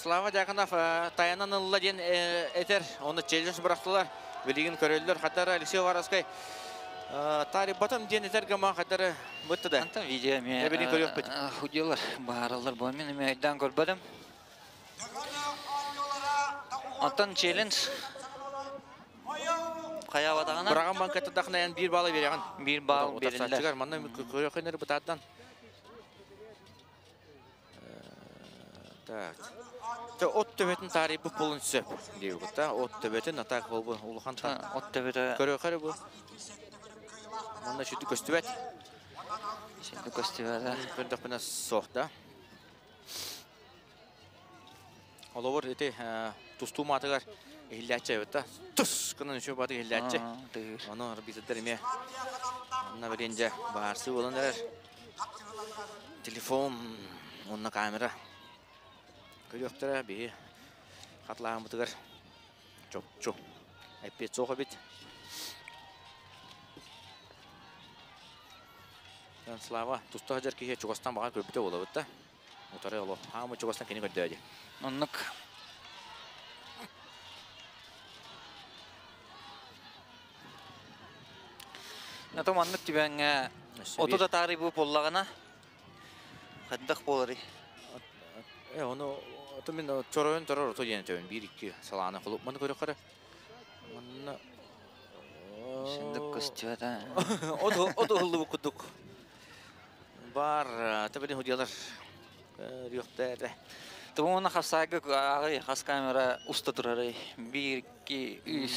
Слава Дьяконов тайанан ылла диэн этэр. Оны челлендж бырахтылар. Билигин көрөллөр. Хатара Алексей Уваровскай таарыйбатым диэн этэр гама хатары бытты да. Антон видео эмиэ Эбилин көрүөхпүт. Худьялар бааралар бу мен эмиэ өйдөөн көрбөтүм. Онтон челлендж хайаабатаҕына Быраҕан банкаттардахына эн биир баалы биэрэҕин. Биир баал бериллэр. Утарсааччыгар манна көрүөххүнэр бытааттан. Так. Те от төбөтүн таарыйбыт буолун сөп диэбит та. От төбөтүн атак болбу улахан та. От төбөтө. Көрүөххэ бу. Манна сүтү көстүбэт. Сүтү көстүбэт. Көрдөхпүнэ суох да. Олобор ити тустуу маатыгар иһиллээччи эбит да. Тус гынан үчүгэй баатыгар иһиллээччи. Ону арбитрдар эмиэ онно билин дьэ баарсыы буолан эрэр. Телефон уонна камера көрүөхтэрэ биһи хатылааммытыгар чопчу эппиэт суох эбит. Слава туста сылдьар киһи чугастан баҕар көрбүтэ буолабыт да. Утары олох хаамы чугастан кини көрдөөдү. Оннук. Ато маннык түбэҥҥэ оту да таарый бу буоллаҕына хайдах буоларый? Э, ону ото мин чоройон турар ото диэн өтөбүн биир икки салааны холуп маны көрөхөрө. Манна Сындык көстүбэт От от уһуллубут курдук. Бар табини худьялар рүөхтэрэ. Тугуна хасайга ааҕый хас камера уста турарый? 1, 2, 3,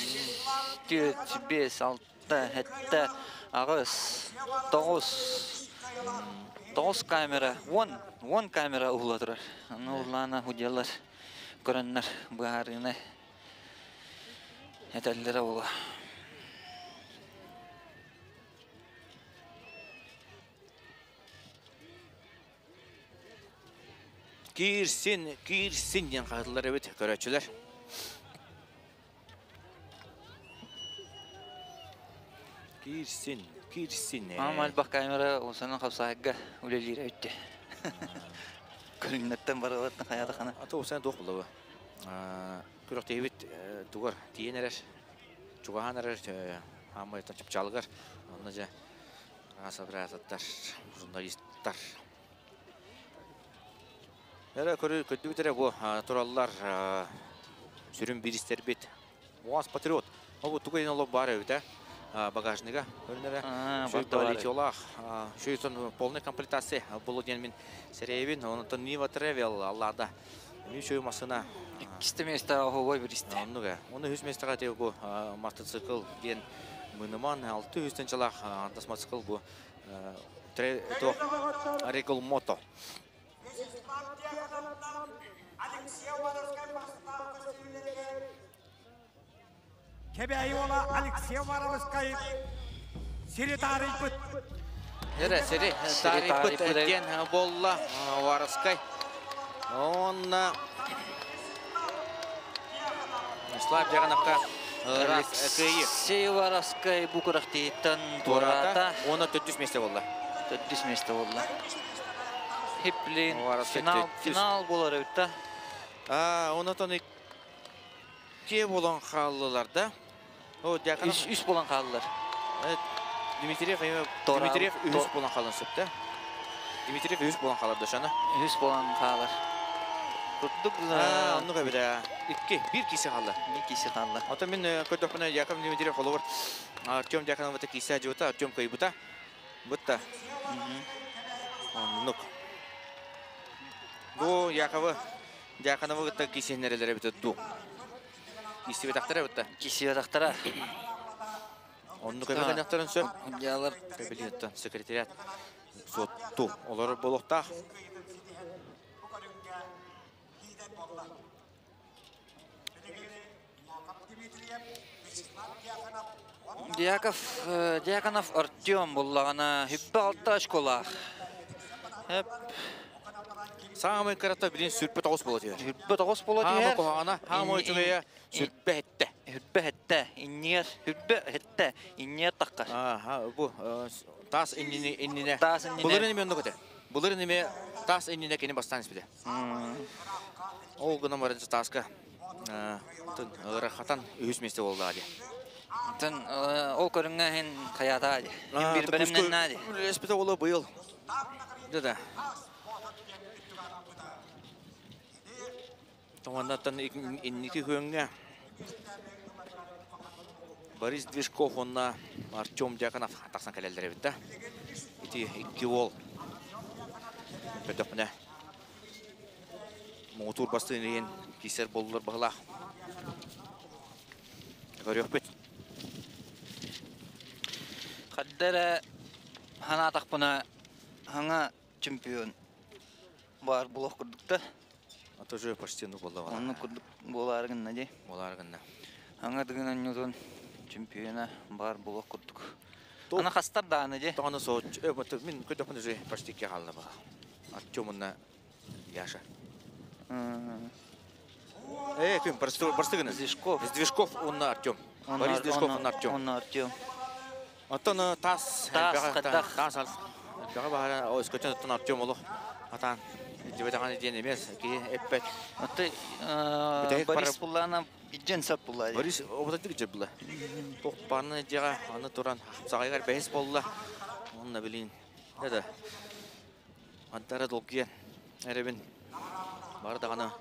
4, 5, 6, 7, 8, 9, 9 камера, 10, 10 камера уһула турар. Аны улаана худьялар көрөннөр быһаарыыны этэллэрэ буолуо. Киирсин, киирсин диэн хаһытылар эбит көрөөччүлэр. Киирсин, киирсин. Аам альбах камера усанан хапсаайга үлэлиир өттө. Көрүҥнэртэн барылаттан хайаатахана. Ата усан туох булабы. Күрэхтэһибит тугар тиийэн эрэр, чугаһаан эрэр хаамай чыпчаалыгар. Онно дьэ Ас журналистар. Эрэ көрү көрдүбүт эрэ бу тураллар сүрүн биристэрбит. УАЗ Патриот. Ол тугу олох баар эбит багажнига көрүнэрэ. Шөй Шөй полная комплектация булу диэн мин сэрэйбин. Онтон Нива Travel аллаада. Ми шөй масына. Иккисте место оһобой биристе. Оннуга. Оны үс местаға те бу мотоцикл диэн мыныман 600 чалах антас мотоцикл бу Регул Мото. Кэбээйи уола Алексей Уваровскай сири таарыйбыт. Эрэ сири таарыйбыт диэн буолла Уваровскай. Онна Слав Дьаганапка Алексей Уваровскай бу күрэхтииттэн туораата. Уонна төрдүс месте болла. Төрдүс месте болла. Хиплин финал, финал болар өтті. Онотон икки болан хааллылар да. Үс болан хааллылар. Дмитриев Дмитриев үс болан хаалан сөптө. Дмитриев үс болан хаалар дошаны. Үс болан хаалар. Курдук оннук эбит икки бир кисе хаалла. Бир кисе хаалла. Ото мин көрдөхпүнэ Яков Дмитриев холобур Артем Дьяконов кисе жута Артем кыйбыта. Бутта. Оннук. Бу Яковы Дьяконовы кытта кисеннерелер эбит ду. Кисибетахтара бутта. Кисибетахтара. Оннук эбит сөп. Дьалар. Кабинеттен секретариат сотту. Олар болуқтақ. Дьяков, Дьяконов Артем буллаҕына хүббэ алта очколаах. Хеп. Самый кырата билин сүрпэ тоҕус буола түһэр. Сүрпэ тоҕус буола түһэр. Хаамы куһаҕана, хаамы үчүгэйэ сүрпэ хетте. Сүрпэ хетте, иннигэр сүрпэ хетте, иннигэр таххар. Аха, бу таас иннини иннине. Таас иннине. Былырын эме оннук этэ. Былырын эме таас иннине кини бастаан испите. Ол гынан баран тааска ыарахатан үһүс миэстэ буолла дии. Оттон ол көрүҥҥэ иһин хайаата дии. Биир бэлэмнэннэ дии. Үлэлэспитэ буолуо быйыл. Да. Тоҥоннаттан инники күөҥҥэ Борис Движков уонна Артем Дьяконов тахсан кэлэллэр эбит да. Ити икки уол көрдөхпүнэ муҥутуур бастыын иһин киирсэр буоллулар баһылаах. Көрүөхпүт. Хадда эрэ санаатахпына саҥа чемпион баар буолуох курдук да. А то же почти ну буолла. Оннук курдук буолаары гынна дии. Буолаары гынна. Саҥа дыгын онньутун чемпиона баар буолуох курдук. Аны хастар дааны дии. Тоҕону сооччу мин көтөхпүн уже почти хаалла баҕа. Артем уонна Яша. Э, ким, просты гына. Движков. Движков уонна Артем. Борис Движков уонна Артем. Уонна Артем. Оттон таас Таас хайдах? Таас элбэҕи баһара өскөтүн оттон Артем олох атаан дибэтэҕин диэн эмиэ киһи эппэт. Оттон Борис буллаана иддьэн сөп булла. Борис обутатык дьэ була. Туох бааны дьиэҕэ аны туран саҕайыгар бэһис буолла. Онно билин. Да. Антара долгуйан эрэбин. Бары даҕаны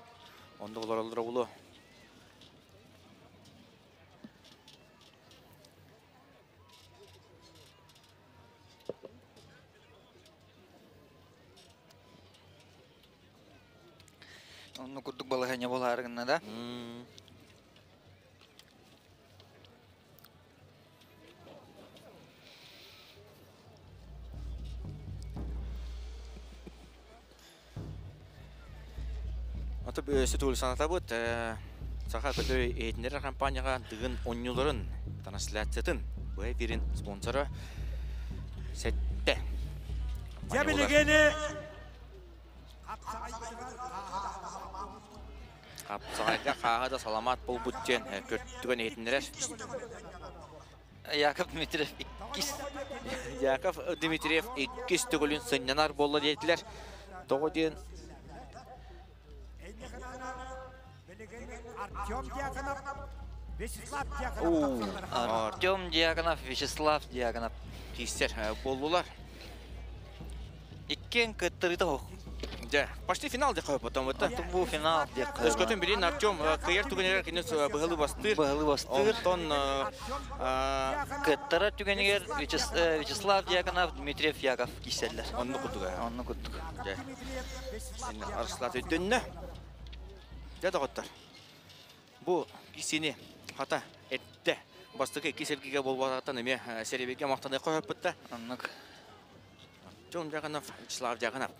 онно олороллоро буолуо. Онно курдук балаһыанньа буолаары гынна да. Аты сөтүөл санатабыт Саха көтөр иһитиннэрэр компанияҕа Дыгын оонньууларын трансляциятын быһа эфирин спонсора Сэттэ. Дьэ билигини Хапсаҕайга хааһы да саламаат буолбут диэн көрдүгэн иһитиннэрэр. Яков Дмитриев иккис. Яков Дмитриев иккис төгүлүн сынньанар буолла диэтилэр. Тоҕо диэн Артем Дьяконов, Вячеслав Дьяконов. Артем Дьяконов, Вячеслав Дьяконов. Киистэр буоллулар. Иккиэн кыттырыыта суох. Дьэ, почти финал диэххэ потом это. Бу финал диэххэ. Өскөтүн билин Артем кыйар түгэнигэр кини быһылы бастыыр. Быһылы бастыыр. Онтон Кыттара түгэнигэр Вячеслав Дьяконов, Дмитриев Яков киирсэллэр. Онну курдук. Онну курдук. Дьэ. Арыслат өйдөннө. Дьэ доҕоттор. Бу киисини хата эттэ. Бастакы икки сэргигэ буолбатаҕыттан эмиэ сэрэбигэ махтаныахха сөппүттэ. Оннук. Артем Дьяконов, Вячеслав Дьяконов.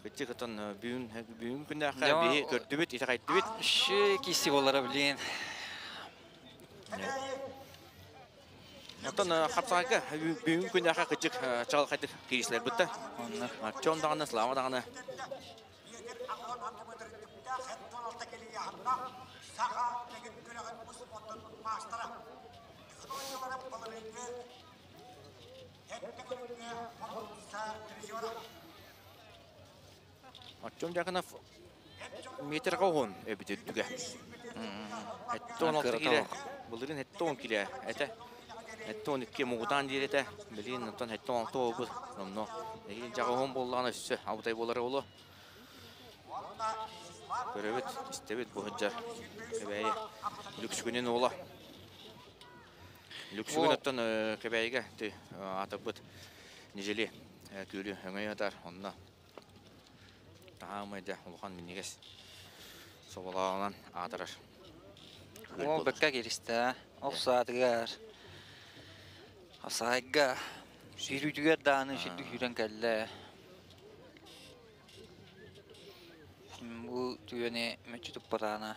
Кытчы кытын бүгүн бүгүн күннээххэ биһи көрдүбүт, итэҕэйдибит. Үчүгэй кииси буолара блин. Оттон хапсаҕайга бүгүн күннээххэ кыдьык чаҕылхайдык киирсилэр бытта. Оннук. Артем даҕаны, Слава даҕаны. Артем Дьяконов метрга уһун эбит үрдүгэ. 76 килэ. Былырыын 70 килэ этэ. 72 мугутаан диир этэ. Билигин оттон 76 буолбут. Онно эһиил дьаҕа уһун буоллаҕына өссө абытай буолара буолуо. Көрөбүт, истэбит бу сылдьар Кэбээйи Лүксүгүнүн уола. Лүксүгүн оттон Кэбээйигэ аатырбыт Нижели күөлү өҥөй атар. Онно таһаамай дьэ улахан минньигэс соболооҕунан аатырар. Уол бэккэ кииристэ. Ох саатыгар Асаайга сүүрүүтүгэр даҕаны сирдик сүүрэн кэллэ. Бу түгэни мүччү туппатаҕына.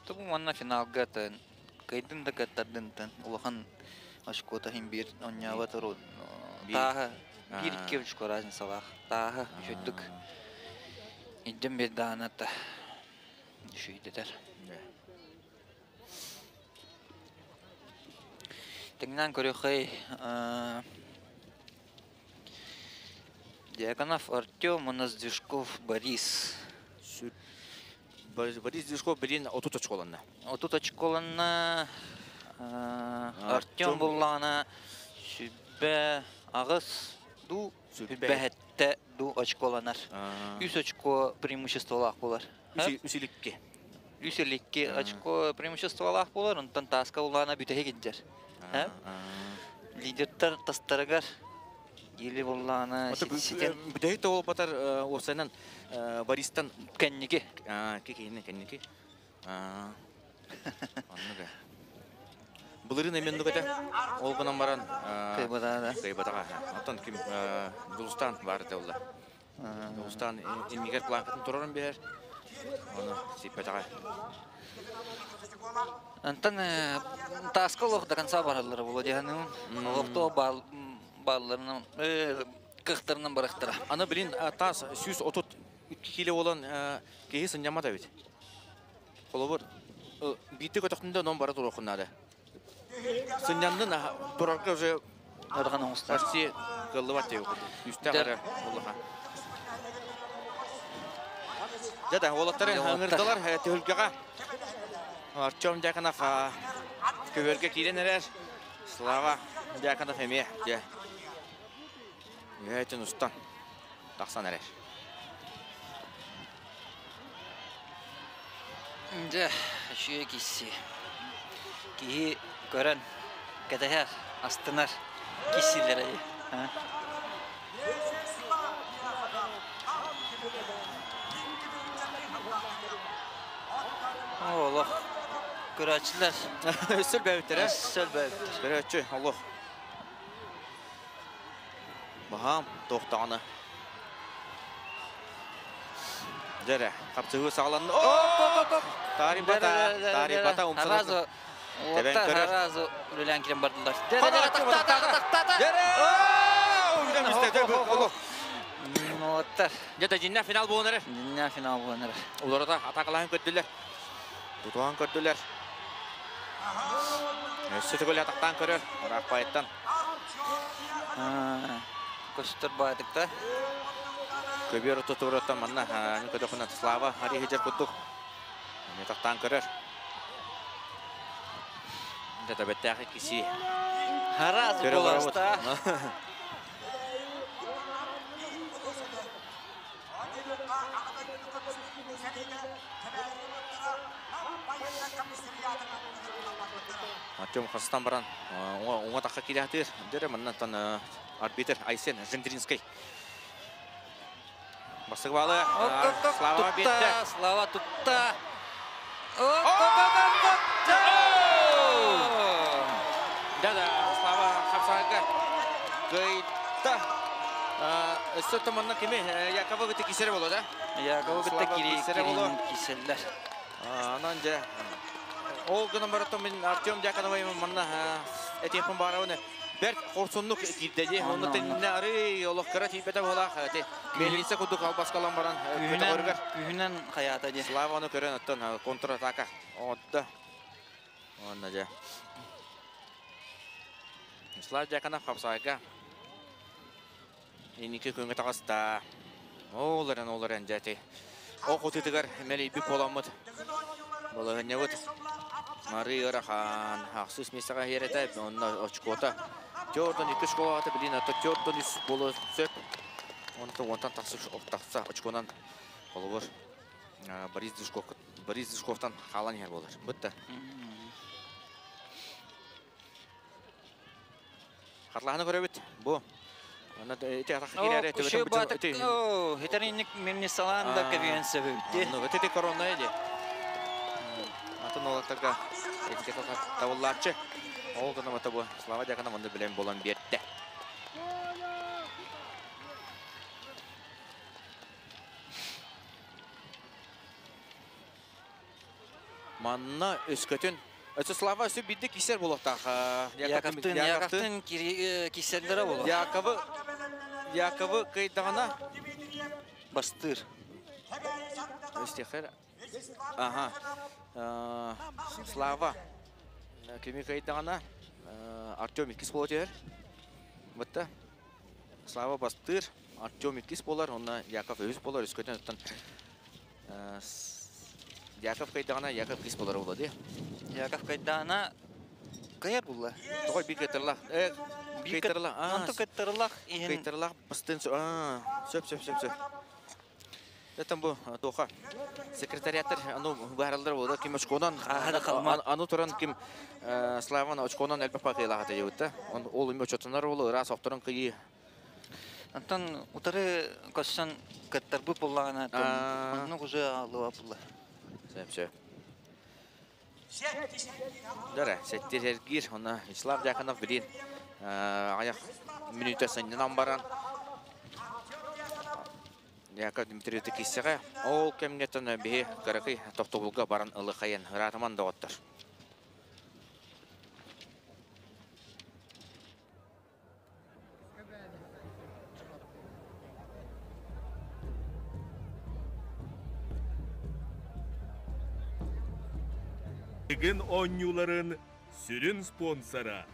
Тубу манна финалга тын кыайдын да кыаттардын тын улахан очкота иһин биир оонньообот тааһы биир икки очко разницалаах тааһы үчүгдүк илдьэн биэрдэҕинэ та үчүгүйдэтэр. Тэҥнээн көрүөххэй. Дьяконов Артем, у нас Движков Борис. Борис Движков билин 30 очколанна. 30 очколанна. Артем буллаҕына сүбэ аҕыс ду сүбэһэттэ ду очколанар. Үс очко преимуществолаах буолар. Үс иликки. Үс иликки очко преимуществолаах буолар, онтон тааска буллаҕына бүтэһик илдьэр. Лидердэр тастарыгар или буллаҕына ситэн бүтэһик да буолбатар уопсайынан Бористан кэнники. Кикиһинэ кэнники. Оннук. Былырыын эмиэ оннук этэ. Ол гынан баран Кыайбатаҕа. Кыайбатаҕа. Оттон ким Дулустаан баар этэ олла. Дулустаан иннигэр планкатын турарын биһэр. Ону сиппэтэҕэ. Антон тааска олох до конца бараллара буолуо диэханын. Олохтоох баалларынан кыахтарынан барахтара. Аны билин таас 132 кило болан киһи сынньаммат эбит. Холобур, биирдэ көтөхтүн да онон бара туруоххун наада. Сынньаннын турарга уже Ыархан оҥостор. Почти кыаллыбат диэбит курдук. Күүстээх эрэ улахан. Дьэ да, уолаттары ыҥырдылар түһүлгэҕэ. Артем Дьяконов көбүөргэ киирэн эрэр. Слава Дьяконов эмиэ дьэ үөһэтин устан тахсан эрэр. Дьэ, үчүгэй киси. Киһи көрөн кэтэһэр, астынар кисилэрэ. Олох көрөөччүлэр. Өссө бэбиттэр, э? Өссө бэбиттэр. Көрөөччү, олох. Баһаам, туохтаҕына. Дьэрэ, хапсыһыы саҕаланна. Таарыйбата, таарыйбата, умсана. Тэбэн көрөр. Сразу үлэлээн киирэн бардылар. Дьэрэ! Уоттар. Дьэ, дьиннэ финал буолан эрэр. Дьиннэ финал буолан эрэр. Уларыта атакалаһын көрдүлэр. Тутуһан көрдүлэр. Өссө төгүл атахтаан көрөр. Ыраахпайыттан. Көстөр баатыкта. Көбүөр отутуруттан манна көтөхүнэн Слава Ариһыдьар курдук. Тахтаан көрөр. Дэтабеттээх киси. Хараз боласта. Артем хастан баран уҥа тахха киирээхтиир. Дьэрэ маннантан арбитр Айсен Жендринский. Бастык балы Слава биэтте. Слава тутта. Да-да, Слава хапсаҕайга кыайда. Өссө томанна кими Яковы кытта кисере боло да? Яковы кытта кириселлер. Анан же ол гынан баратон мен Артем Дьяконовой манна этиэхпин баарабын бэрт хорсуннук киирдэ дии. Онно тэннэ арый олох кыра тиийбэтэ буолаах ти мельница курдук албаскалан баран көтөҕөрүгэр Күһүнэн хаята дии. Слава ону көрөн оттон контратака отто. Онно же. Слава Дьяконов хапсаайга инники күҥҥэ таҕыста. Ол эрэн, ол эрэн дьэ Ох утытыгар мэлийбит буоламмыт. Балаһынньабыт Мария ыарахан ахсыс миэстэҕэ иһэрэтэ, онно очкота. Төрдөн икки школаҕа билин ата төрдөн үс буолуо сөп. Онтон онтон тахса тахса очконан холобур Борис Дышков Борис Дышковтан хаалан иһэр буолар. Бытта. Хатлаһаны көрөбүт. Бу. Ана ити атах киирээри төбөтөн Хитеринник мирнисалаан да кэбиэн сөбүтти. Ну, ити корона ди. Атын олаттарга этикета табыллааччы. Ол гына мата бу Слава Дьяконов онду билен болон биэрдэ. Манна өскөтүн Өссө Слава өссө биирдэ кисер буолуохтаах. Яковтын Яковтын кисерлere боло. Яковы Яковы кыйдаҕына бастыр. Өстехер. Ага. Слава кими кыйдаҕына Артем иккис буола түһэр. Бытта. Слава бастыр. Артем иккис болар, онна Яков үһүс болар, үскөтөн оттон Яков кайдағана, Яков иккис болар болады. Яков кайдағана кайар булла. Тоғой бир кайтарылақ. Кайтарылақ. Онту кайтарылақ. Кайтарылақ бастын. Сөп, сөп, сөп, сөп. Этам бу тоха. Секретариаттар ану баралдар болду. Ким очконан ану туран ким Славан очконан элбеп пакыйлага дебитте. Он ол эми очотунар болу, рас окторун кыйы. Антон утары коссон каттар бу буллагана, ну уже алыва булла. Сөп, сөп. Дара, сеттер эргир, она Вячеслав Дьяконов билин аяк минута сыннан баран. Яков Дмитриевич киссеге, ол кемнеттен бихи каракы тохтобулга баран ылыхайын ратаман доғыттыр. Егін онюларын сүрін спонсора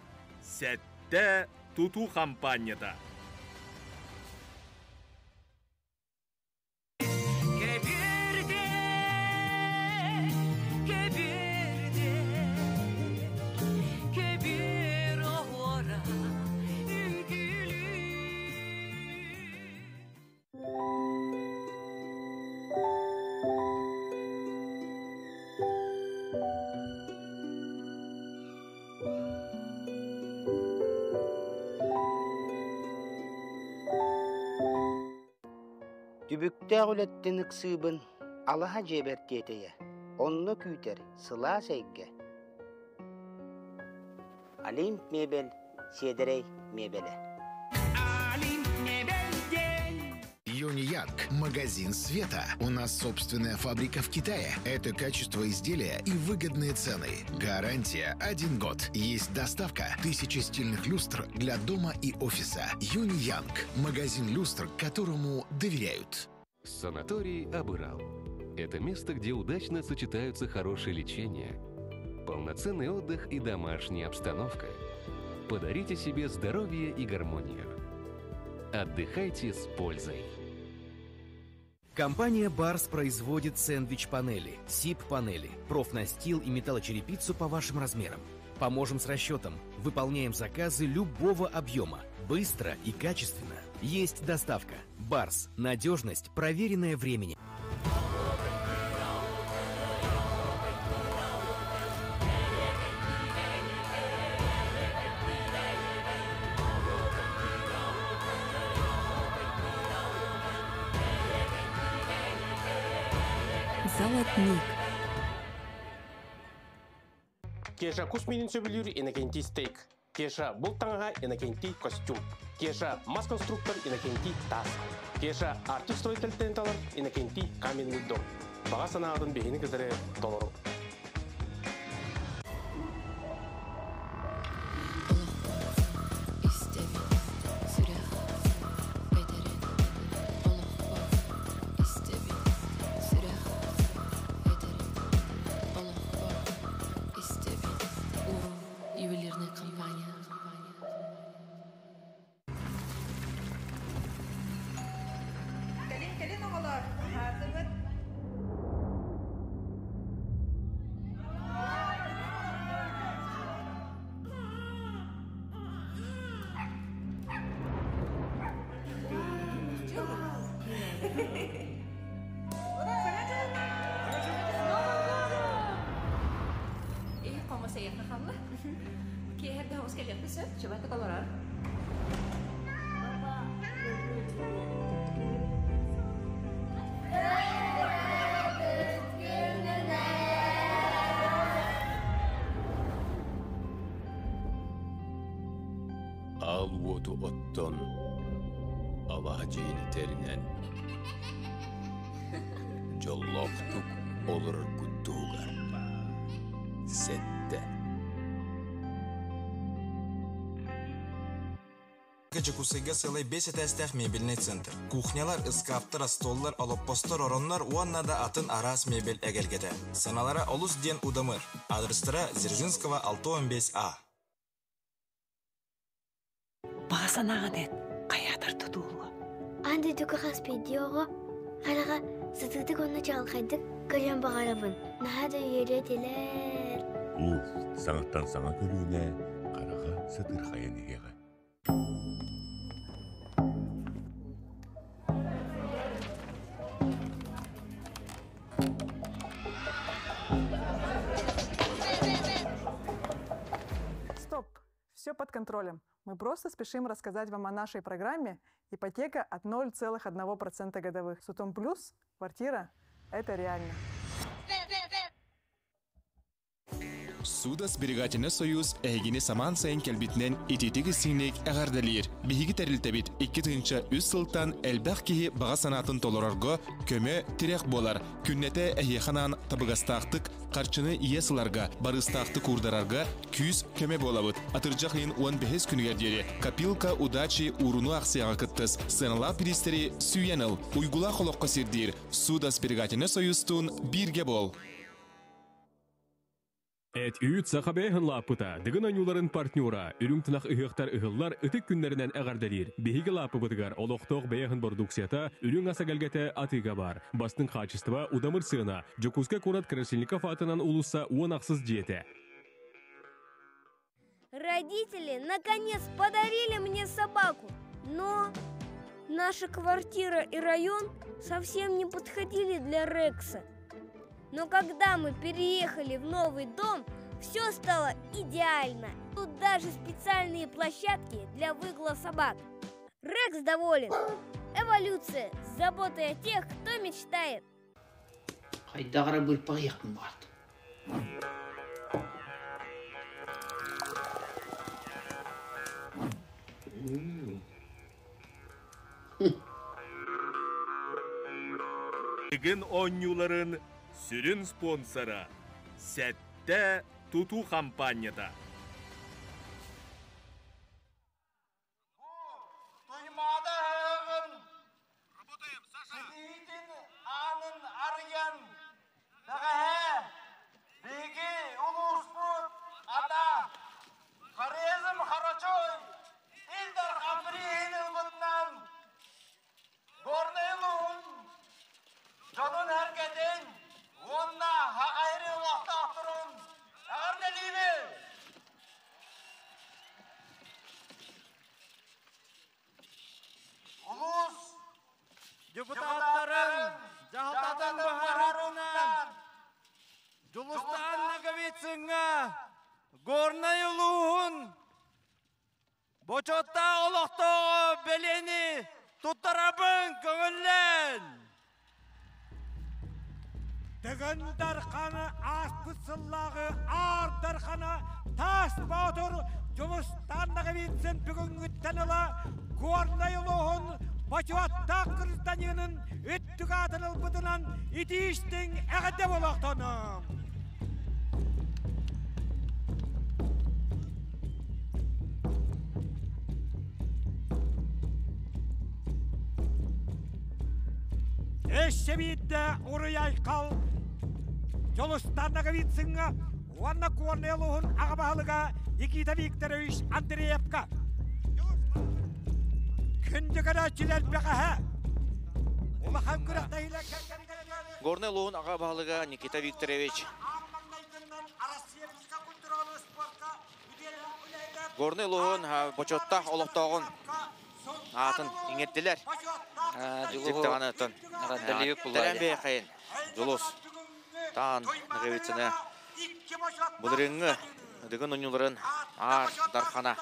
Сәтті Туту компанияда. Түбүктәг үләттен ыксыыбын алаһа жебер тиэтейе, онно күүтер сылаа сәйге. Олимп мебель, седерей мебеле. Юни Янг. Магазин света. У нас собственная фабрика в Китае. Это качество изделия и выгодные цены. Гарантия 1 год. Есть доставка. 1000 стильных люстр для дома и офиса. Юни Янг. Магазин люстр, которому доверяют. Санаторий Абырал. Это место, где удачно сочетаются хорошее лечение, полноценный отдых и домашняя обстановка. Подарите себе здоровье и гармонию. Отдыхайте с пользой. Компания «Барс» производит сэндвич-панели, СИП-панели, профнастил и металлочерепицу по вашим размерам. Поможем с расчетом. Выполняем заказы любого объема. Быстро и качественно. Есть доставка. «Барс». Надежность, проверенная временем. Золотник. Кеша кусминин сөбүлүр Иннокентий стейк. Кеша бұл таңға Иннокентий костюм. Кеша мас-конструктор Иннокентий тас. Кеша Артик строитель тенталар Иннокентий каменный дом. Баға санаадын бейіні кітірі доллару. Ал уоту оттон, Аллах жейini теринен, жоллоқтук олыр куттугар. Сетте. Жакусайга сылай 5 этажтах мебельный центр. Кухнялар, ыскаптар, столлар, алоппостор, ороннар, уаннада атын арас мебель эгелгете. Саналара олус ден удамыр. Адрестара Дзержинского 615А. Бағасанаған ет, қаятыр тұтулы. Аан дойдуга хас биирдии оҕо хараҕа сытыытык уонна чаҕылхайдык көрүөн баҕарабын. Наһаа да үөрүө этилэр. Уус, саҥаттан саҥа көлүөнэ хараҕа сытырхайан иһиэҕэ. Стоп! Все под контролем. Мы просто спешим рассказать вам о нашей программе «Ипотека от 0,1% годовых». Сутом плюс квартира – это реально. Суда сберегательный союз эһигини самаан сайын кэлбитинэн итиитик истиҥник эҕэрдэлиир. Биһиги тэрилтэбит 2003 сылтан элбэх киһи баҕа санаатын толорорго көмө, тирэх буолар. Күннэтэ эһиэхэ анаан табыгастаахтык харчыны иэс ыларга, барыыстаахтык уурдарарга күүс көмө буолабыт. Атырдьах ыйын 15 күнүгэр диэри Копилка удачи ууруну аахсыйаҕа кыттыс, сыаналаах бириистэри сүүйэн ыл. Уйгулаах олоххо сирдиир Суда сберегательный союзтуун бииргэ буол! Эт үүт саха бэйэһин лааппыта, Дыгын ойууларын партнера, үрүҥ тунах ыһыахтар ыһыллар ытык күннэринэн эҕэрдэлиир. Биһиги лааппыбытыгар олохтоох бэйэһин бородууксуйата, үрүҥ ас эгэлгэтэ атыыга баар. Бастыҥ хаачыстыба, удамыр сыана. Дьокуускай куорат Красильников аатынан уулусса 16 дьиэтэ. Родители наконец подарили мне собаку, но наша квартира и район совсем не подходили для Рекса. Но когда мы переехали в новый дом, все стало идеально. Тут даже специальные площадки для выгула собак. Рекс доволен. Эволюция с заботой о тех, кто мечтает. Хайдах эрэ быырпаҕыйахпын баҕардым. Дыгын оонньууларын сүрүн спонсора Сэттэ тутуу хампаанньата. Туймаада ыһыаҕын ситиһиитин аанын арыйан, бэҕэһээ биһиги улууспут ата Хорезм Харачой Ил Дархан бирииһин ылбытынан Горнай улууһун дьонун-сэргэтин уонна Хахайры олохтоохторун эҕэрдэлиибин! Улуус депутаттарын дьаһалтатын быһаарыытынан Дьулустаан Ноговицыҥҥа Горнай улууһун бочуоттаах олохтооҕо бэлиэни туттарабын көҥүллээн! Тыгын Дарханы ааспыт сыллааҕы Аар Дархана Таас Боотур Дьулустаан Ноговицын бүгүҥҥүттэн ыла Горнай улууһун бочуоттаах гражданинын үрдүк аатын ылбытынан итии-истиҥ эҕэрдэ буолуохтунум! Өссө биирдэ Уруй-Айхал Дьулустаан Ноговицыҥҥа уонна Горнай улууһун аҕа баһылыга Никита Викторович Андреевка. Күндү көрөөччүлэр бэҕэһээ улахан күрэхтэһиилэр Горнай улууһун аҕа баһылыга Никита Викторович Горнай улууһун бочуоттаах олохтооҕун аатын иҥэрдилэр. Дьулуһу Тэрэн бэйэхэйин Дьулус Таан Ноговицыны былырыыҥҥы Дыгын оонньууларын Аар Дархана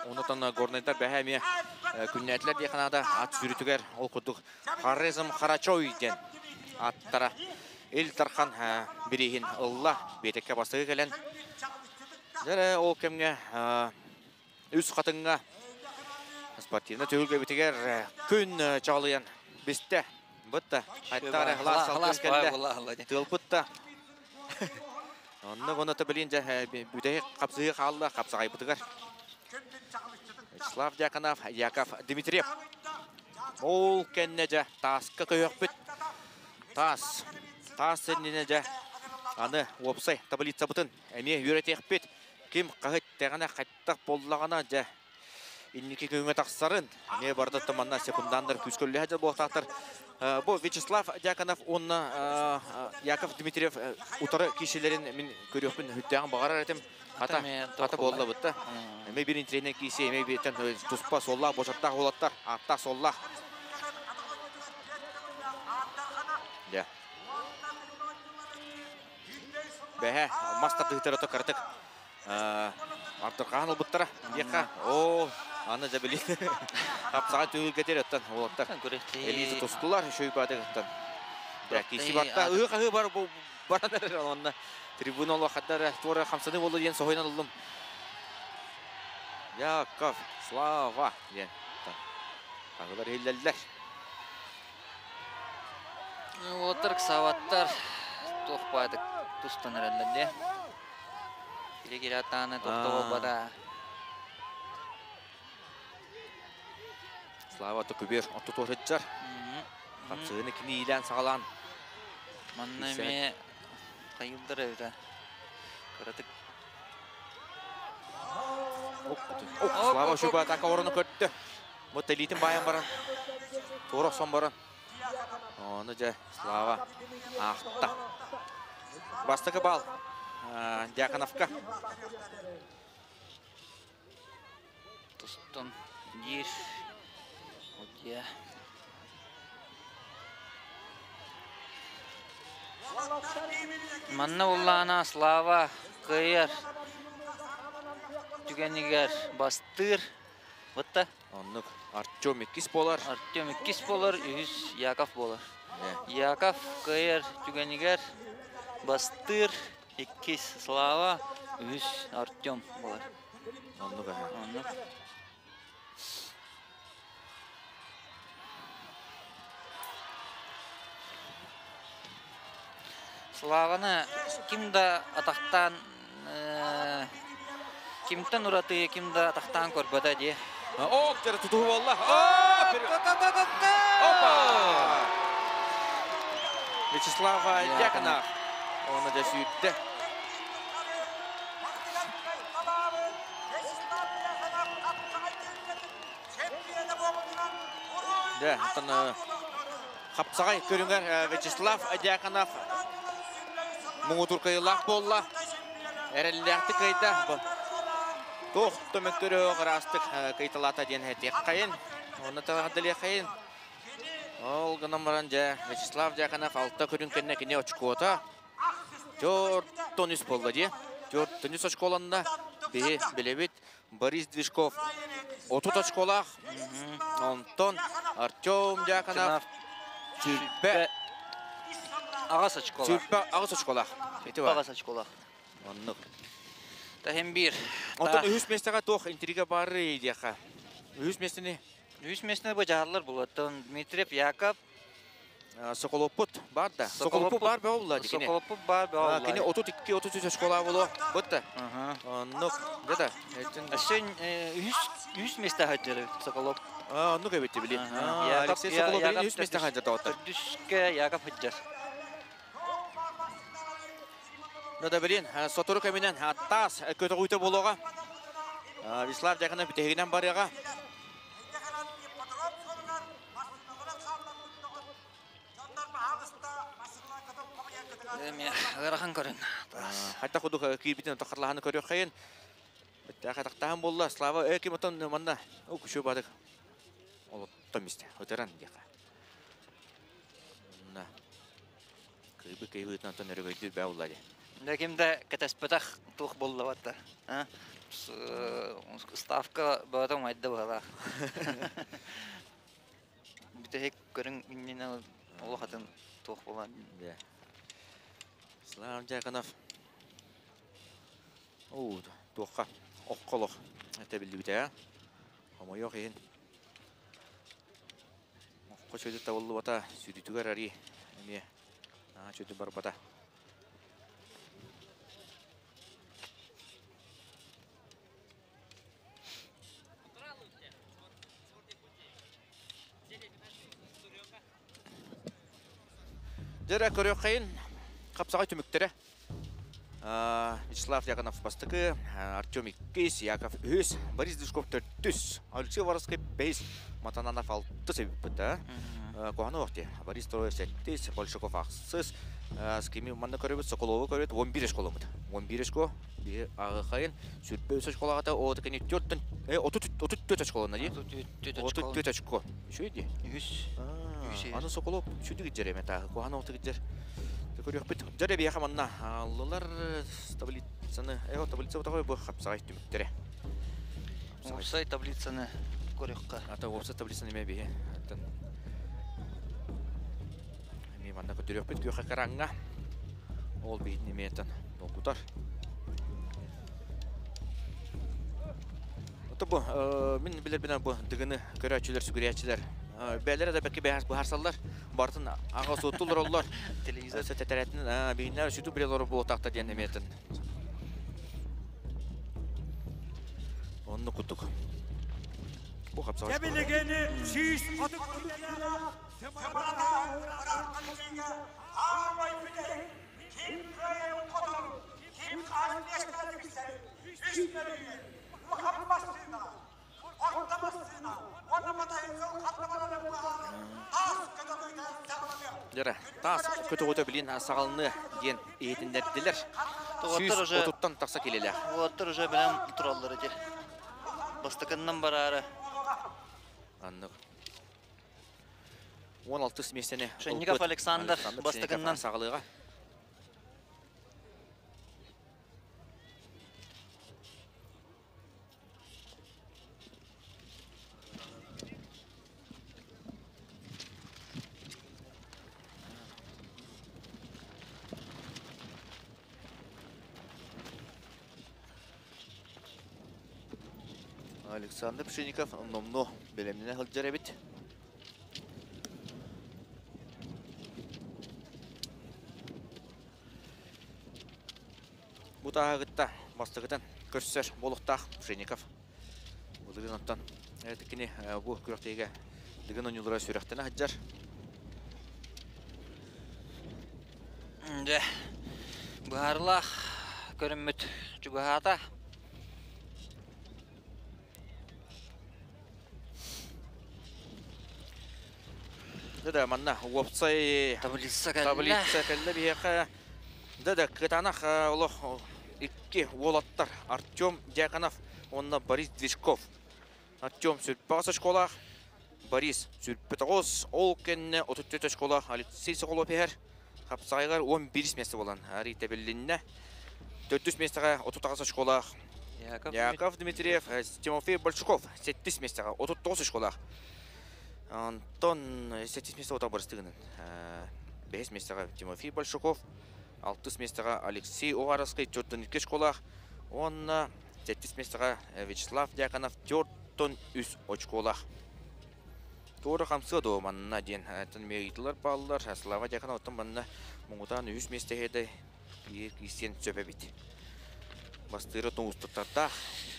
Онутан горнайдар бэһэ эмиэ күннээтилэр диэхэ наада ат сүүрүүтүгэр ол курдук Хорезм Харачой диэн аттара Ил Дархан бирииһин ылла биэтэккэ бастакы кэлэн дьэ ол кэмҥэ үс хатыҥҥа спортивнай түһүлгэбитигэр күн чаҕылыйан бистэ бытта айттаары халаас салгын кэллэ тыалбыт да онно онно билин дьэ бүтэһик хапсыһыы хаалла хапсаҕайбытыгар Вячеслав Дьяконов, Яков Дмитриев. Ол кэннэ дьэ тааска көһөхпүт. Таас. Таас сэннинэ дьэ аны уопсай таблицабытын эмиэ үөрэтиэхпит. Ким хаһыт тэҕинэ хаттах боллаҕына дьэ. инники күҥҥэ тахсарын эмиэ барыта манна секунданнар күүскэ үллэһэ дьыл буолуохтаахтар. Бу Вячеслав Дьяконов уонна Яков Дмитриев утары киирсиилэрин мин көрүөхпүн сүрдээҕин баҕарар этим. Хата, хата буолла бытта. Эмиэ биир интириэнэ киирсии, эмиэ бииртэн туспа суоллаах, бочаттаах уолаттар, ааттаах суоллаах. Дьэ. Бэһэ, мас тардыһыытара кыратык ардырҕаан ылбыттара диэххэ. Оо, аны дьэ били хапсаҕай түһүлгэтигэр оттон уолаттар элиити тустулар, шөйбаатыгыттан. Дьэ, киси барта, ыһыы-хаһыы бар баран эрэр онно трибуна олохаттар туора хамсаныы буолла диэн соһуйан ыллым. Яков, Слава диэн хаһыылар иһиллэллэр. Уолаттар ыксаабаттар, туох баайдык тустан эрэллэр дии. Кире-кире аттааны тохто буолбата. Слава Токубер оттутуор сылдьар. Хапсыгыны кини иилээн саҕалаан. Манна эмиэ хайылдар эбитэ. Кыратык. Слава шуба атака орону көрдө. Бу тэлиитин баайан баран, туора охсон баран. Ону дьэ, Слава аахта. Бастакы бал Дьяконовка. Тустун диир. Удья. Манна уллаана Слава кыайар түгэнигэр бастыыр. Бытта. Оннук. Артем иккис буолар. Артем иккис буолар, үһүс Яков буолар. Яков кыайар түгэнигэр бастыыр, иккис Слава, үһүс Артем буолар. Оннук аха. Оннук. Славаны ким да атахтаан кимтэн ураты ким да атахтаан көрбөтө дии. Ок, дьэ тутуһу буолла. Опа! Вячеслав Дьяконов. Оны дьэ сүүрдэ. Дьэ, оттон Хапсаҕай көрүҥэр Вячеслав Дьяконов муҥутуур кыайыылаах буолла. Эрэллээхтик кыайда. Туох да мөккөрөөх ыраастык кыйталаата диэн этиэххэйин. Онно таҕардалиэххэйин. Ол гынан баран дьэ Вячеслав Дьяконов алта көрүҥ кэннэ кини очкуота 4-13 буолла дии. 4-13 очколанна. Биһи билэбит. Борис Движков 30 очколаах. Онтон Артем Дьяконов сүүрбэ аҕыс очколаах. 28 очколаах. Ити бар. Аҕыс очколаах. Оннук. Таһым биир. Онтон үһүс миэстэҕэ туох интрига баарый диэххэ. Үһүс миэстэни Үһүс миэстэни бу дьаһаллар булуоттан Дмитриев Яков Соколоппут бар да. Соколоппут бар бөҕө буолла кини. Соколоппут бар бөҕө буолла. Кини 32-33 очколаах буолуо. Бытта. Оннук. Да. Өссө үһүс үһүс миэстэ хаджары Соколов. Оннук эбит били. Алексей Соколов үһүс миэстэ хаджар тоҕоттор. Төрдүскэ Яков хаджар. Ну да билин, сотору кэминэн таас көтөҕүүтэ буолуоҕа. Вячеслав Дьяконов бүтэһигинэн барыаҕа. Эми ыарахан көрүн. Хайта кудук киирбитин тохарлаһаны көрүөххэйин. Бэттээхэ тахтаһан буолла. Слава э ким отон манна о күшү бадык. Олоттон мисте. Ытыран диэхэ. На. Кыйбы кыйбытынан тон өрөгөйдүр бээ булла ди. Да ким да кэтэспэтэх туох буолла батта. Ставка баатам майда баала. Бүтэһик көрүҥ иннинэ олох атын туох буолан. Слава Дьяконов. Оо, туохха окколох этэбиллибитэ. Хомойуох иһин. Окко чөйдү табыллыбата, сүрүтүгэр ари эмиэ чөйдү барбата. Дьэрэ көрүөххэйин хапсаҕай түмүктэрэ. Вячеслав Дьяконов бастакы, Артем иккис, Яков үһүс, Борис Душков төрдүс, Алексей Воровской бэһис, Матананов алтыс эбиппит. Куһаны вахти. Борис Троев сэттис, Большаков ахсыс, Скими манна көрөбүт, Соколову көрөбүт, 11 школамыт. 11 школа, биир ағыхайын, сүрпе үс школаҕата, о такини төрттөн, 34 очколана дии. 34 очко. Үчүгэй дии. Үс. Аны Соколов үчүгэй дьэр эме тааһы, куһаны оту дьэр. Көрүөхпүт. Дьэр эбиэхэ манна аллылар таблицаны, таблица бутаҕай бу хапсаҕай түмүктэрэ. Уопсай таблицаны көрүөххэ. Ата уопсай таблицаны эмиэ биһи. Эмиэ манна көтүрүөхпүт күөх экраҥҥа. Ол биһитин эмиэтэн долгутар. Ото бу мин билэрбинэн бу дыгыны көрөөччүлэр, сүгүрүйээччилэр бээлэрэ да бэкки бэһас быһаарсаллар. Бартын аҕа суоттулар оллор. Телевизор тэтэрэтин биһиннэр сүтү биле олорор буолтахта диэн эмиэтин. Онну кутук. Бу хапсаҕай. Кэбилигини 130 Ким кыайан хотон, ким хаһан миэстэлэбиттэр, үс мөлүйүөн, улахан массыына, орто массыына уонна матайыкыл хаттабаларын быһааран таас көтөҕүүтэ саҕаланыа. Дьэрэ, таас көтөҕүүтэ билин саҕаланыа диэн иһитиннэрдилэр. 130-тан тахса килэлээх. Уолаттар уже бэлэм тураллар ити. Бастакыннан бараары. Аннык. 16 миэстэни Шенников Александр бастакыннан саҕалыаҕа. Александр Пшеников номнуо бэлэмнэнэ сылдьар эбит. Бу тааһыгытта бастакытан көрсөр буолуохтаах Пшеников. Былырыын оттон кини бу күрэхтэһиигэ Дыгын оонньуулара сүрэхтэнэ сылдьар. Дьэ, быһаарылаах көрүммүт чугаһаата. Да, манна уопсай таблица кэллэ. Таблица кэллэ биһиэхэ. Да, кытаанах олох икки уолаттар Артем Дьяконов уонна Борис Движков. Артем сүрпэҕэс очколаах, Борис сүрпэ ол кэннэ 34 очколаах Алексей Соколов иһэр. Хапсаҕайгар 11 место буолан арыйта биллиннэ. Төрдүс миэстэҕэ 38 очколаах Яков Дмитриев, Тимофей Большаков 7 миэстэҕэ 39 очколаах. Антон 7 миэстэ отох барыстыгынан. 5 миэстэҕэ Тимофей Большаков, 6 миэстэҕэ Алексей Уваровский 42 очколаах уонна 7 миэстэҕэ Вячеслав Дьяконов 4-3 очколаах. Туора хамсыа дуо манна диэн эмиэ ыйытылар бааллар. Слава Дьяконов оттон манна муҥутаан үһүс миэстэһэ биир киирсиэн сөп эбит. Бастыыра тоҥустуктардаах.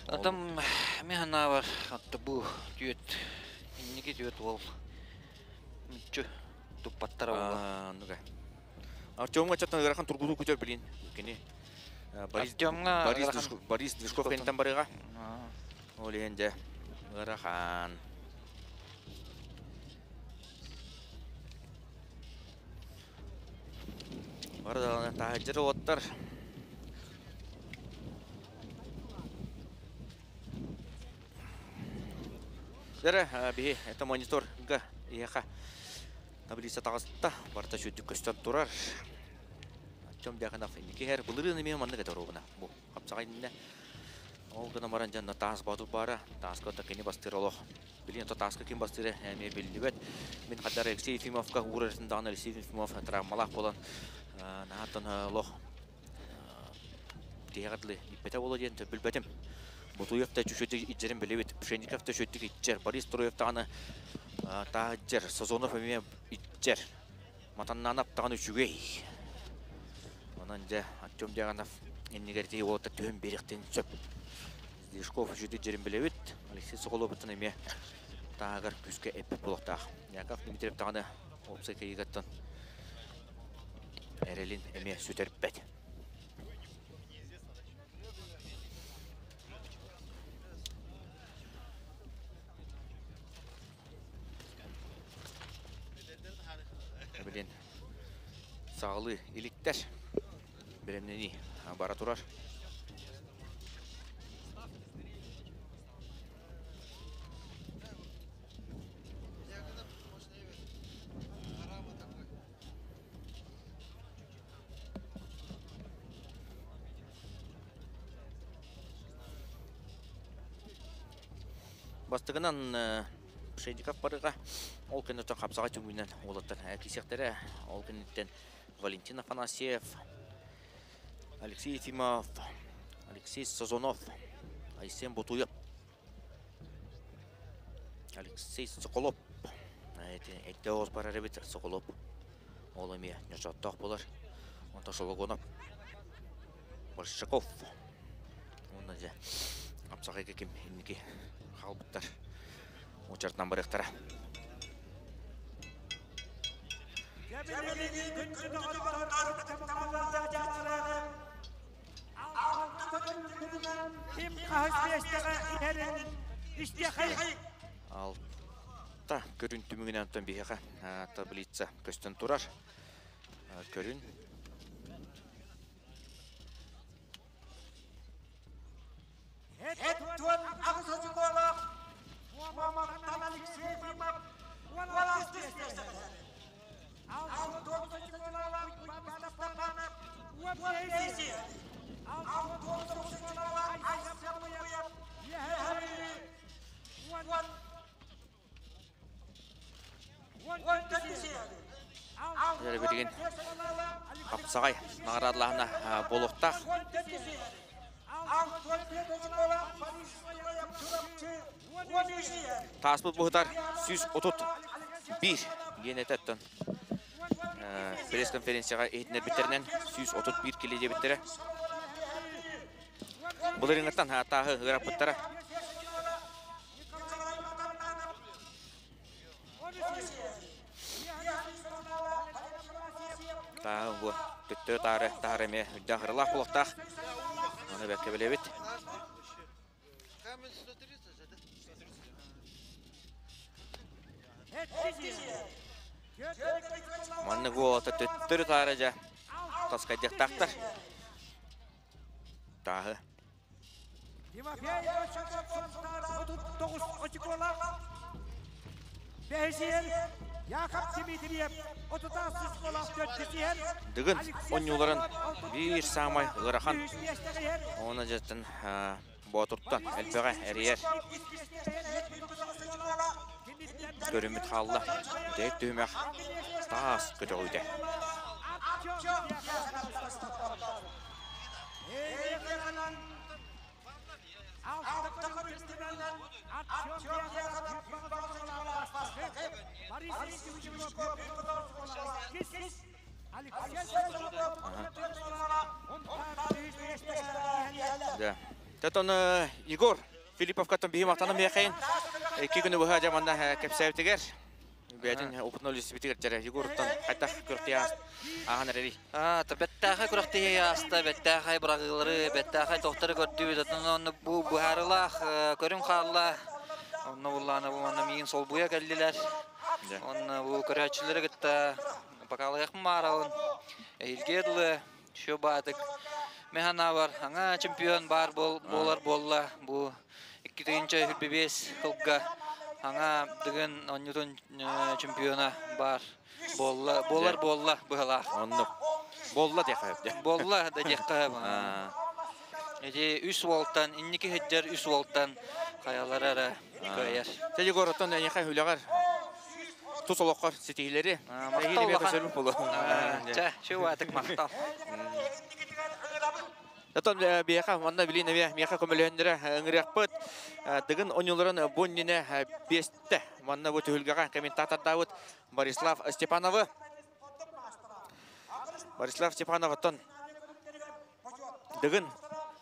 Атам мен санаабар атта бу түөт инники түөт уол мүччү туппаттара буолла. Нуга. Артемга чаттан ыарахан тургутуу күтөр билин. Кини Борис Борис Борис Движков кэнниттэн барыга. Ол иһин дьэ ыарахан. Бары даҕаны таһырдьа уоттар. Дэрэ, биһи это мониторга иһэхэ таблица таҕыста, барыта сүрдүк көстөн турар. Артем Дьяконов инники иһэр. Былырыын эмиэ маннык этэ оруобуна. Бу хапсаҕай иннинэ. Ол гынан баран дьонно таас боотур баара. Тааска кини бастыыр олох. Билигин тааска ким бастыыра эмиэ биллибэт. Мин хаддар Алексей Ефимовка уурарытын даҕаны Алексей Ефимов травмалаах буолан наһааттан олох тиһэҕэр дылы иппэтэ буолуо диэн билбэтим. Бутуев да чүчүдүк иччэрин билибит, Пшенников да чүчүдүк иччэр, Борис Троев даҕаны тааһыджар, Созонов эмиэ иччэр. Матаннаанап даҕаны үчүгэй. Онон дьэ Артем Дьяконов иннигэр ити уолаттар түһэн биэриэхтэрин сөп. Дьишков үчүгэй дьэрин билэбит. Алексей Соколовыттан эмиэ тааһыгар күүскэ эппит буолуохтаах. Яков Дмитриев даҕаны уопсай кыайыыгаттан эрэлин эмиэ сүтэрбэт. Саҕалыы иликтэр. Бэлэмнэнии бара турар. Бастакынан Пшедиков барыга ол кэнниттэн хапсаҕай түмүгүнэн уолаттар киисиэхтэрэ. Ол кэнниттэн Валентин Афанасьев, Алексей Ефимов, Алексей Сазонов, Айсен Ботуев, Алексей Соколов. Эти оҕус барар эбит Соколов. Ол эмиэ ньочооттоох буолар. Онтон Сологонов, Большаков. Уонна дьэ Апсаҕайга ким инники хаалбыттар уочаратынан барыахтара. Алта көрүн түмүгүнэн онтон биһиэхэ таблица көстөн турар. Көрүн. Билигин хапсаҕай наҕараадалааһына буолуохтаах. Тааспыт быһытар 131 диэн этэ пресс-конференцияҕа иһитиннэрбиттэринэн 131 кило диэбиттэрэ. Былырыыҥҥыттан тааһы ыараппыттара. Тааһы бу төттөрү таары таһар эмиэ үрдээх ырылаах буолуохтаах. Ону бэркэ билэбит. Маннык уолата төттөрү таары дьэ таскайдыахтаахтар. Тааһы. Дыгын оонньууларын биир саамай ыарахан уонна дьэттэн Боотуртан элбэҕи эрийэр. Көрүммүт хаалла. Бүтэһик түһүмэх таас көтөҕүүтэ. Да. Тотон Егор Филипповкаттан биһи махтанам миэхэйин. Икки күнү быһа дьэ манна кэпсээбитигэр бэйэтин опытын үллэстибитигэр дьэрэ Егоруттан хайдах күрэхтэһии ааһан эрэрий? Бэттээхэй күрэхтэһии ааста, бэттээхэй бырагыылары, бэттээхэй тохтору көрдүбүт. Оттон бу быһаарыылаах көрүҥ хаалла. Онно буллаана бу манна миигин солбуйа кэллилэр. Онно бу көрөөччүлэри кытта Бакалыахпын баарабын. Эһиилгэ дылы еще баатык механабар аңа чемпион баар буолар буолла. Бу 2025 сылга аңа дыгын онньутун чемпиона бар буолла буолар буолла быһалаах. Оннук. Буолла диэхэ. Буолла да диэххэ. Эти үс уолтан, инники сылдьар үс уолтан хайалара эрэ кыайар. Те Егор, оттон эйиэхэ үлэҕэр тус олоххор ситиһиилэри Махтал улахан. Чэ, чугаатык махтал. Отон биэхэ манна билин эмиэ миэхэ көмөлөһөннөрө ыҥырыахпыт. Дыгын оонньууларын бу иннинэ биэстэ манна бу түһүлгэҕэ комментатордаабыт Борислав Степановы. Борислав Степанов оттон Дыгын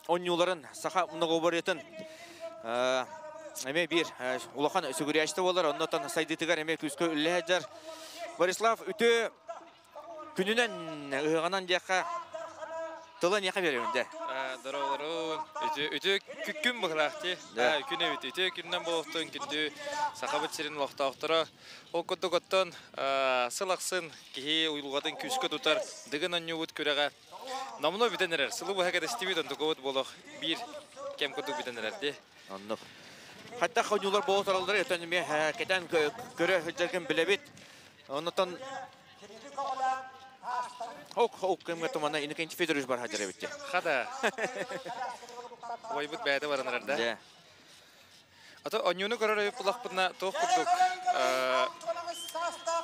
оонньууларын саха многоборьетын эмиэ биир улахан сүгүрүйээччитэ буолар. Оннуттан сайдыытыгар эмиэ күүскэ үлэлэһэ сылдьар. Борислав үтүө күнүнэн ыһыаҕынан диэххэ Тыла ньиэхэ биэрэбин дэ. Дороолорун. Үтүө күн быһылаах дии. Күн эбит. Үтүө күннэн буолуохтун күндү Сахабыт сирин олохтоохторо. Ол курдук оттон сыл ахсын киһи уйулҕатын күүскэ тутар Дыгын оонньуубут күрэҕэ номнуо бүтэн эрэр. Сылы быһа кэтэстибит, онтукабыт буолуох биир кэм курдук бүтэн эрэр дии. Оннук. Хайдах оонньуулар буола тураллар өтөн эмиэ кэтэн көрө сылдьаргын билэбит. Оннотон Ок, ок кэмҥэ тумана Иннокентий Федорович бар хадьар эбит. Хада. Ойбут бэйэтэ баран эрэр да. Ато онньууну көрөр өйүп булахпытына туох курдук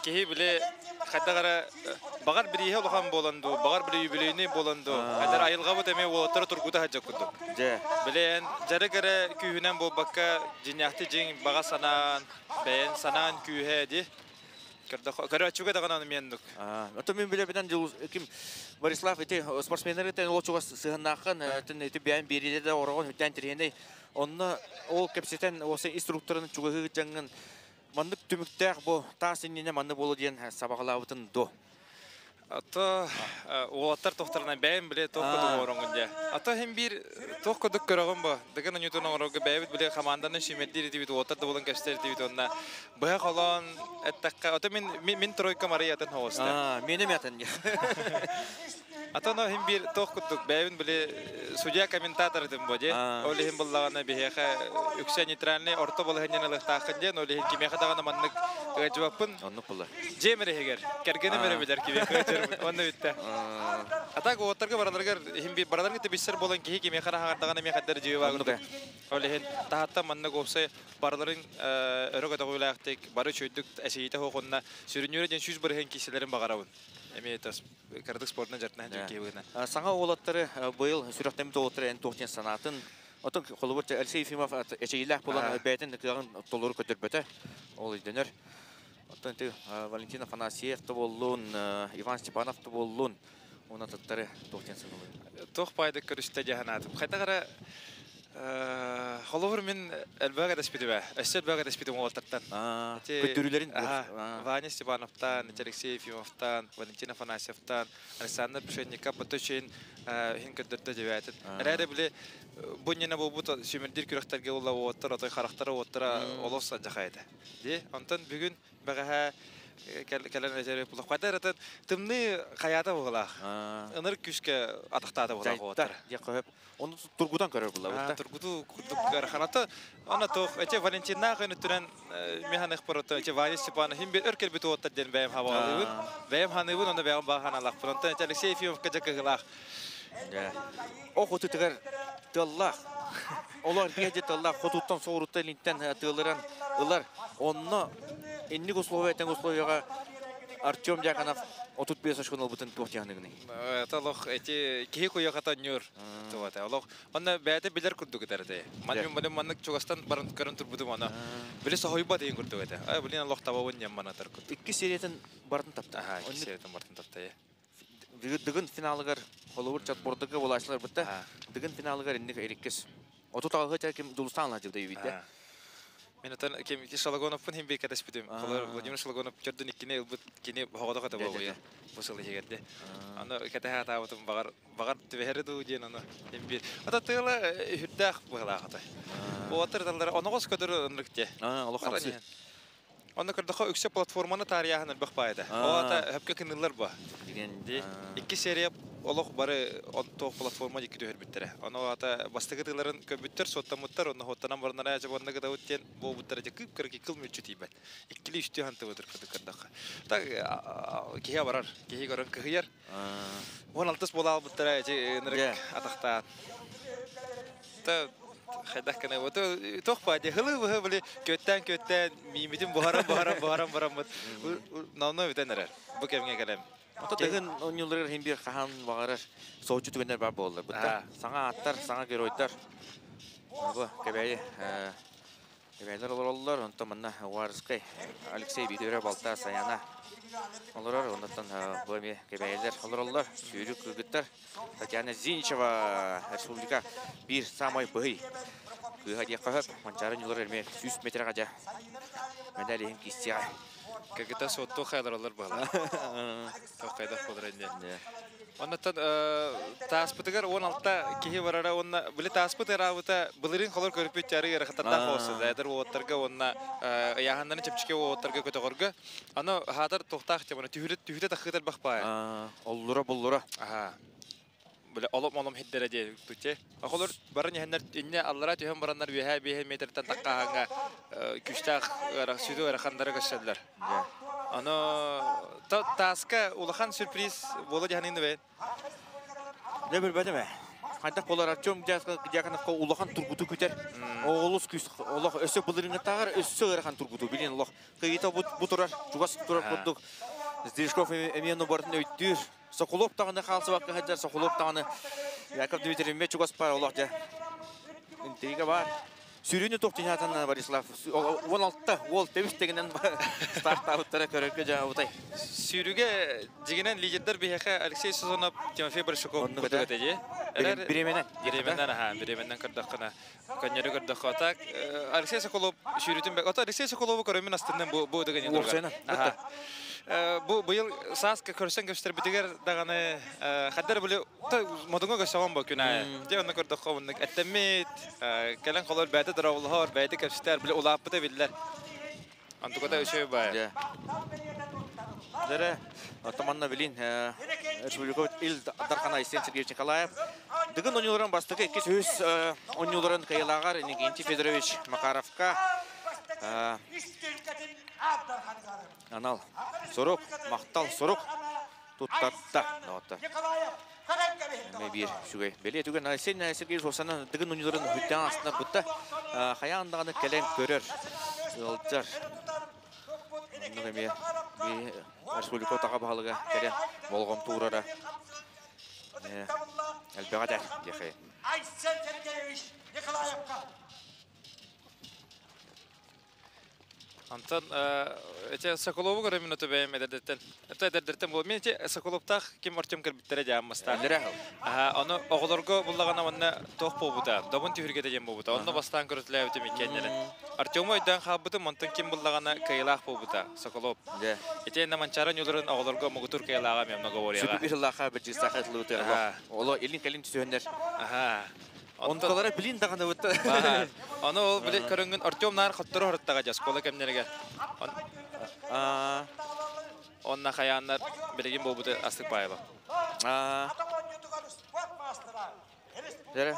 киһи били хайдах эрэ баҕар бирииһэ улахан буолан дуу, баҕар били юбилейный буолан дуу, хайдар айылҕабыт эмиэ уолаттары тургута сылдьар курдук. Дьэ. Били эн дьарык эрэ күүһүнэн буолбакка дьиҥнээхти дьиҥ баҕа санаан, бэйэн санаан күүһэ ди. Көрөөччүгэ даҕаны аны миэннук. Ото мин билэбинэн ким Борислав ити спортсменнары тэн ол чугас сыһыннааххын тэн ити бэйэн биэриилэ да ороҕун үтэн тириэнэй онно ол кэпсэтэн осы инструкторын чугаһыы дьаҥҥын маннык түмүктээх бу таас иннинэ манны буолу диэн сабаҕалаабытын до. Ато уолаттар тохторунан бэйэм биле туох курдук оҥороҥҥун дьэ. Ато иһин биир туох курдук көрөҕүн бу. Дыгын онньуутун оҥорорго бэйэбит биле хамаанданы сүүмэрдиир этибит, уолаттар да буолан кэпсэтэр этибит уонна быһа холоон эттэххэ, ото мин мин тройка Мария атын хоҕуста. Миэнэ мятын. Ато но иһин биир туох курдук бэйэбин биле судья комментатор этим бу дьэ. Ол иһин буллаҕына биһиэхэ үксэ нейтральный орто балаһыанньаны ылыахтааххын диэн, ол иһин кимиэхэ даҕаны маннык ыалдьыбаппын. Оннук буолар. Дьиэм иһигэр кэргэним эрэ билэр кимиэхэ ыалдьарбын. Онно бүттэ. А так уоттарга бараларыгар иһин би бараларга тибиссэр буолан киһи кимиэхэ эрэ хаҥардаҕына эмиэ хайдар дьиэ Оннук ээ. Ол иһин таһаттан маннык уопсай барыларын өрө көтөҕүүлээхтик, бары үчүгэйдик эсийитэ суох уонна сүрүннүүрэ диэн 100% киирсэлэрин баҕарабын. Эмиэ кыратык спортунан дьарыктанан дьон киһи быһыытынан. Саҥа уолаттары быйыл сүрэхтэммит уолаттары эн туох диэн санаатын Оттон холобур Алексей Ефимов эчэйиилээх буолан бэйэтин кыаҕын толору көтөрбөтө. Ол өйдөнөр. Оттон ити Валентин Афанасьев да буоллун, Иван Степанов да буоллун, уонна атыттары туох диэн саныыллар? Туох баайдык көрүстэ дии санаатым. Хайдах эрэ холобур мин элбэх этэспитим ээ. Өссө элбэх этэспитим уолаттартан. Көттөрүүлэрин Ваня Степановтан, Алексей Ефимовтан, Валентин Афанасьевтан, Александр Пшенников бото үчүгүн иһин көрдөрдө дьэбээтин. Эрээри били бу иннинэ буолбут сүүмэрдиир күрэхтэргэ буолла уоттар отой харахтара уоттара олус алдьархай этэ. Дии. Онтон бүгүн бэҕэһээ кэлэн этэр булахпата эрэтэн тымныы хайаата буолаах. Ынырык күүскэ атахтаата буолаах уоттар. Диэх хөп. Оны тургутан көрөр булла. Тургутуу курдук ыараханата. Ана туох эти Валентиннаах өнүттүнэн механик порото эти Ваня Степанов хим бир өр келбит уоттар диэн бэйэм хабаҕалыыбын. Бэйэм ханыыбын, онно бэйэм баа ханалаахпын. Онтон эти Алексей Ефимовка дьэ кыһылаах. Ох утутугар тыаллаах. Олор биһиги тыаллаах хотуттан соҕуруттан илинтэн тыалыран ылар. Онно инник условия тэҥ условияҕа Артем Дьяконов 35 очкону ылбытын туох дьаһаныгыный? Это олох эти киһи куйахата ньур тугата. Олох онно бэйэтэ билэр курдук этэр этэ. Ман мин маннык чугастан баран көрөн турбутум аны. Били соһуйбат деген курдук этэ. Ай блин олох табабын диэн манатар курдук. Икки сериятын бартын тапта. Аха, икки сериятын бартын тапта. Дыгын финалыгар холобур чатбордыгы булаачылар бытта. Дыгын финалыгар инник эриккис. 36 ким Дулустан лажыбда юбитте. Мен отон ким Шалагоновпун хим бир кэтэспитим. Холор Владимир Шалагонов төрдүн иккини ылбыт кини хоҕодох этэ буолуйа. Бу сыл иһигэрде. Аны кэтэһэ атаабытым баҕар баҕар түбэһэри дуу диэн аны хим бир. Ата тыала үрдээх быһылаах ата. Уотыр таллара оноҕос көтөрү ынырык те. Олох хамсы. Онно көрдөхө үксэ платформаны таарыйааһын элбэх баайда. Ол ата хөпкө кыныллар ба. Икки серия олох бары туох платформа дикки түһэрбиттэрэ. Ону ата бастакы тыыларын көбүттэр, суоттаммыттар, онно хуоттанан баранара жабонна гытабыт диэн буолбуттара дьэ кыып кыргы кыл мүччү тиийбэт. Иккили үстүү хантыбытыр кырдык көрдөххө. Так киһи барар, киһи көрөн кыһыйар. 16 буола албыттара эти ынырык атахтаан. Та хайдах гына вот туох баа дии хылы быһы били күөттээн күөттээн миимитин буһаран буһаран буһаран бараммыт номно бүтэн эрэр бу кэмҥэ кэлэн Ото тыгын оонньууларыгар иһин биир хаһан баҕарар соһуччу түгэннэр баар буолаллар. Бытта саҥа ааттар, саҥа геройдар. Бу Кэбээйи Кэбээйилэр олороллор. Онтон манна Уарскай Алексей Биитүрэ балта Саяна олорор. Оннуттан бу эмиэ Кэбээйилэр олороллор. Сүүрүк кыргыттар. Татьяна Зиничева республика биир самай быһый кыыһа диэххэ сөп. Манчаары ньулар эмиэ 100 метрға дьэ медаль иһин киирсиэҕэ. Кыргыта суоттуу хайларалар быһалар. Тоқ хайдах болар инде. Оннаттан тааспытыгар 16 киһи барара уонна били тааспыт ыраабыта былырыын холор көрүппүт тяры ыарахаттардаах болсу. Эдэр уоттарга уонна ыйааһыннарын чэпчэки уоттарга көтөҕөргө. Аны хаатар туохтаах теманы түһүтэ түһүтэ тахыытар бахпаая. Оллура буллура. Аха. Били олом-олом хиддэрэ диэ тутте. Охолор баран иһэннэр инне аллара түһэн бараннар үөһээ биэһэ метртэн таххааһаҥҥа күүстээх сүдү ыарахандары көрсөллөр. Аны тааска улахан сюрприз буола дьаһаныын бэйэн. Дьэ билбэтим ээ. Хайдах буолар Артем Дьяконовка улахан тургуту күтэр. Оҕолус күүс олох өссө былырыҥҥытааҕар өссө ыарахан тургуту билин олох кыйыта бу турар чугас турар курдук Сдвижков эмиэ барытын өйдүүр. Соколов даҕаны хаалсыбакка сылдьар, Соколов даҕаны Яков Дмитриевич чугас баар олох дьэ. Интрига баар. Сүрүнү туох тиһаатан Борислав 16 уол тэбис тегинен стартаабыттара көрөргө дьаабытай. Сүүрүгэ дьигинэн лидердер биһиэхэ Алексей Сазонов, Тимофей Большаков көтөгөтө дии. Биременен. Биременен аха, биременен көрдөххүнэ. Көннөрү көрдөххө так Алексей Соколов сүүрүтүн бек. Ото Алексей Соколову көрөмүн астынным бу бу дыгын Уопсайынан. Бу быйыл сааска көрсөн көстөрбүтүгэр даҕаны хаддар били модуҥа көсөҕөн бу күн аайы. Дьэ онно көрдөххө оннук эттэммит, кэлэн холор бэйэтэ дорооболоһор, бэйэтэ кэпсэтэр, били улааппыта биллэр. Антуката үчүгэй баайа. Дэрэ, оттон билин республика Ил Дархана Айсен Сергеевич Николаев Дыгын оонньууларын бастакы иккис үһүс оонньууларын кыайыылааҕар Иннокентий Федорович Макаровка анал сурук, махтал сурук туттарда. Эмэ биир үчүгэй бэлиэ түгэн Айсен Сергеевич Уосанан Дыгын оонньууларын үттээн астына бутта хайаан даҕаны кэлэн көрөр, ыалдьар. Оннук эмиэ республика таға баһылыга кэлэн болҕомто уурара элбэҕэ этэр диэхэй. Айсен Сергеевич Николаевка Антон эти Соколову көрөмүн ото бэйэм эдэрдэртэн. Это эдэрдэртэн буол. Мен эти Соколовтаах ким Артем кэлбиттэрэ дьааммастаах. Аха, ону оҕолорго буллаҕына манна туох буолбута, добун түһүргэтэ диэн буолбута. Онно бастаан көрүтүлээбитим иккиэннэрин. Артему өйдөөн хаалбытым, онтон ким буллаҕына кыайыылаах буолбута, Соколов. Итиэннэ Манчаара ньуларын оҕолорго мугутур кыайыылааҕа эмиэ многоворияҕа. Сүбү сыллаахха биржистаах этылыбыты. Оло илин-кэлин түсүһөннөр. Аха. Онтулара билин даҕаны бутта. Ону ол били көрөҥҥүн Артем наар хоттору хорыттаҕа дьэ оскуола кэмнэригэр. Онна хайааннар билигин буолбуты астык баайла. Дэрэ.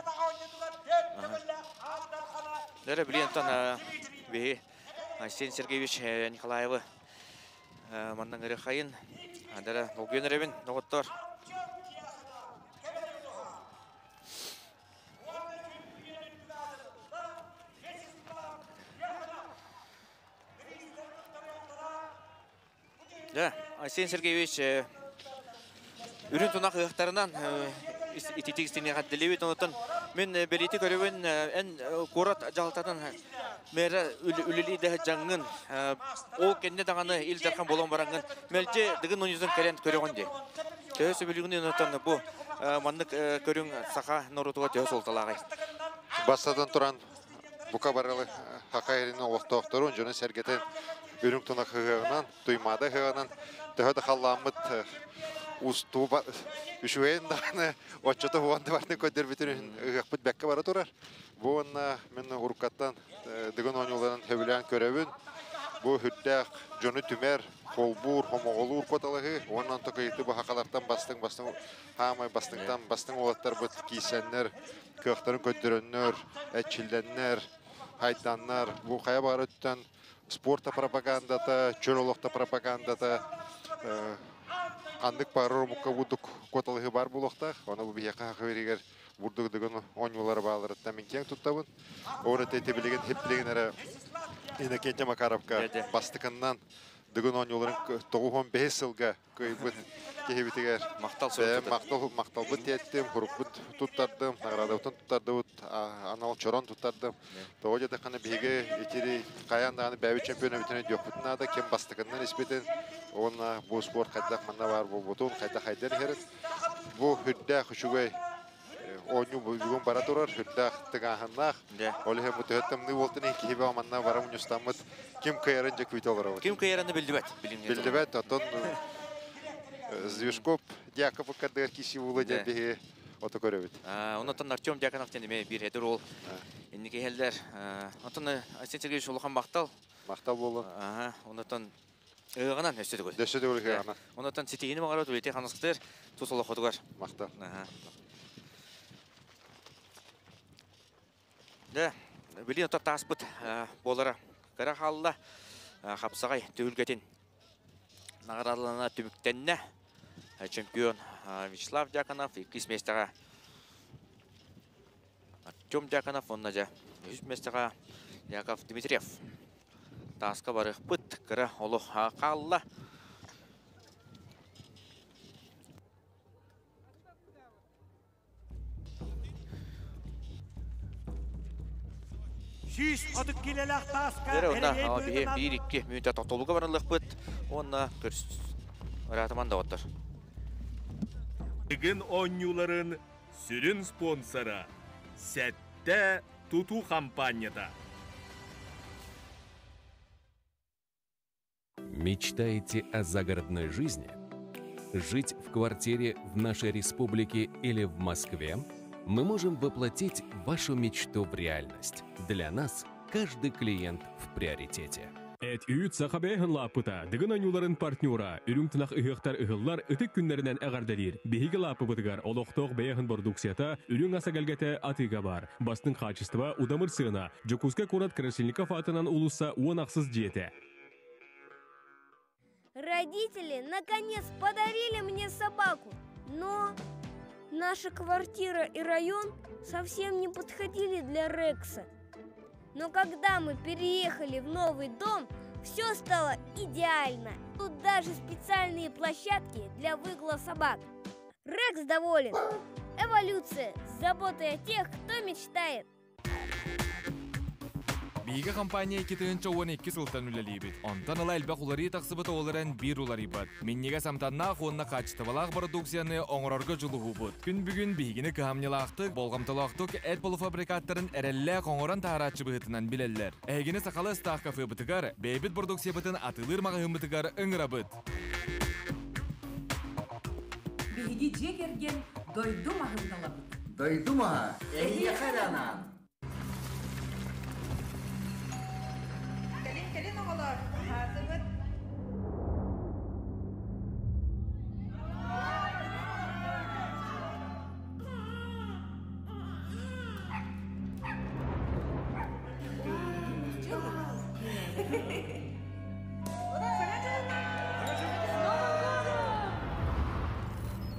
Дэрэ билин антон биһи Айсен Сергеевич Николаевы манна ырыхайын. Дэрэ долгуйан эрэбин доҕоттор. Да, Айсен Сергеевич үрүн тунах ыһыктарынан ититик истиҥник хаддилибит. Онтон мен бэлиити көрөбүн эн куорат дьаһалтатын мэра үлэлии да дьаҥҥын ол кэннэ даҕаны Ил Дархан буолан бараҥҥын мэлдьи Дыгын оонньуутун кэлэн көрөҕүн дии. Төһө сөбүлүүгүн онтон бу маннык көрүҥ саха норуотугар төһө суолталааҕый? Бастатан туран бука барылы Хаха эрин олохтоохторун дьону-сэргэтин үрүҥ тунах ыһыаҕынан, Туймаада ыһыаҕынан төһө да халлааммыт устууба үчүгэйин даҕаны оччото уон да барытын көрдөрбүтүн иһин ыһыахпыт бэккэ бара турар. Бу уонна мин уруккаттан Дыгын оонньууларын сөбүлээн көрөбүн. Бу сүрдээх дьону түмэр, холбуур, хомоҕолуур куоталаһыы уонна онто кыйыты баһакалартан бастыҥ бастыҥ хаамай бастыҥтан бастыҥ уолаттарбыт киирсэннэр, кыахтарын көрдөрөннөр, эрчиллэннэр, хайданнар. Бу хайа баҕар өттүттэн спорта пропагандата, чөл олохто пропагандата ханнык баҕарар омукка бурдук куоталаһыы баар буолуохтаах. Ону бу биһиэхэ саха сиригэр бурдук дыгын оонньуулара баалларыттан мин киэҥ туттабын. Ол эти билигин хип билигин эрэ Иннокентий Макаровка бастакыннан Дыгын оонньууларын 95 сылга кыайбыт киһибитигэр махтал махтал махталбыт тиэттим, хурукпут туттардым, наградабытын туттардыбыт, анал чорон туттардым. Тоҕо диэтэххинэ биһиги итири хайаан даҕаны бэйэбит чемпионабытын өйдүөхпүтүн наада, ким бастакыннан испитин уонна бу спорт хайдах манна баар буолбутун, хайдах хайдан иһэрин. Бу үрдээх үчүгэй. Оонньуу бүгүн бара турар, үрдээх тыҥааһыннаах. Ол иһин бу төһө тымныы буолтун иһин киһи бөҕө манна бара мунньустаммыт ким кыайарын дьэ күүтэ олоробут. Ким кыайарын биллибэт. Биллибэт, оттон Звежков Дьяков ыккардыгар киирсии буолуо диэн биһиги ото көрөбүт. Оннуттан Артем Дьяконов диэн эмиэ биир эдэр уол инники иһэллэр. Оттон Айсен Сергеевич улахан махтал. Махтал буоллун. Оннуттан ыһыаҕынан өссө төгүл. Өссө төгүл ыһыаҕынан. Оннуттан ситиһиини баҕарабыт үлэтэ ханыскытыр тус олоххутугар. Махтал. Дэ, билин ото тааспыт буолара кыра хаалла. Хапсаҕай түһүлгэтин наҕараадалана түмүктэннэ. Чемпион Вячеслав Дьяконов иккис миэстэҕэ Артем Дьяконов уонна дьэ үһүс миэстэҕэ Яков Дмитриев. Тааска барыахпыт кыра олох хаалла. Биһи биир-икки мүнүүтэ тохтобулга барыллыахпыт уонна ыраатыман да оттор. Дыгын оонньууларын сүрүн спонсора Сэттэ тутуу хампаанньата. Мечтаете о загородной жизни? Жить в квартире в нашей республике или в Москве? Мы можем воплотить вашу мечту в реальность. Для нас каждый клиент в приоритете. Эт үүт саха бэйэһин лааппыта, Дыгын оонньууларын партнера, үрүҥ тунах ыһыахтар ыһыллар ытык күннэринэн эҕэрдэлиир. Биһиги лааппыбытыгар олохтоох бэйэһин бородууксуйата, үрүҥ ас эгэлгэтэ атыыга баар. Бастыҥ хаачыстыба, удамыр сыана. Дьокуускай куорат Красильников аатынан уулусса уон ахсыс дьиэтэ. Родители наконец подарили мне собаку, но наша квартира и район совсем не подходили для Рекса. Но когда мы переехали в новый дом, все стало идеально. Тут даже специальные площадки для выгула собак. Рекс доволен. Эволюция с заботой о тех, кто мечтает. Биһиги компания 2012 сылтан үлэлиибит. Онтон ыла элбэх уларыйыы тахсыбыт ол эрэн биир уларыйбат. Минньигэс амтаннаах уонна хаачыстыбалаах бородууксуйаны оҥорорго дьулуһуубут. Күн бүгүн биһигини кыһамньылаахтык, болҕомтолоохтук эт полуфабрикаттарын эрэллээх оҥорон таһаарааччы быһыытынан билэллэр. Эһигини сахалыы астаах кафебытыгар, бэйэбит бородууксуйабытын атыылыыр маҕаһыыммытыгар ыҥырабыт. Биһиги дьиэ кэргэн дойду маһын талабыт. Дойду маһа эһиэхэ эрэ анаан. Кэлин, кэлин оҕолор, аһаатыбыт.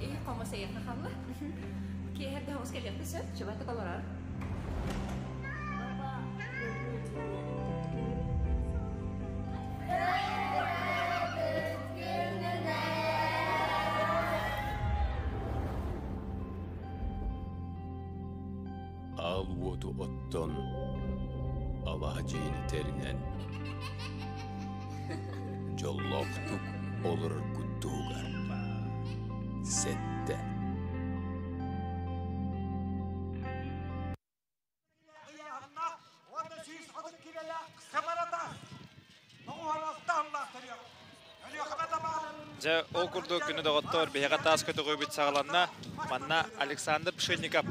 Ии, хомусайыахха хаалла. Киэһэ эрдэ хомус кэлиэхпит сөп, чубатык олорор. Аал уоту оттон, алаһа дьиэни тэринэн, дьоллоохтук олороргут туһугар сэттэ. Дьэ, ол курдук күнү доҕоттор биһиэхэ таас көтөҕүүбүт саҕаланна. Манна Александр Пшенников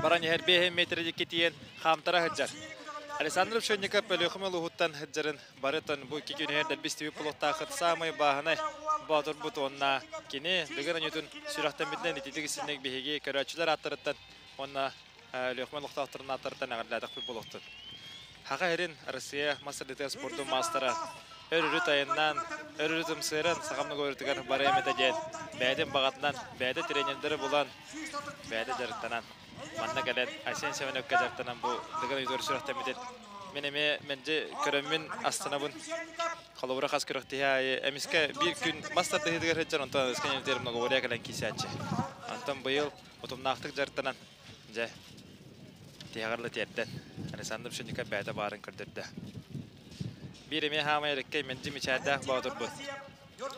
баран иһэр 5 метр тиийэн хаамтара сылдьар. Александр Пшенников Өлүөхүмэ улууһуттан сылдьарын барытын бу икки күнүһэр дэлби истибит буолуохтааххыт саамай бааһынай боотурбут уонна кини Дыгын оонньуутун сүрэхтэммитинэн ититик истинник биһиги көрөөччүлэр ааттарыттан уонна Өлүөхүмэ олохтоохторун ааттарыттан эҕэрдэлээтэхпит буолуохтун. Хаха сирин Россия мас тардыытыгар спордун маастара өр-өрүт айаннаан, өр-өрүт ымсыыран сахам норуотугар барыам этэ диэн бэйэтин баҕатынан, бэйэтэ тренердэри булан, бэйэтэ дьарыктанан манна кэлэн Айсен Семеновка дьарыктанан бу Дыгын ойуутугар сүрэхтэммитин мин эмиэ мэлдьи көрөммүн астынабын. Холобура хас күрэхтэһии аайы эмискэ биир күн мас тардыһыытыгар сылдьар, онтон аныгыскы нэдиэлэ многоборье кэлэн киирсээччи. Онтон быйыл утумнаахтык дьарыктанан Дьэ, тиһэҕэр да тиэрдэн, Александр Пшенников бэйэтэ баарын көрдөрдө. Биир эмиэ хаамай эрэккэй мэлдьи мичээрдээх боотурбут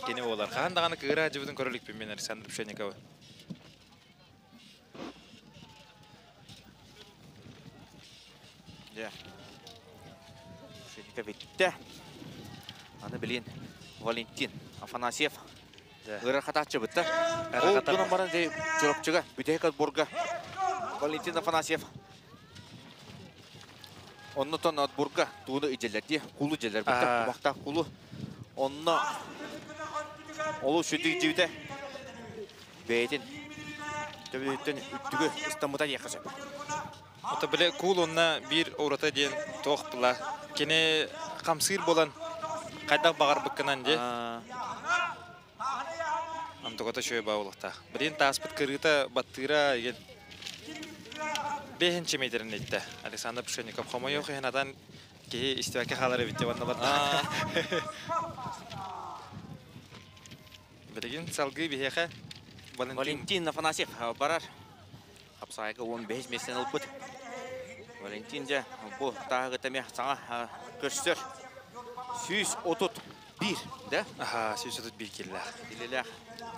кини буолар. Хаһан даҕаны кыыра дьыбытын көрө иликпин мин Александр Пшенниковы. Дьэ. Шеника битте. Аны билин Валентин Афанасьев ырахатааччы бытта. Ол гынан баран дьэ Чурапчыга бүтэһик отборга Валентин Афанасьев оннотон отборга тууну идьэлэр дии, кулу идьэлэр бытта, тумахтаах кулу. Онно олус сүдүк дьибитэ бэйэтин төбөтүттэн үрдүгү ыстаммыта диэххэ сөп. Ото биле куул онна биир урата диэн туох була. Кини хамсыыр буолан хайдах баҕарбыккынан дии. Онтуката үчүгэй баа буолуохтаах. Билигин тааспыт кырыыта баттыыра еген бэһинчи метрин иттэ. Александр Пшенников хомойуох иһин атан киһи истибэккэ хаалар эбит диэн барда. Билигин салгыы биһиэхэ Валентин, Валентин Афанасьев барар. Хапсаайга 15 миэстэни ылбыт. Валентин дьэ бу тааһыгыта эмиэ саҥа көрсөр. 131, да? Аха, 131 киллээх. Киллэлээх.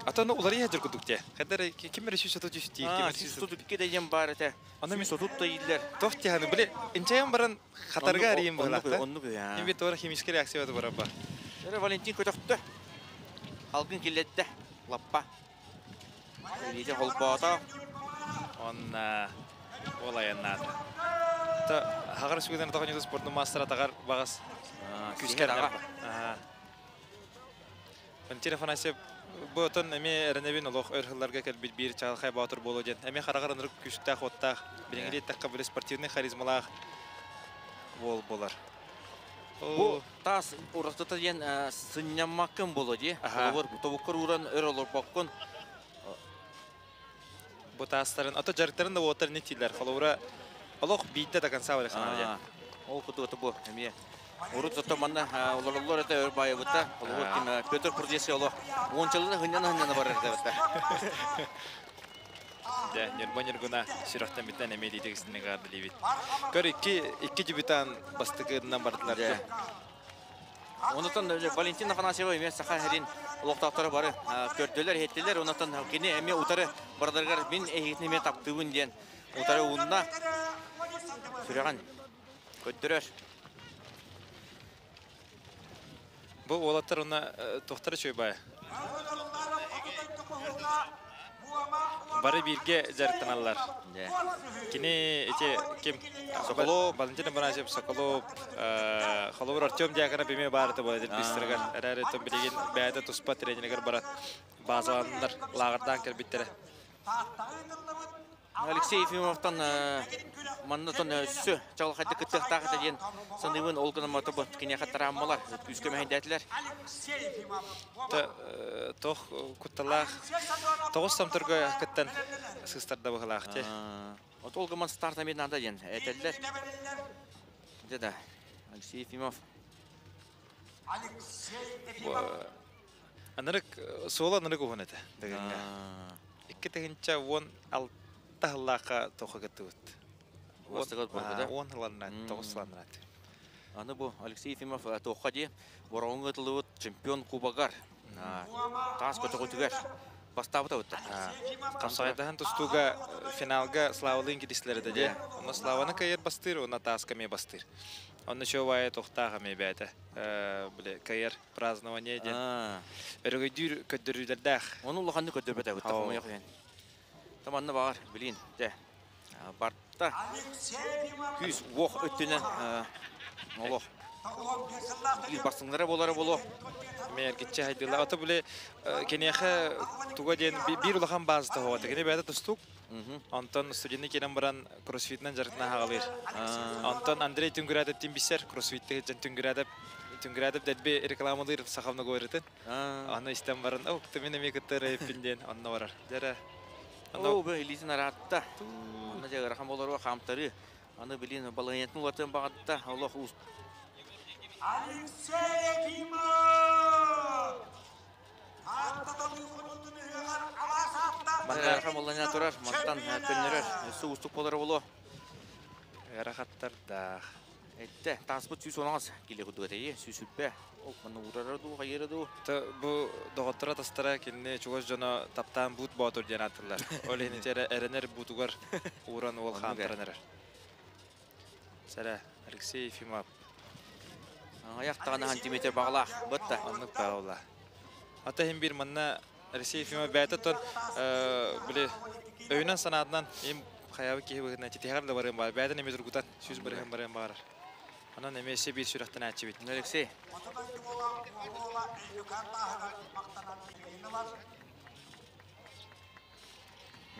Ата ону уларыйа сылдьар курдук дии. Хайдах эрэ ким эрэ 133 диир, ким эрэ 132 да диэн баар этэ. Аны 130 да ииллэр. Туох диэханы, били инчэйэн баран хатарга арыйын быһылаах да. Оннук Им бит туора химический реакция барар ба. Эрэ Валентин көтөхтө. Алгын киллэрдэ. Лаппа. Илиитэ холбоото. Онна ол айаннаата. Та хаҕар сүгүнэн тоҕоньуту спортун маастара тагар бағас күскэр. Валентин Афанасьев бу отон эмиэ эрэнэбин олох өр сылларга кэлбит биир чаҕылхай боотур буолуо диэн. Эмиэ хараҕар ынырык күүстээх уоттаах, билиҥҥи диэтэххэ били спортивный харизмалаах уол буолар. Бу таас уратыта диэн сынньаммаккын буолуо дии. Холобур, тобуккар ууран өр олорбоккун. Бу таастарын, ото дьарыктарын да уоттар не тиилэр. Холобура, олох биирдэ до конца барыхана диэн. Ол кутугата бу эмиэ. Урут зато манна олороллор это өр байыбыта. Холобур, ким Петр Курдеси олох уончалыны хынньана-хынньана барар этэ. Дьэ, Ньурба Ньургуна сүрэхтэн бүтэн эмиэ диитигистини билибит. Көр, икки дебютант бастакытынан бардылар. Дьэ. Онутан Валентина Афанасьева эмиэ Саха сирин олохтоохторо бары көрдүлэр, иһиттилэр. Онутан кини эмиэ утары бардарыгар мин эһигитин эмиэ таптыыбын диэн утары уунна. Сүрэҕин көрдөрөр. Бу уолаттар уна туохтара үчүгэй баайа. Бары бииргэ дьарыктаналлар. Кини ити ким? Соколов. Валентин Афанасьев Соколов, холобур Артем Дьяконов эмиэ баар этэ буолар бистеригэр. Эрээри билигин бэйэтэ туспа тренеригэр баран баазаланнар лааҕырдаан кэлбиттэрэ. Алексей Ефимовтан манна тон өссө чаҕылхайдык кыттыахтаах этэ диэн саныыбын. Ол гынан мотобу киниэхэ травмалар күүскэ мэһэйдээтилэр. Тох кутталаах тоҕус томторго кыттан сыыстарда быһылаах те. Вот ол гынан старт эмиэ надо диэн этэллэр. Дьэ да, Алексей Ефимов. Анарык суола анарык уһун этэ дэгиҥҥэ. 2016 сыллаахха тоха кыттыбыт. 10 сылларынан, 9 сылларынан. Аны бу Алексей Ефимов туохха дии Бороҕоҥҥо ытыллыбыт чемпион кубогар таас көтөҕүтүгэр бастаабыта бытта. Хамсаҕайдаһан тустууга финалга Славалыын кирислэр этэ дии. Онно Славаны кыайар бастыыр, уонна тааска эмиэ бастыыр. Онно чуобайа туохтаах эмиэ бэйэтэ. Били кыайар празднование диэн өрөгөйдүүр көрдөрүүлэрдээх. Ону улаханнык көрдөрбөтө бытта хомойох иһин. Таманна баҕар билин те барта күүс уох өттүнэн олох биир бастыҥнара буолара буолуо. Эмиэ эргиччи хайдыылаах. Ото били киниэхэ туга диэн биир улахан баазата хоҕото. Кини бэйэтэ тустуук. Онтон студенты кэлэн баран кроссфитынан дьарыктана хаҕалыыр. Онтон Андрей Түнгүрээдэптин билсэр, кроссфитте сылдьан Түнгүрээдэп Түнгүрээдэп дэлби рекламалыыр сахамна говоритын. Аны истэн баран, о, мин эмиэ кытта эрэйиппин диэн онно барар. Дьэрэ. Оо, бу илиитин араатта. Онно дьэ ыарахан болоруо хаамтарыы. Аны билин балаһыанньатын уларытыан баҕарда. Олох уус. Алексей Ефимов! Ыарахан буолланя турар, мантан көннөрөр, өссө уустук буолара буолуо. Ыарахаттардаах. Эттэ, тааспыт 110 киле курдук этэйи, 120. Ол манна уурара дуу, хайыра дуу? Бу доҕотторо тастара кинини чугас дьоно таптаан буут боотур диэн ааттылар. Ол иһин эрэнэр буутугар ууран уол хаамтаран эрэр. Сэрэ. Алексей Ефимов. Аяқтағана сантиметр бағалақ. Бұтта. Оннук бааула. Ата хим бир манна Алексей Ефимов бәйті тон біле өйінен санатынан ем хаябы киһи быһытынан титиһэр да барыан бар. Бәйтен эме тургутан сүз барыан барыан барар. Анан эме эсе бир сүрәхтен әчибит. Алексей.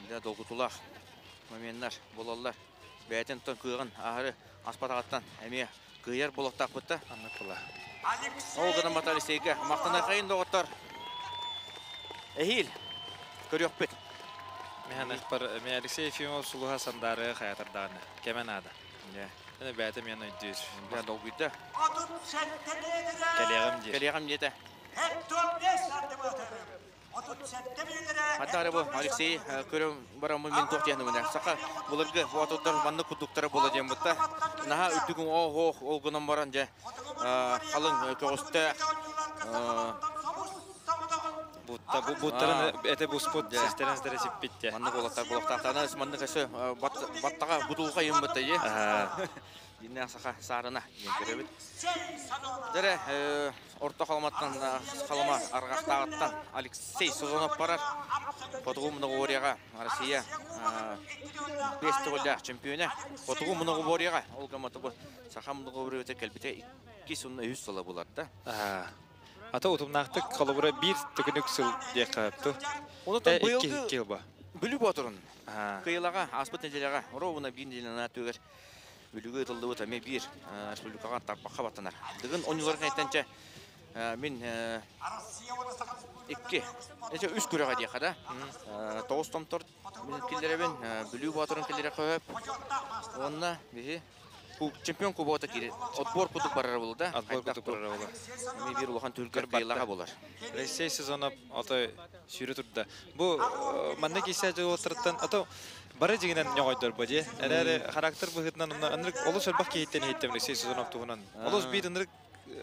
Да долгутулах моменттар болалар. Бәйтен тон кыгын ахыры аспатағаттан әме кыяр болоқтақ бұтта. Аннык була. Ол гына мата Алексейге мақтана қайын доғыттар. Эхил. Көрөк бит. Мен бар мен Алексей Ефимов сулуха сандары хаятарданы. Кемен ада. Мені бәйті мен өйдür. Да долгуйда. Келегім дер. Келегім деді. Хаттары бу Алексей көрөм барамын мен тоқтияны мына. Сақа булыргы ватоттар манны кудуктары бола дем бутта. Наха үттүгүн ох ох ол гынан баран же халың көстө Бутта бу буттарын эте буспут систерин сиппитте. Манны болаттар болоқтақтаны манны кысы баттаға бутулға ем бутта е. Динне сақа сарына мен көрөбүт. Дере орто халматтан халама аргақтағыттан Алексей Созонов барар. Хотугу многоборьеға Россия 5 төгөлдә чемпионы. Хотугу многоборьеға ол гаматы бу саха многоборье келбите 2 сыл сыла булар да. Ата утумнақтык холобура бир түкүнүк сыл дие капту. Оны быйылгы килба. Бүлү батырын. Кыйлага аспыт неделяга ровно бир неделяна түгер. Бүлүгө ытылды эме бир республикага тарпакка баттанар. Дыгын оюнлар кайттанча мен икки, эче үч күрәгә дия да. Тогуз томтор мен килдеребен, бүлү батырын килдере көп. Онна биһи чемпион кубогы кире. Отбор кутуп барар болду да. Отбор кутуп барар болду. Эми бир улахан түркөр кыйлага болар. Алексей сезоны ото сүйрө турда. Бу манна кисе жолоттардан ато бары жигинен ньогойдор бу же. Эрэри характер быһытынан ынырык олус өлбак кейиттен хейттем Алексей сезонов туһунан. Олус бит ынырык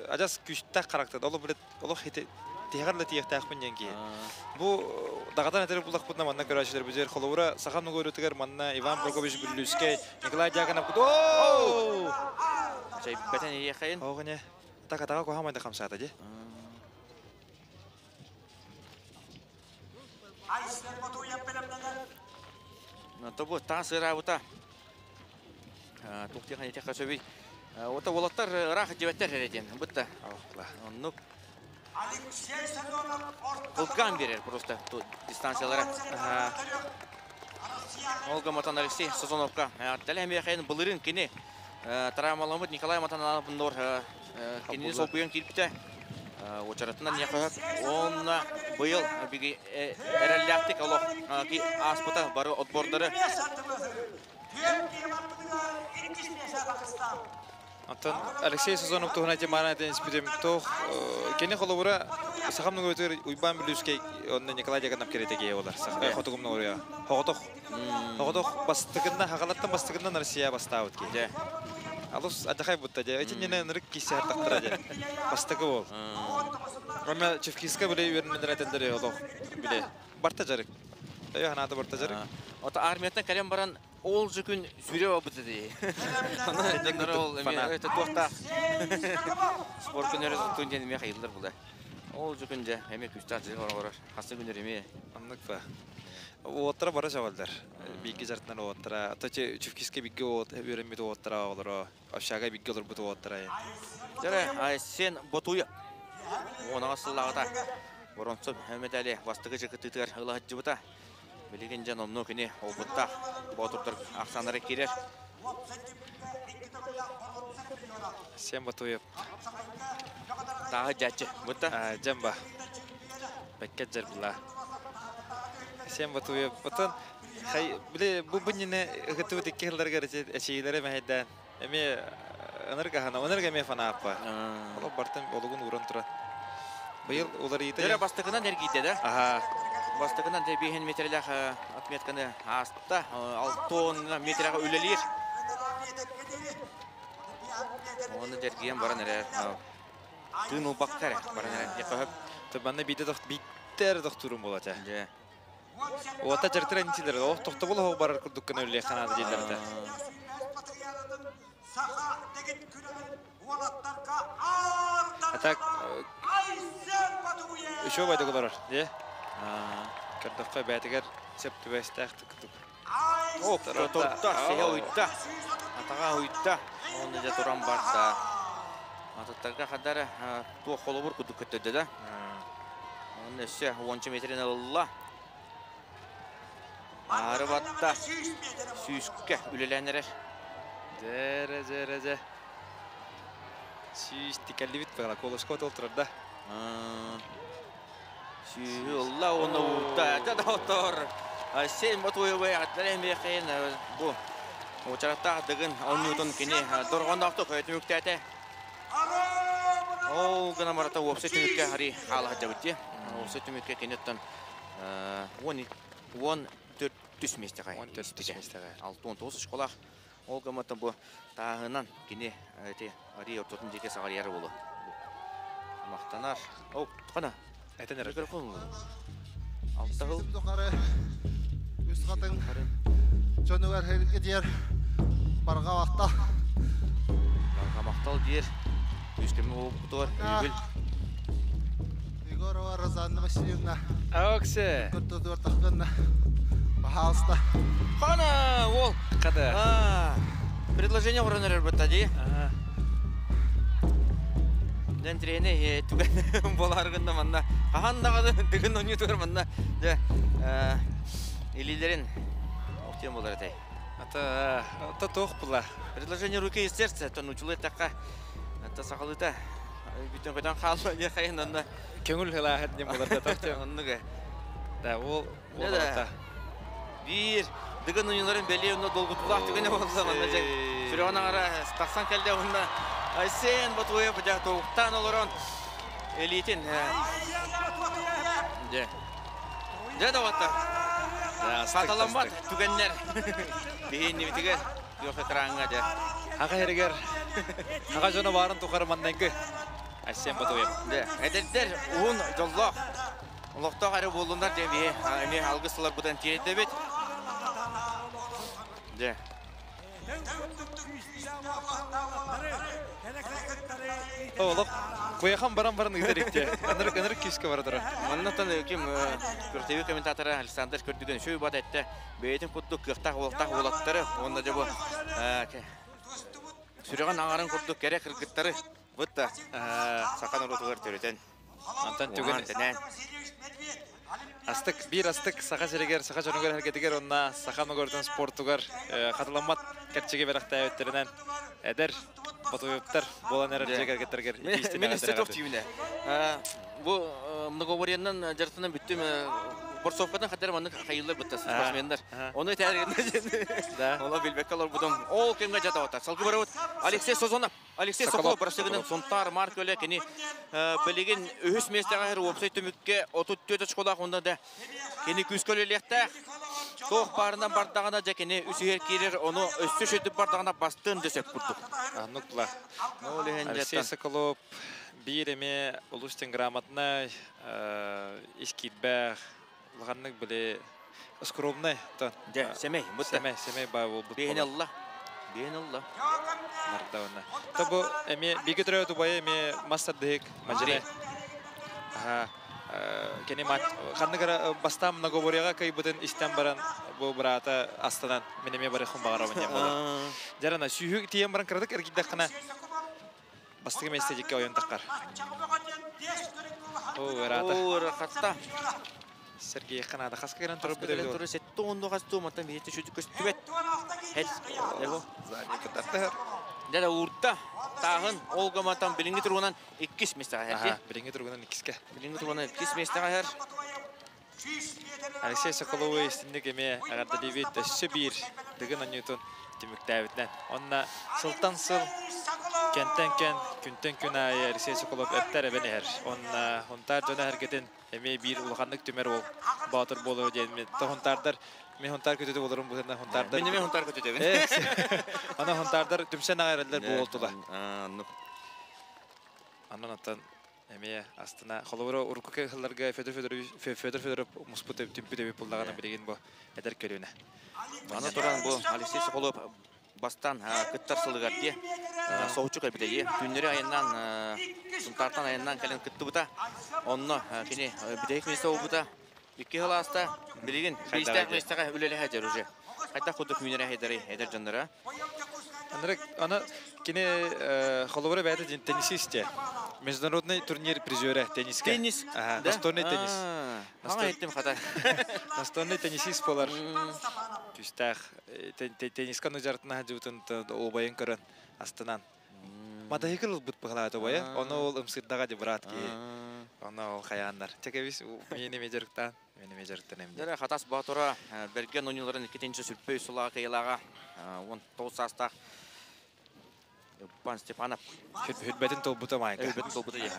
ажас күчтәк характер. Олу билет олу хейте тиһәрле тиһәктәхпин денки. Бу дагатан этер булак бутна манна көрәчләр бу жер холовура сахан нугөрүтүгер манна Иван Прокопьевич Бүллүскей, Николай Дьяконов. Оу! Чай бетен ехайын. Огне. Така така кохамайда хамсата же. Тобу таа сыра бута. Туктихан етек сөби. Ота болаттар рах жебеттер хереден. Бутта. Оннук. Кылган берер просто дистанциялары. Олга Матан Алексей Сазоновка. Тәләм яхайын былырын кини травмаламыт Николай Матаналов нор кини сол буян килипте. Очаратынан яқы онна быйыл биги эрелляктик олох ки аспыта бары отбордары. Антон Алексей Сазонов туһуна темана тен спидем тох кени холобура сахам нугөтөр уйбан бүлүскей онна Николай Дьяконов керетеге олар. Сахам хотугум нугуря. Хоготох. Хоготох бастыгында хагалаттан бастыгында Россия бастабыт ки. Алус адахай бутта же. Эчин нене нырык кисе хартактыра же. Бастыгы бол. Онна Чевкиска биле үйөрмендер айтылдыр олох биле. Барта жарык. Өй ханаты барта жарык. Ота армияттан калем баран ол жүкүн сүрө бабыты ди. Аны ол эме это туохта. Спорт күннөрү тунден эме хайылдар булда. Ол жүкүн же эме күстә жы орор. Хасы күннөр эме. Аннык ба. Уоттара бара жабалдар. Бигге жартынан уоттара. Тачы Чевкиска бигге уот үйрөнмөт уоттара олоро. Общага бигге олор бут уоттара. Жара ай сен ботуя. Онага сыллагата. Воронцов медали бастыгы жыкытытыр ылахджыбыта. Билеген жан омну күні обутта ботурдар аксанары кирер. Сен Батуев. Тағы жачы. Бұтта? Жамба. Бәккет жар була. Сен Батуев. Потон хай биле бу бунне гыты тикки хылдарга эчейлере мәһәдән. Эме ынырга хана, ынырга ме фана аппа. Оло бартын олугун уран тура. Быйыл улар ите. Дөрө бастыгынан эргийде да? Аха. Бастыгынан де 5 метрлях отметканы аста, 6 метрге үлелир. Оны дергиен баран эре. Тын баккар баран эре. Якып. Табанны бите тохт биттер дохтурум болат. Ота жартыр интилер. О тохтобол хо барар курдуккан өле ханады жилерде. А так, еще байдык олорор, де? Көрдөххө бәтигер сеп түбэстээх тыктык. Оп, торта, сеhe уйда. Атаға уйда. Оны да туран барда. Ататтарга хадара туох холобур кудук көттөдө да. Оны өссө 10 метрин алла. Ары батта. Сүүскө үлеләнерер. Жere, жere, же. Сүүс тикеллибит багала колоско толтурар да. Сүүһү алла оны уйда. Да доктор. Сен батуй атлар мехен бу. Очаратта дыгын оннутун кини доргондоқты көйтүмүктәте. Ол гына марата опсы түмүккә хари хала жабытты. Опсы түмүккә кенеттен 10 14 түс местеге. 14 түс местеге. 6-19 школах. Ол гамата бу тағынан кини те ари ортотун жеке сагар яры болу. Мактанар. Оп, кана. Айтан эрер. Микрофон. Алтагыл. Үс қатын жонугар херге диер барға вақта. Барға мақтал диер. Үскеме болып бұтуар. Үйбіл. Егорова Розанна Васильевна. Оксе. Көртөдүр таққынна. Пожалуйста. Қана, ол. Қада. Предложение орыныр бұтта ди. Ден трене түген боларгында манна. Қахандағады дүгін ойны тур манна. Де, илилерин оқтен болар әтай. Ата, ата тоқ була. Предложение руки и сердца, то научилы така. Ата сақалыта. Бүтін қойдан қалды, не қайын онда. Көңіл хылахат не болар да тоқ. Онныға. Да, ол ол ата. Бір, дыгын ойынларын бәле онда долгутулақ түгіне болды манна жек. Сүрөғына ара тақсан кәлде онда. Айсен Батуев жақ тоғықтан олырон элитин. Же. Же да ватта. Саталамбат түгеннер. Бейін немітіге жоқ экранға же. Аға хергер. Аға жона барын тухар маннанкы. Айсен Батуев. Же. Эдердер уун жоллоқ. Олықтақ әрі болуындар же бе. Эме алгысылар бұдан тиретті бет. Же. Олық куяхан баран-баран ыйтар икте. Ынырык ынырык киске барадыра. Маннатан ким көртеби комментаторы Александр көрдүгөн шөй бат этте. Бейтин куттук кыхтах болтах болаттары. Онда жабы сүрөгөн аңарын куттук керек кыргыттары. Бутта сакан урутугар төрөтен. Антан түгөн Астык, бир астык саха жерегер, саха жонугар хергетигер, онна саха ногордон спортугар катыламат керчеге беракта өттеринен эдер Батуевтар болан эрер жегер кетергер. Мен исте тоқ түйіне. Бу многоборьеннан жартынан бүттүм. Борсовкадан хатер маннык хайыллар бутта спортсмендер. Оны тәргенде. Да. Ола билбек алар будум. Ол кемге жата ота. Салгы барабыт. Алексей Созонов. Алексей Соколов барсыгынан Сонтар Марк өле кени билеген үһүс местеге хер опсай түмүккө 34 очколах онда да кени күскөлөлөктө. Тоқ барынан бардағына жа кени үсүһер кирер оны өссө шөтүп бардағына бастын десеп курдук. Нукла. Алексей Соколов бир эме улустен грамотный искитбэх лганнык биле скромный то. Же, семей, бутта. Семей, семей бай бол бут. Бейн Алла. Бейн Алла. Нардауна. Табу эме бигетрө тубай эме мастер дек мажре. Аха. Кене мат ханныгара бастам многоборьяга кайбытын истен баран бу брата астанан менеме бары хум багара бу болду. Жарана сүйүк тиен баран кырдык эргидек кана бастыгы месте жекке оюн таккар. О, рата. О, рахатта. Сергей Канада хаска керен туруп бүтөбү. Туруп сетте онду хасту маттан бийетте шүтү көстүбет. Хет. Эго. Задний кытарты. Дәле урта. Тағын Олга матан билинги тургунан 2 местеге хер. Билинги тургунан 2-ке. Билинги тургунан 2 местеге хер. Алексей Соколовы истинник эме агардалибит өссө бир дыгын анютун түмүктәбитнен. Онна сылтан сыл кентен кен күнтен күн айы Алексей Соколов эптер эбен эхер. Онна хунтар жона хергетин эме бир улаханнык түмер ол баатыр болу ден мен хунтардар мен хунтар көтөтө болорум бу хунтардар. Мен эме хунтар көтөтө. Ана хунтардар түмсен агайралар бу болтула. Анан аттан эме астына холоборо урку кылларга Федор Федорович Федор Федоров муспут түмпү деп булдагана билеген бу эдер көрүнө. Аны туран бу Алексей Соколов Бастан кыттар сылыгар дии соһуччу кэлбитэ дии. Түүннэри айаннаан Сунтаартан айаннаан кэлэн кыттыбыта. Онно кини бүтэһик миэстэ буолбута. Икки сыл ааста. Билигин биристээх миэстэҕэ үлэлэһэ дьэр уже. Хайдах курдук үүнэрэ эдэр эдэр дьоннора. Андрей, аны кини холобура бэйэтэ теннисист дии. Международный турнир призера тенниске. Теннис? Ага, настольный теннис. Хаҥа иттим хата. Настольный теннисист болар. Түстээх тенниска нудьартына хадьыбытын обайын көрөн астынан. Матаһыкыл ылбыт быһалаат обайа. Ону ол ымсырдаҕа ди брат киһи. Ону ол хайааннар. Чэкэбис миэни меджарыктаан, миэни меджарыктан эмди. Дэрэ Хатас Боотура Берген оонньууларын иккитинчи сүрпөй сулаҕа кыйылааҕа 19 саастаах Иван Степанов. Хүрбэтин толбута майка. Хүрбэтин толбута дии.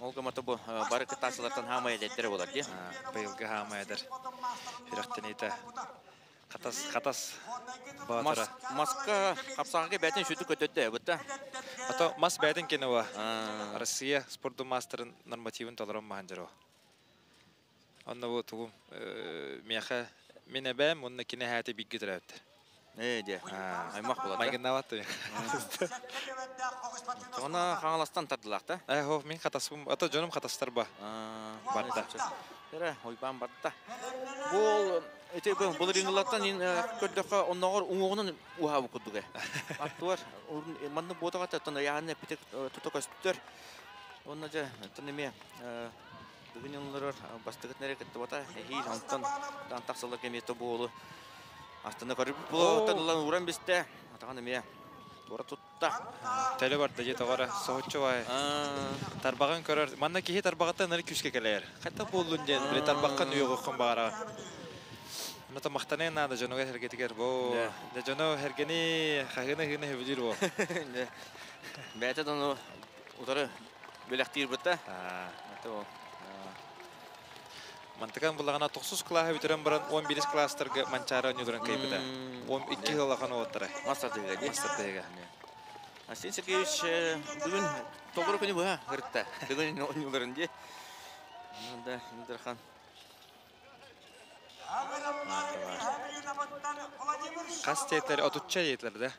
Ол гымата бу бары кыттааччылартан хаамай эдэрдэрэ буолар дии. Быйылгы хаамай эдэр. Сүрэхтэниитэ. Хатас, Хатас Боотура. Маска хапсаҕаҥҥа бээтин сүтүк көтөттө бытта. Ато мас бээтин кинова. Россия спордун мастерын нормативын толорон маһан дьаро. Онно бу тугум миэхэ мин эбээм уонна кини эһээтэ бииргэ төрөөбүттэр. Ээ диэ. Аймах буолар. Майгыннаабат да. Она Хаҥаластан тардылаах да? Ээ, хо, мин хатаспым. Ато дьонум хатастар ба. Барда. Эрэ, ойбаан барда. Бу ити былырыыҥҥылартан көрдөххө онноҕор уҥуоҕунан уһаабыт курдук ээ. Аттуар маннык буотаҕа оттон ыйааһын эппити тута көстөр. Онно дьэ, оттон эмиэ Бүгүн олорор бастакытын эрэ кыттыбата. Эһиил онтон тахсаллар эмиэ тобуолу астына көрүп буолуоттан ылан ууран бистэ. Атаҕын эмиэ туора тутта. Төлө барда дьэ тоҕо эрэ соһуччу баай. Тарбаҕын көрөр. Манна киһи тарбаҕыттан ынырык күүскэ кэлэр. Хайдах буоллун диэн били тарбаххын үөҕүөххүн баҕараҕын. Онно махтаныан наада дьонугар сэргэтигэр. Бу дьэ дьону сэргэни хаһыына-хаһыына сөбүлүүр буол. Бэйэтэ да ону утары Бэлэхтиир бытта. Мантыкан булаҕына тохсус кылааһы бүтэрэн баран 11 кылаастарга Манчаары оонньууларын кыайбыта. 12 сыл улахан уолаттара. Мастер дии. Мастер тыһыга. Арсений Сергеевич бүгүн толору күнү быһа ырытта. Бүгүн оонньууларын дии. Да, Дархан. Хас диэтэр, отучча диэтилэр да.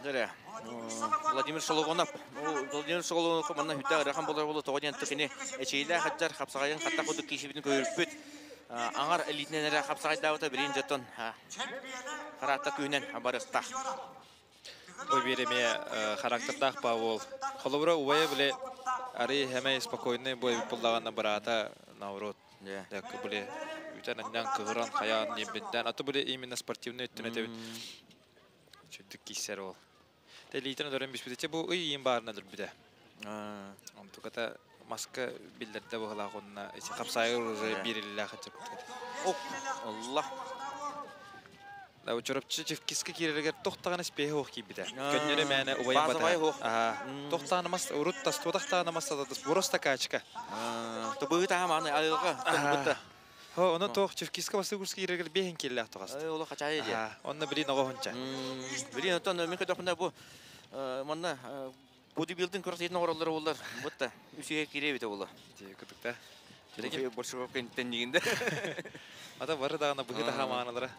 Дэрэ, Владимир Шологонов. Владимир Шологонов манна хүтэ ырахан болар болу тоҕо диэн кини эчэйлээх хатчар хапсаҕайын хатта кудук киисибитин көйүрпүт. Аңар элитинэн эрэ хапсаҕайдаабыта билин дьоттон хараатта күүнэн барыстах. Бу биир эмиэ характердаах баа уол. Холобура, убайа били арый хэмэй спокойный бу эбит буллаҕына быраата наоборот били үтэн анньан кыһыран хайаан ниэбинтээн аты били именно спортивный өттүн этэбит чүддүк кииссэр ол. Тэлиитин өлөрөн бүспүтэ бу ый иин баарына өлөрбүтэ. Онтуката маска биллэрдэ быһылаах уонна ити хапсаайы уже биириллээх Ок, Аллах. Да, Чурапчы Чевкиска киирэригэр тохтаҕына спеһи ох киирбитэ. Көннөрү мээнэ убайым Базовай бата. ох. Тохтаҕына мас урут тастуотахтаҕына мас сататыс просто качка. Тобыгы таһаманы айылҕа тонбута. Хо, ону тоох Чевкиска бастыгурска киирэригэр биэһин киэллээх тоҕаст. Олох хачаайы дии. Онно билин оҕо хонча. Билин оттон мен көтөхүнэ бу манна бодибилдинг күрэхтэһиитин оҥороллоро буоллар, бутта үсүгэ киириэ эбитэ буолуо. Дии кытыкта. Билигин большевик теннигинде. Ата бары даҕаны быһыы таһааманалара.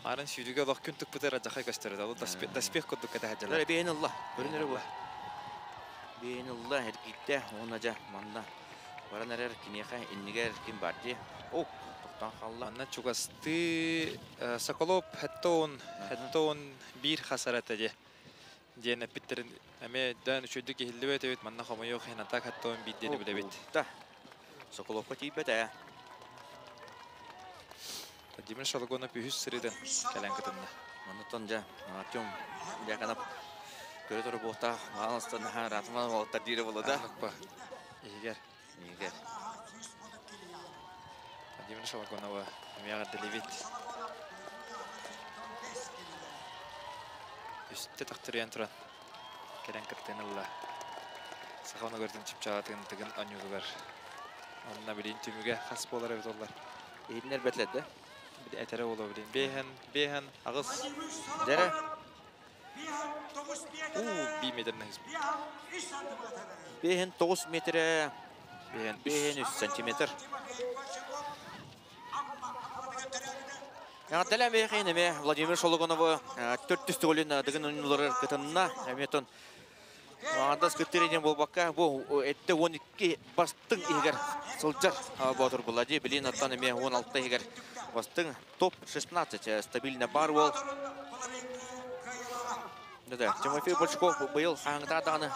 Арын сүүрүгэ олох күн тыкпыта радьахай көстөрө. Ол доспех курдук кэтэһэ Дара бэйэн ылла. Көрүнөрө бу. Бэйэн ылла эргиттэ. Уонна дьэ манна баран эрэр киниэхэ иннигэр ким бар дии. О, тохтоон хаалла. Манна чугастыы Соколов Хэттоун Хэттоун биир хасар этэ дии. Диэн эппиттэрин эмиэ өйдөөн үчүгэйдик иһиллибэт эбит, манна хомойуох иһин атак хаттоон биирдиэни билэбит. Да. Соколовка тиийбэт ээ. Владимир Шологонов үһүс сырыытын кэлэн кытынна. Оннуттан дьэ Артем Дьяконов көрө туру буолтаах мааластан ратман уолаттар диирэ буолла да. Иһигэр. Иһигэр. Владимир Шологонова эмиэ эҕэрдэлиибит. Үстэ төхтөрүйэн туран кэлэн кыттыыны ылла. Саха онугартын чыпчаалатын тыгын оонньуутугар. Онно билин түмүгэ хас буолар эбит оллар. Иһитинэр бэтлэр да? Этэрэ буолуо билин. Бэһэн, бэһэн, аҕыс. Дэрэ. Уу, би метр Бэһэн 9 метрэ, бэһэн 3 сантиметр. Яғаттала мехин эме Владимир Шологоновы төрт түстүгөлүн дыгын ойнулары кытынна. Эметон Андас кыттыренен болбакка бу этте 12 бастың игер сылжар ботур булади. Билин аттан эме 16 игер бастың топ 16 стабильно бар ол. Да, Тимофей Большаков быйыл хаңда дағаны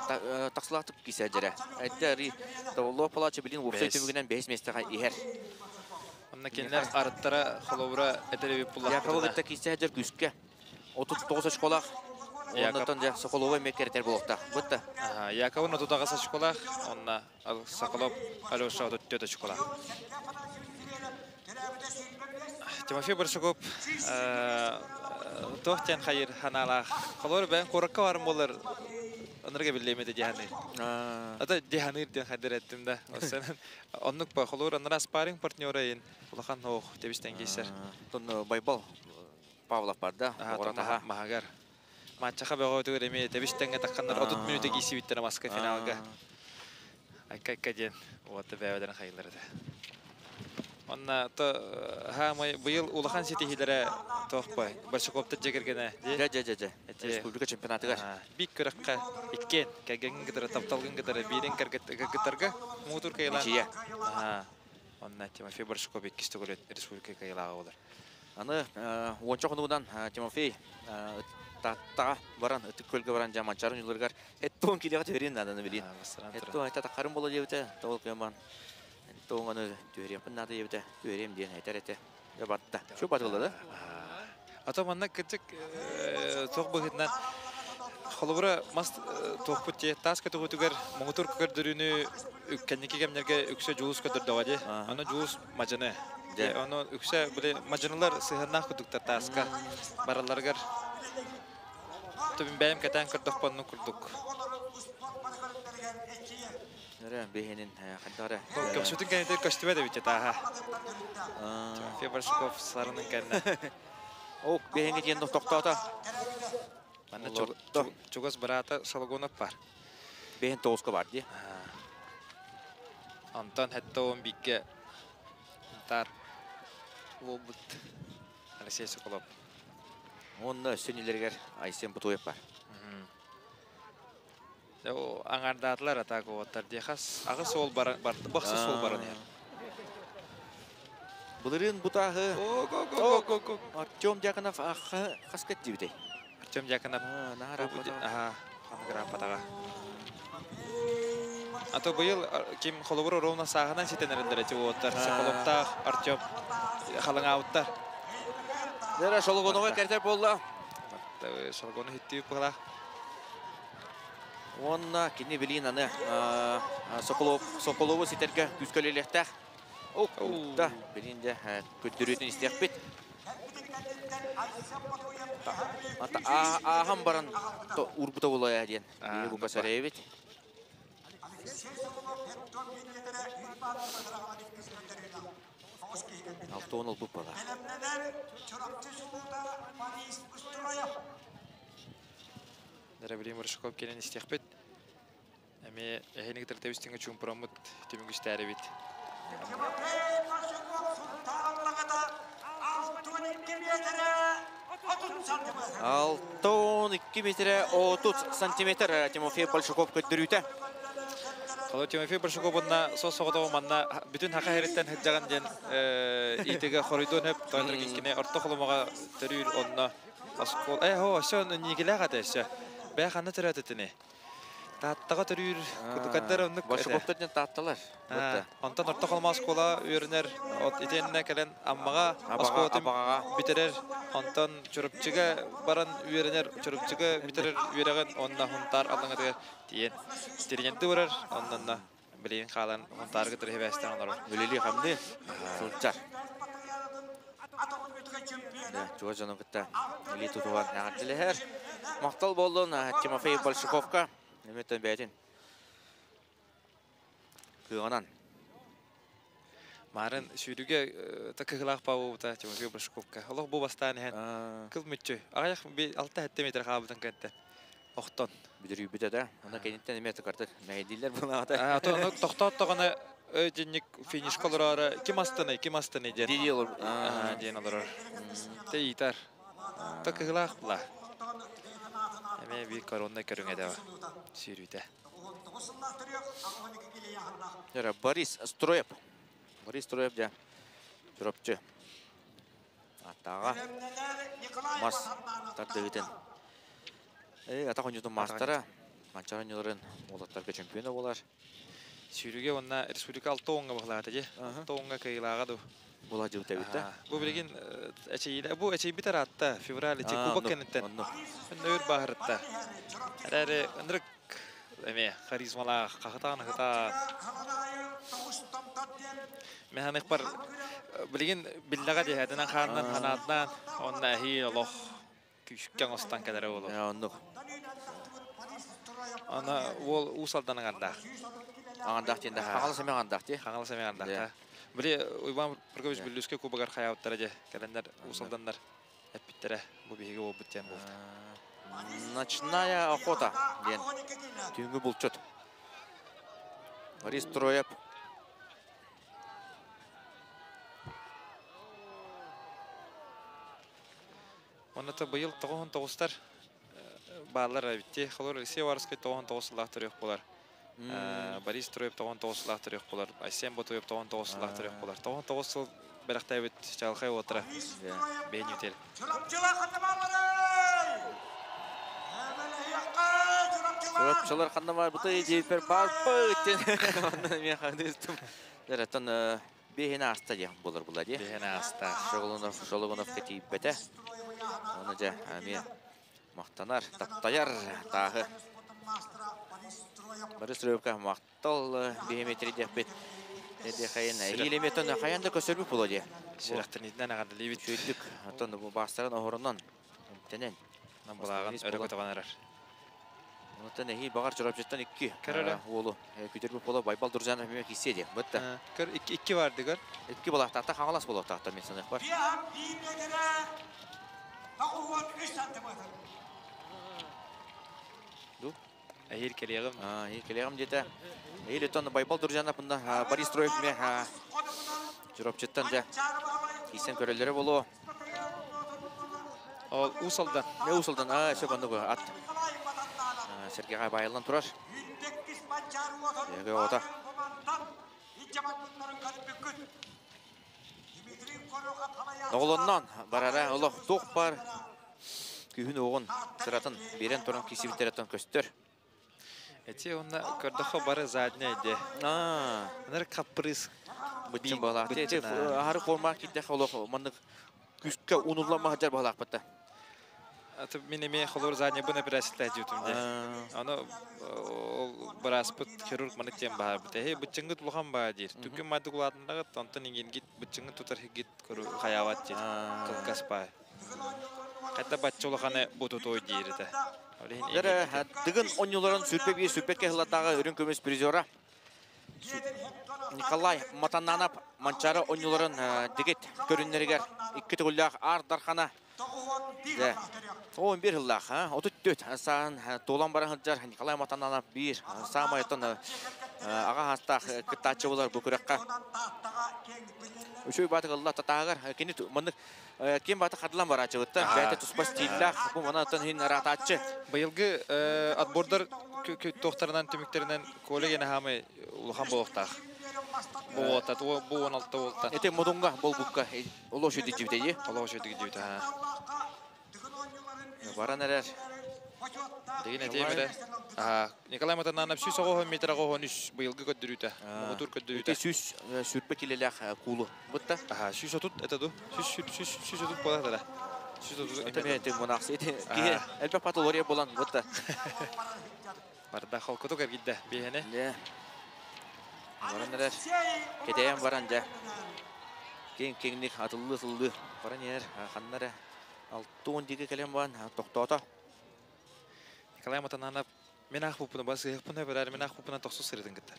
тақсылатып кисе жері. Әтті ри Тавло Палачы билин вопсай төмігінен 5 местеға игер. Онна кенлер арыттара холовра этереби пуллах. Якова гытта кисе жер күскә. 39 очколах. Оннан жа Соколова меккертер болуқта. Бутта. Яковын 39 очколах, онна Соколов Алеша 34 очколах. Тимофей Большаков тохтен хайыр ханалах. Холор бен коракка барым болар. Онырга билемеди диханы. Ата диханыр ден хадер еттим да. Осен оннук ба холор онра спарринг партнеры ен. Улахан ох тебистен кейсер. Тон Байбал Павлов бар да. Махагар. Матчаха бего түгөр эми тебистенге таккандар 30 минута кийси биттер маска финалга. Айка ден. Вот бәбеден хайылар да. Онна то ха май быйыл улахан ситихилере тоқпай. Большаковта жегергене. Жа жа жа жа. Республика чемпионатыгар. Бик көрөккө иккен кәгенген кытары тапталгын кытары бирин кыргыттарга мутур кайла. Ничья. Онна Тимофей Большаков иккисти көрөт республика кайлага болар. Аны онча конудан Тимофей таттаға баран, үтік көлге баран жаманчарын юлыргар. Эттон килеға төрен наданы билин. Эттон айта тақарын бола дебіте, тоғыл кеман. Тоғаны төрем нады дебіте, төрем ден айтар эте. Батта. Şu батылды да? Ато манна кытык тоқ бұғытынан холобура мас тоқпут те тас көтүгүтүгер моңутур көдөрүнү кенники кемнерге үксө жулус көдөрдөгө де. Аны жулус мажыны. Аны үксө биле мажынылар сыһыннах күдүктөр таска бараларгар. Түбүн бәйм кәтән көрдөк понну курдук. Нөрө бехенин хаддара. Көпсүтүн кәнетер көстүбө да бит таха. Тимофей Большаков сарынын кәнне. Ок бехенге тиен токтота. Манна чугас барата Шологонов бар. Бехен тоғызға бар ди. Антон хәтта он бикке тар лобут Алексей Соколов. Онна сөнилергер Айсен Бутуев бар. О аңардатлар атак оттар дехас агы сол бар бар баксы сол баран яр. Былырын бутагы. Артем Дьяконов хаскет дибитей. Артем Дьяконов. Ага, хангра патага. А то быйыл ким холобур ровно сагынан ситенердер эти оттар. Соколовтах Артем халыңауттар. Нера Шологонова кертер болла. Шологону хиттип була. Онна кини билин аны Соколов Соколову ситерге күскөлелектах. Ок, да, билин де көттөрөтүн истек бит. Ата ахам баран то урбута болая ден. Бу касаревит. Алтон ол бала. Дәрәбилин Большаков келен истек бит. Эми эхиник тертебистиңе чумпурамыт төмүгүстәре бит. Алтон 2 метре 30 сантиметр Тимофей Большаков көттөрүтэ. Кало Тимофей Большаков онна сос-соғдау манна бүтүн хака хереттен хыджаган ден итеге хоройдон хөп тойныр кинкине орто холомага төрүр онна аскол. Хо, ошо нигиле гата эсэ. Бә ханна төрөтөтүнө. Таттага төрүр кудукаттар оннук. Большаковтар татталар. Онтон орто холома аскола үйрөнөр от итенне келен аммага аскола битерер. Онтон чурупчыга баран үйрөнөр, чурупчыга битерер үйрөгөн онна хунтар алыңы тиен. Тиренти барар, оннан билин калан хунтаргы тирхебестен олар. Үлели хамды. Сылчар. Чуга жанын кытта Ли тутуган нагаттелер. Мактал болдун Тимофей Большаковка. Неметтен бәйтин. Кыганан. Марын сүйрүгө такыгылак пабута Тимофей Большаковка. Олох бу бастан һән. Кыл мүччү. Аяк би 6 метр кабытын кентте. Охтон. Бүдүрү бүтө да. Анда кенеттен эме тыкартык. Мәйдилер буна ата. А то токтот тоганы Өтинник финишка олорор ким астыный, ким астыный диэн. Дии олор. Диэн олорор. Те ыйтар. Та кыһылаах була. Эме бир коронный көрүҥэ да сүүрүүтэ. Борис Строев. Борис Строев дьэ. Чурапчы. Аттаға мас тардыгытын. Атах ойнутун мастара. Манчар ойнуларын уолаттарга чемпиона болар. Сүүрүүгэ уонна республика алта оҥҥа баһылаата дии. Алта оҥҥа кыайыылааҕа дуу. Була дьылта эбит да. Бу билигин эчэйиилэ бу эчэйбит араатта февраль ити кубок кэнниттэн. Өр бааһырытта. Эрээри ынырык эмиэ харизмалаах хахытаан хыта. Механикпар билигин биллэҕэ дии этинэн хаанынан ханаатынан онно эһии олох күүскэ оҥостон кэлэрэ буолуо. Оннук. Ана уол Уус Алдан аҥардаах. Аҥардаах диэн да Хаҥалас эмиэ аҥардаах дии. Хаҥалас эмиэ аҥардаах. Били Уйбаан Прокопьевич Бүллүскэ кубогар хайаабыттара дьэ кэлэннэр Уус Алданнар эппиттэрэ бу биһиги уолбут диэн буолбут. Ночная охота диэн түүҥҥү булчут. Борис Троев Онно быйыл 99-тар бааллар эбитти. Холор Алексей Варскай 99 сыллаах төрүөх буолар. Борис Троев 99 сыллаах төрүөх буолар. Айсен Ботуев 99 сыллаах төрүөх буолар. 99 сыл бэлэхтээбит чаҕылхай уолаттара бэйэн үтел. Чурапчылар ханна бар быты диэппэр барбыт. Онно мен хандыстым. Дәрәттен Биэһин ааста диэх буолар була дии. Биэһин ааста. Шолонов, Шологоновка тиийбэтэ. Оны дьэ эмиэ махтанар, таптайар тааһы. Борис Рыбка махтал биһиметри диэхпит. Эдиэхэйин иилеметон хайан да көсөрбүт була дии. Сүрэхтэнитинэн аҕардалыыбыт. Үчүгүйдүк. Оттон бу баастарын оһоронон эмтэнэн. Былааҕын өрө көтөҕөн эрэр. Онтон эһии баҕар Чурапчыттан икки уолу күтэрбит буола Байбал Друзьянов эмиэ киирсиэ диэн. Бытта. Көр икки бардыгар. Икки балаахтаахта Хаҥалас буолуохтаахта мин саныах бар. Ду? Эһиил кэлиэҕим. Эһиил кэлиэҕим диэтэ. Эһиил өттөн Байбал Друзьянов мында Борис Троев эмиэ Чурапчыттан дьэ киирсэн көрөллөрө буолуо. Ол Уус Алдан. Не Уус Алдан, аа, сөп оннук ат. Сергейға байылан турар. Сергей ота. Оҕолоннон барара олох туох бар күһүн оҕун сыратын берен туран кисибиттереттен көстөр. Эти онна көрдөхө бары задняй де. Анар каприз. Бытчын балаах. Ахары форма киддэх олох маннык күскэ унуллама хажар балаах батта. Аты мен эме холор задний бын операция дьютум де. Аны ол быраспыт хирург манык тем баар бит. Эхе бытчынгыт улахан баа диир. Түгүн мадык улаатындагыт онтон ингин бытчынгыт тутар хигит көрү хаябат диир. Кылгас баа. Кайда бачча улаханы бутутой диир этэ. Дыгын онньуларын сүрпе бир сүрпекке хылатағы үрүн көмүс призера Николай Матаннанап Манчары онньуларын дигит көрүннэригэр икки төгүллээх аар дархана Он бир хыллаах, 34 саан туолан баран сылдьар Николай Матаннанап биир саамай оттон аҕа хаастаах кыттааччы болар бу күрэххэ. Үчүгэй баатык ылла татаагар кини маннык ким бааты хадылан бараачыбытта бэйэтэ туспа стиллээх бу манан хин араатааччы. Быйылгы отбордар туохтарынан түмүктэринэн Коля гена хаамай улахан буолуохтаах. Бу уота, бу 16 уолта. Эти модунга болбукка олоо шүйдик жибите Олоо шүйдик жибите, ха. Баран эрэр. Деген этиэмирэ. Николай Матананов сүүс оҕоһон метр оҕоһон үс быйылгы көрдөрүүтэ. Муҥутуур көрдөрүүтэ. Сүүс сүрпэ килэлээх куулу. Бытта. 130 это ду. 130 буолар да. 130. Это мен тем монахсы. Киһи элбэх патология болан бытта. Барда холкутук эргидде биһэне. Не. Баран эрэр. Кэтэйэн баран дьэ. Кең кеңник атыллы сыллы. Баран ер ханнара 6-10 диги кэлэн баран тохтоото. Николай Матананов мен ах бупуна бас ыхпына берер мен ах бупуна тохсу сырытын кыттар.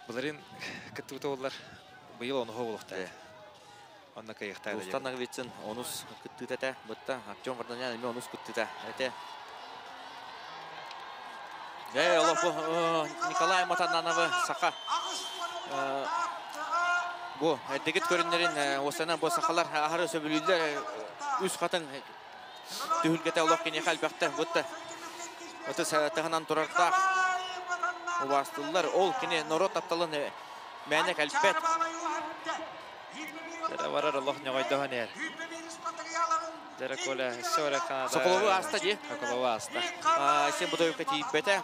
Буларын кыттыбыта олар быйыл ону болуктар. Онна кайыктар. Устан Нагвицын онус кыттыта бытта Артем Варданян эми онус кыттыта. Эте. Дьэ, олох бу Николай Матанановы саха бу эрдэгит көрүннэрин уостанан бу сахалар аһары сөбүлүүллэр үс хатын түһүлгэтэ олох киниэхэ элбэхтэ бутта ытыс тыһынан турардаах убаастыллар ол кини норуот тапталын мээнэ кэлбэт Дьэрэ барар олох ньоҕойдоһон иһэр. Дьэрэ Коля өссө барар Канада. Соколову ааста дии. Соколову ааста. Сен Будоевка тиийбэтэ.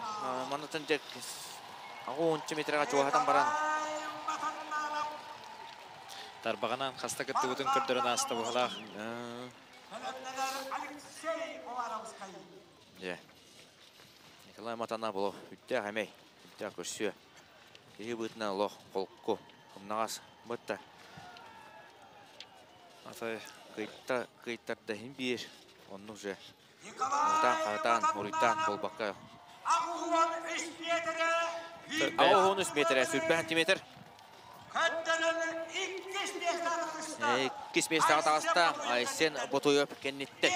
Манытын дьэ 10 метрға чугаһатан баран. Тарбаҕынан хаста кыттыбытын көрдөрөн ааста быһылаах. Дьэ. Николай Матана боло үттээх эмэй, үттээх көрсүө. Киһи быытынан олох холку, умнаҕас бытта. Атай кыйтта кыйтарда иһин биир оннук же Утаан хаһытаан уруйтаан буолбакка 83 метрэ, 100 сантиметр. Иккис миэстэҕэ таҕыста Айсен Ботуев кэнниттэн.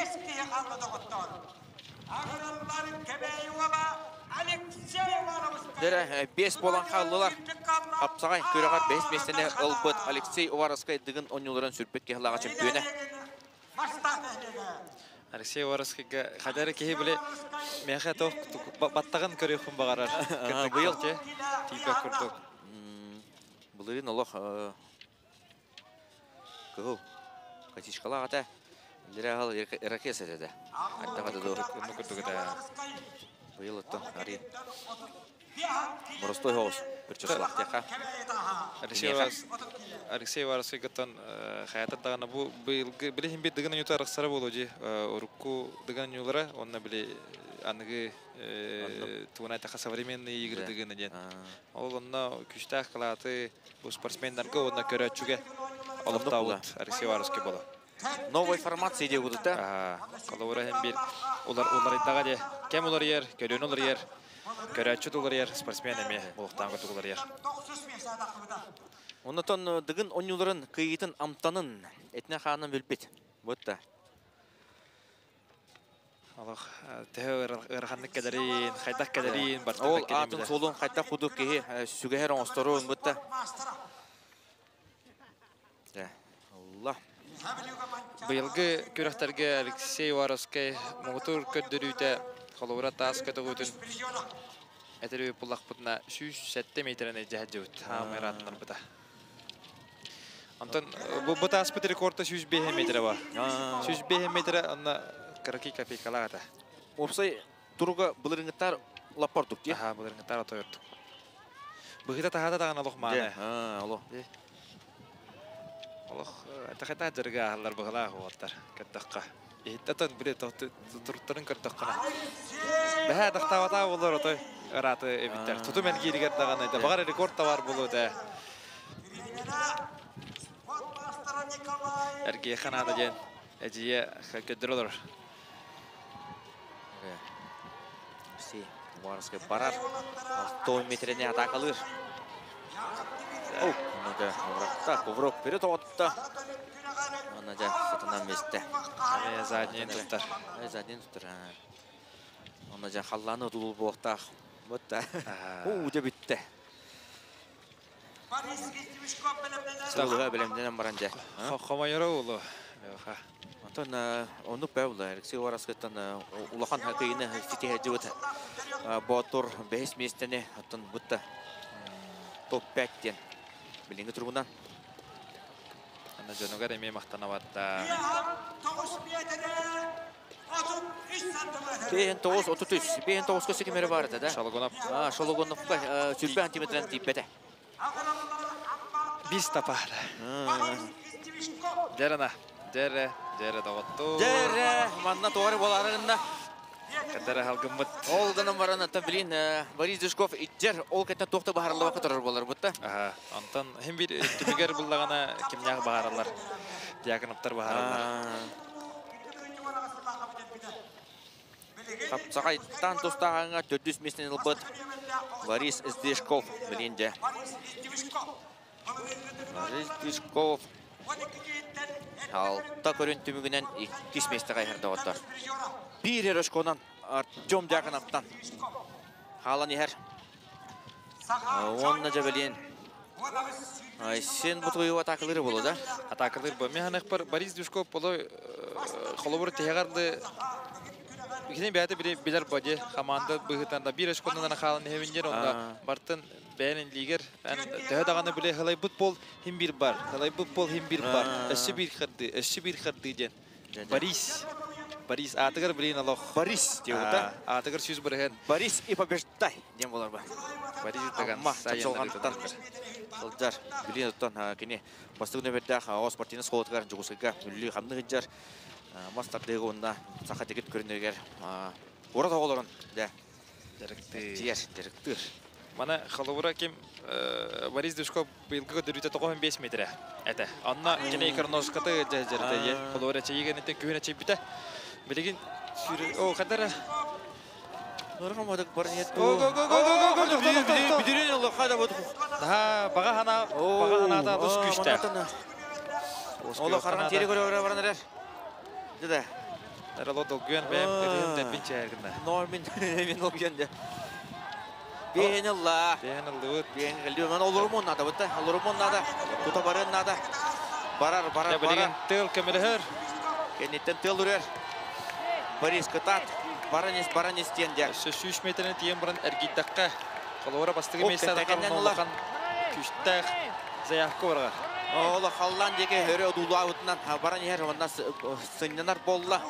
Дэрэ, бес буолан хааллылар. Хапсаҕай күрэҕэр бэһис миэстэни ылбыт Алексей Уваровскай Дыгын оонньууларын сүрбүт киһилааҕа чөмпүйүөнэ. Алексей Уваровскайга хадары киһи били миэхэ туох баттаҕын көрүөхпүн баҕарар. Быйыл тиийбэт курдук. Былырыын олох кыһыл катишкалаах этэ. Лираһал ирокез этэ. Аттаҕа да Онну курдук этэ. Быйыл оттон ари Боростой соҕус прическалаах Алексей Уваровскайгыттан хаятар даҕаны бу быйылгы били иһин бир дыгын оонньуута арахсара буолуо дии урукку дыгын оонньуулара уонна били аныгы тугун айтаха современные игры дыгына диэн ол онно күүстээх кылааты бу спортсменнарга уонна көрөөччүгэ олохтообут Алексей Уваровский буолар. Новой формации диye будут да? Холобура иһин бир уларыйдаҕа дии. Кэм уларыйар, көлүөнэ уларыйар, көрөөччү да уларыйар, спортсмен эмиэ булуктаан курдук уларыйар. Оннотон дыгын оонньууларын кыйыытын амтанын этинэ хаанын билбит. Бутта. Олох төһө ыараханнык кэлэрин, хайдах кэлэрин, барытын Ол аатын суолун хайдах кудук киһи сүгэһэр оҥосторун бутта. Алла. Быйылгы күрэхтэргэ Алексей Уваровскай муҥутуур көрдөрүүтэ холобура таас көтөҕүүтүн этэр буллахпытына 107 метрэн илдьэ сылдьыбыт. Хаамай ыраатыннарбыта. Онтон бу, бу тааспыт рекорда 105 метрэ бар. 105 метрэ онно кыракый копейкалаах этэ. Уопсай туруга былырыҥҥыттар лаппардук дии. Аха, былырыҥҥыттар отойордук. Быһыта таһата даҕаны олох мааны. Олох. Олох тэхэтэ дьарыга аһаллар быһылаах уолаттар көрдөххө. Иһиттэтэн били туруттарын көрдөххүнэ. Бэһээ тахтаабатаа болор отой ырааты эбиттэр. Тутум эргииригэр даҕаны баҕар рекорд да баар буолуо этэ. Эргиэхэ наада диэн эдьиийэ көрдөрө олорор. Си, Уваровскай барар. 6 метрени атакалыыр. Оу, онно коврокта, коврок бері тоғытты. Онно жа сатынан месте. Эмээ заднийын туттар. Заднийын туттар. Онно жа халланы тулул буохтаах. Бутта. Уу, дьэ бүтте. Сылыга белемденен баран дьэ. Хомойоро улу. Онтон оннук бэ була Алексей Уваровскайтан улахан кыйыны ситиһэдьибит Боотур бэһис миэстэни оттон бутта топ-5 диэн билиҥҥи туругунан. Ана дьонугар эмиэ махтанабатта. Бэйэн тоҕус 33, бэйэн тоҕуска сикимери бар этэ да? Шологунов. Шологуновка сүрбэ сантиметран тиийбэтэ. Бис тапаар. Дьэрэ дьэрэ, дьэрэ доҕоттуу. Дьэрэ, манна тугары буоларында. Кадара халгыммыт. Ол гынан баран аттан билин Борис Дюшков итжер ол кеттен туохта баһарыллыбакка турар буолар бутта. Аха, онтон хим бир түмүгэр буллагана кимнээх баһараллар. Дьяконовтар баһараллар. Хапсаҕайтан тустааҕыҥа төрдүс миэстэни ылбыт Борис Сдвижков билин дьэ. Борис Сдвижков алта көрүн түмүгүнэн иккис миэстэҕэ иһэр доҕоттор. Биир эрэ очконан Артем Дьяконовтан Халан ихер. Онна жабелин. Сен бутуйу атакалыры болу да? Атакалыр бу. Мен ханықпар Борис Дюшков болу холобур техагарды Кини бәйті билер боди команда быһытан да бир эшконнан халан хевинжер онда бартын бәйнин лигер ән төһө даганы биле хылай бут хим бир бар хылай бут пол хим бир бар эши бир хырды эши бир хырды ден Борис Борис атыгар билин алох Борис деп да атыгар сүз бирген Борис и побеждай ден болар ба Борис даган чапчалгандыктан сылжар билин оттон кини бастык нөмердах о спортивный школатыгар жугусыга үллү хамны гыджар мастардыгы онда саха дегит көрүнөгер урат оголорун да жарыктыр жарыктыр. Мана халыбыра ким Борис Дюшков быйылгы көдөрүтө 95 метре. Эте. Анна кене икорножкаты жажырды. Халыбыра чейген этен күнө чейбите. Билигин сүрө о кадара. Нургамадык бар ниет. Го го го го го го го. Бидирен Алла кайда бу. Да, бага хана, бага хана да дус күчтә. Ола карган тери көрө баран эрер. Деде. Эрело долгуен бэм дедим ден бинче эргинде. Нормин мен долгуен де. Бен Алла. Бен Алла. Бен Алла. Мен олурмун нада бутта. Олурмун нада. Тута барын нада. Барар, барар, барар. Тыл көмөлөр. Кенеттен тыл үрер. Борис кытат. Баранес, баранес тиен дя. 3 метрен тиен баран эргиттакка. Колора бастыгы места да күчтәх заявка барга. Ола халлан деге хөрө дулаутынан баран ер онна сыннанар болла.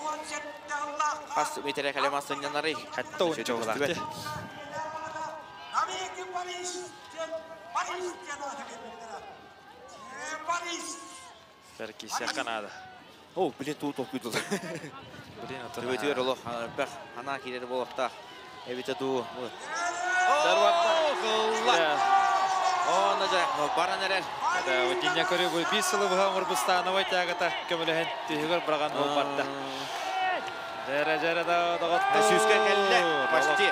Ас метре калема сыннанары. Хатта он чоғла. Берки сяканада. О, блин, тут окуйду. Блин, ата. Төбөтүгөр олох, бах, ана кирер болохта. Эбите ду. Дарват. О, нажа, но баран эрер. Да, вот дня көрө бу бис сылы буга Мурбустанова тягата көмөлөһөн түйгөр барган бол барда. Жара жара да дагатты. Сүүскө келде, почти.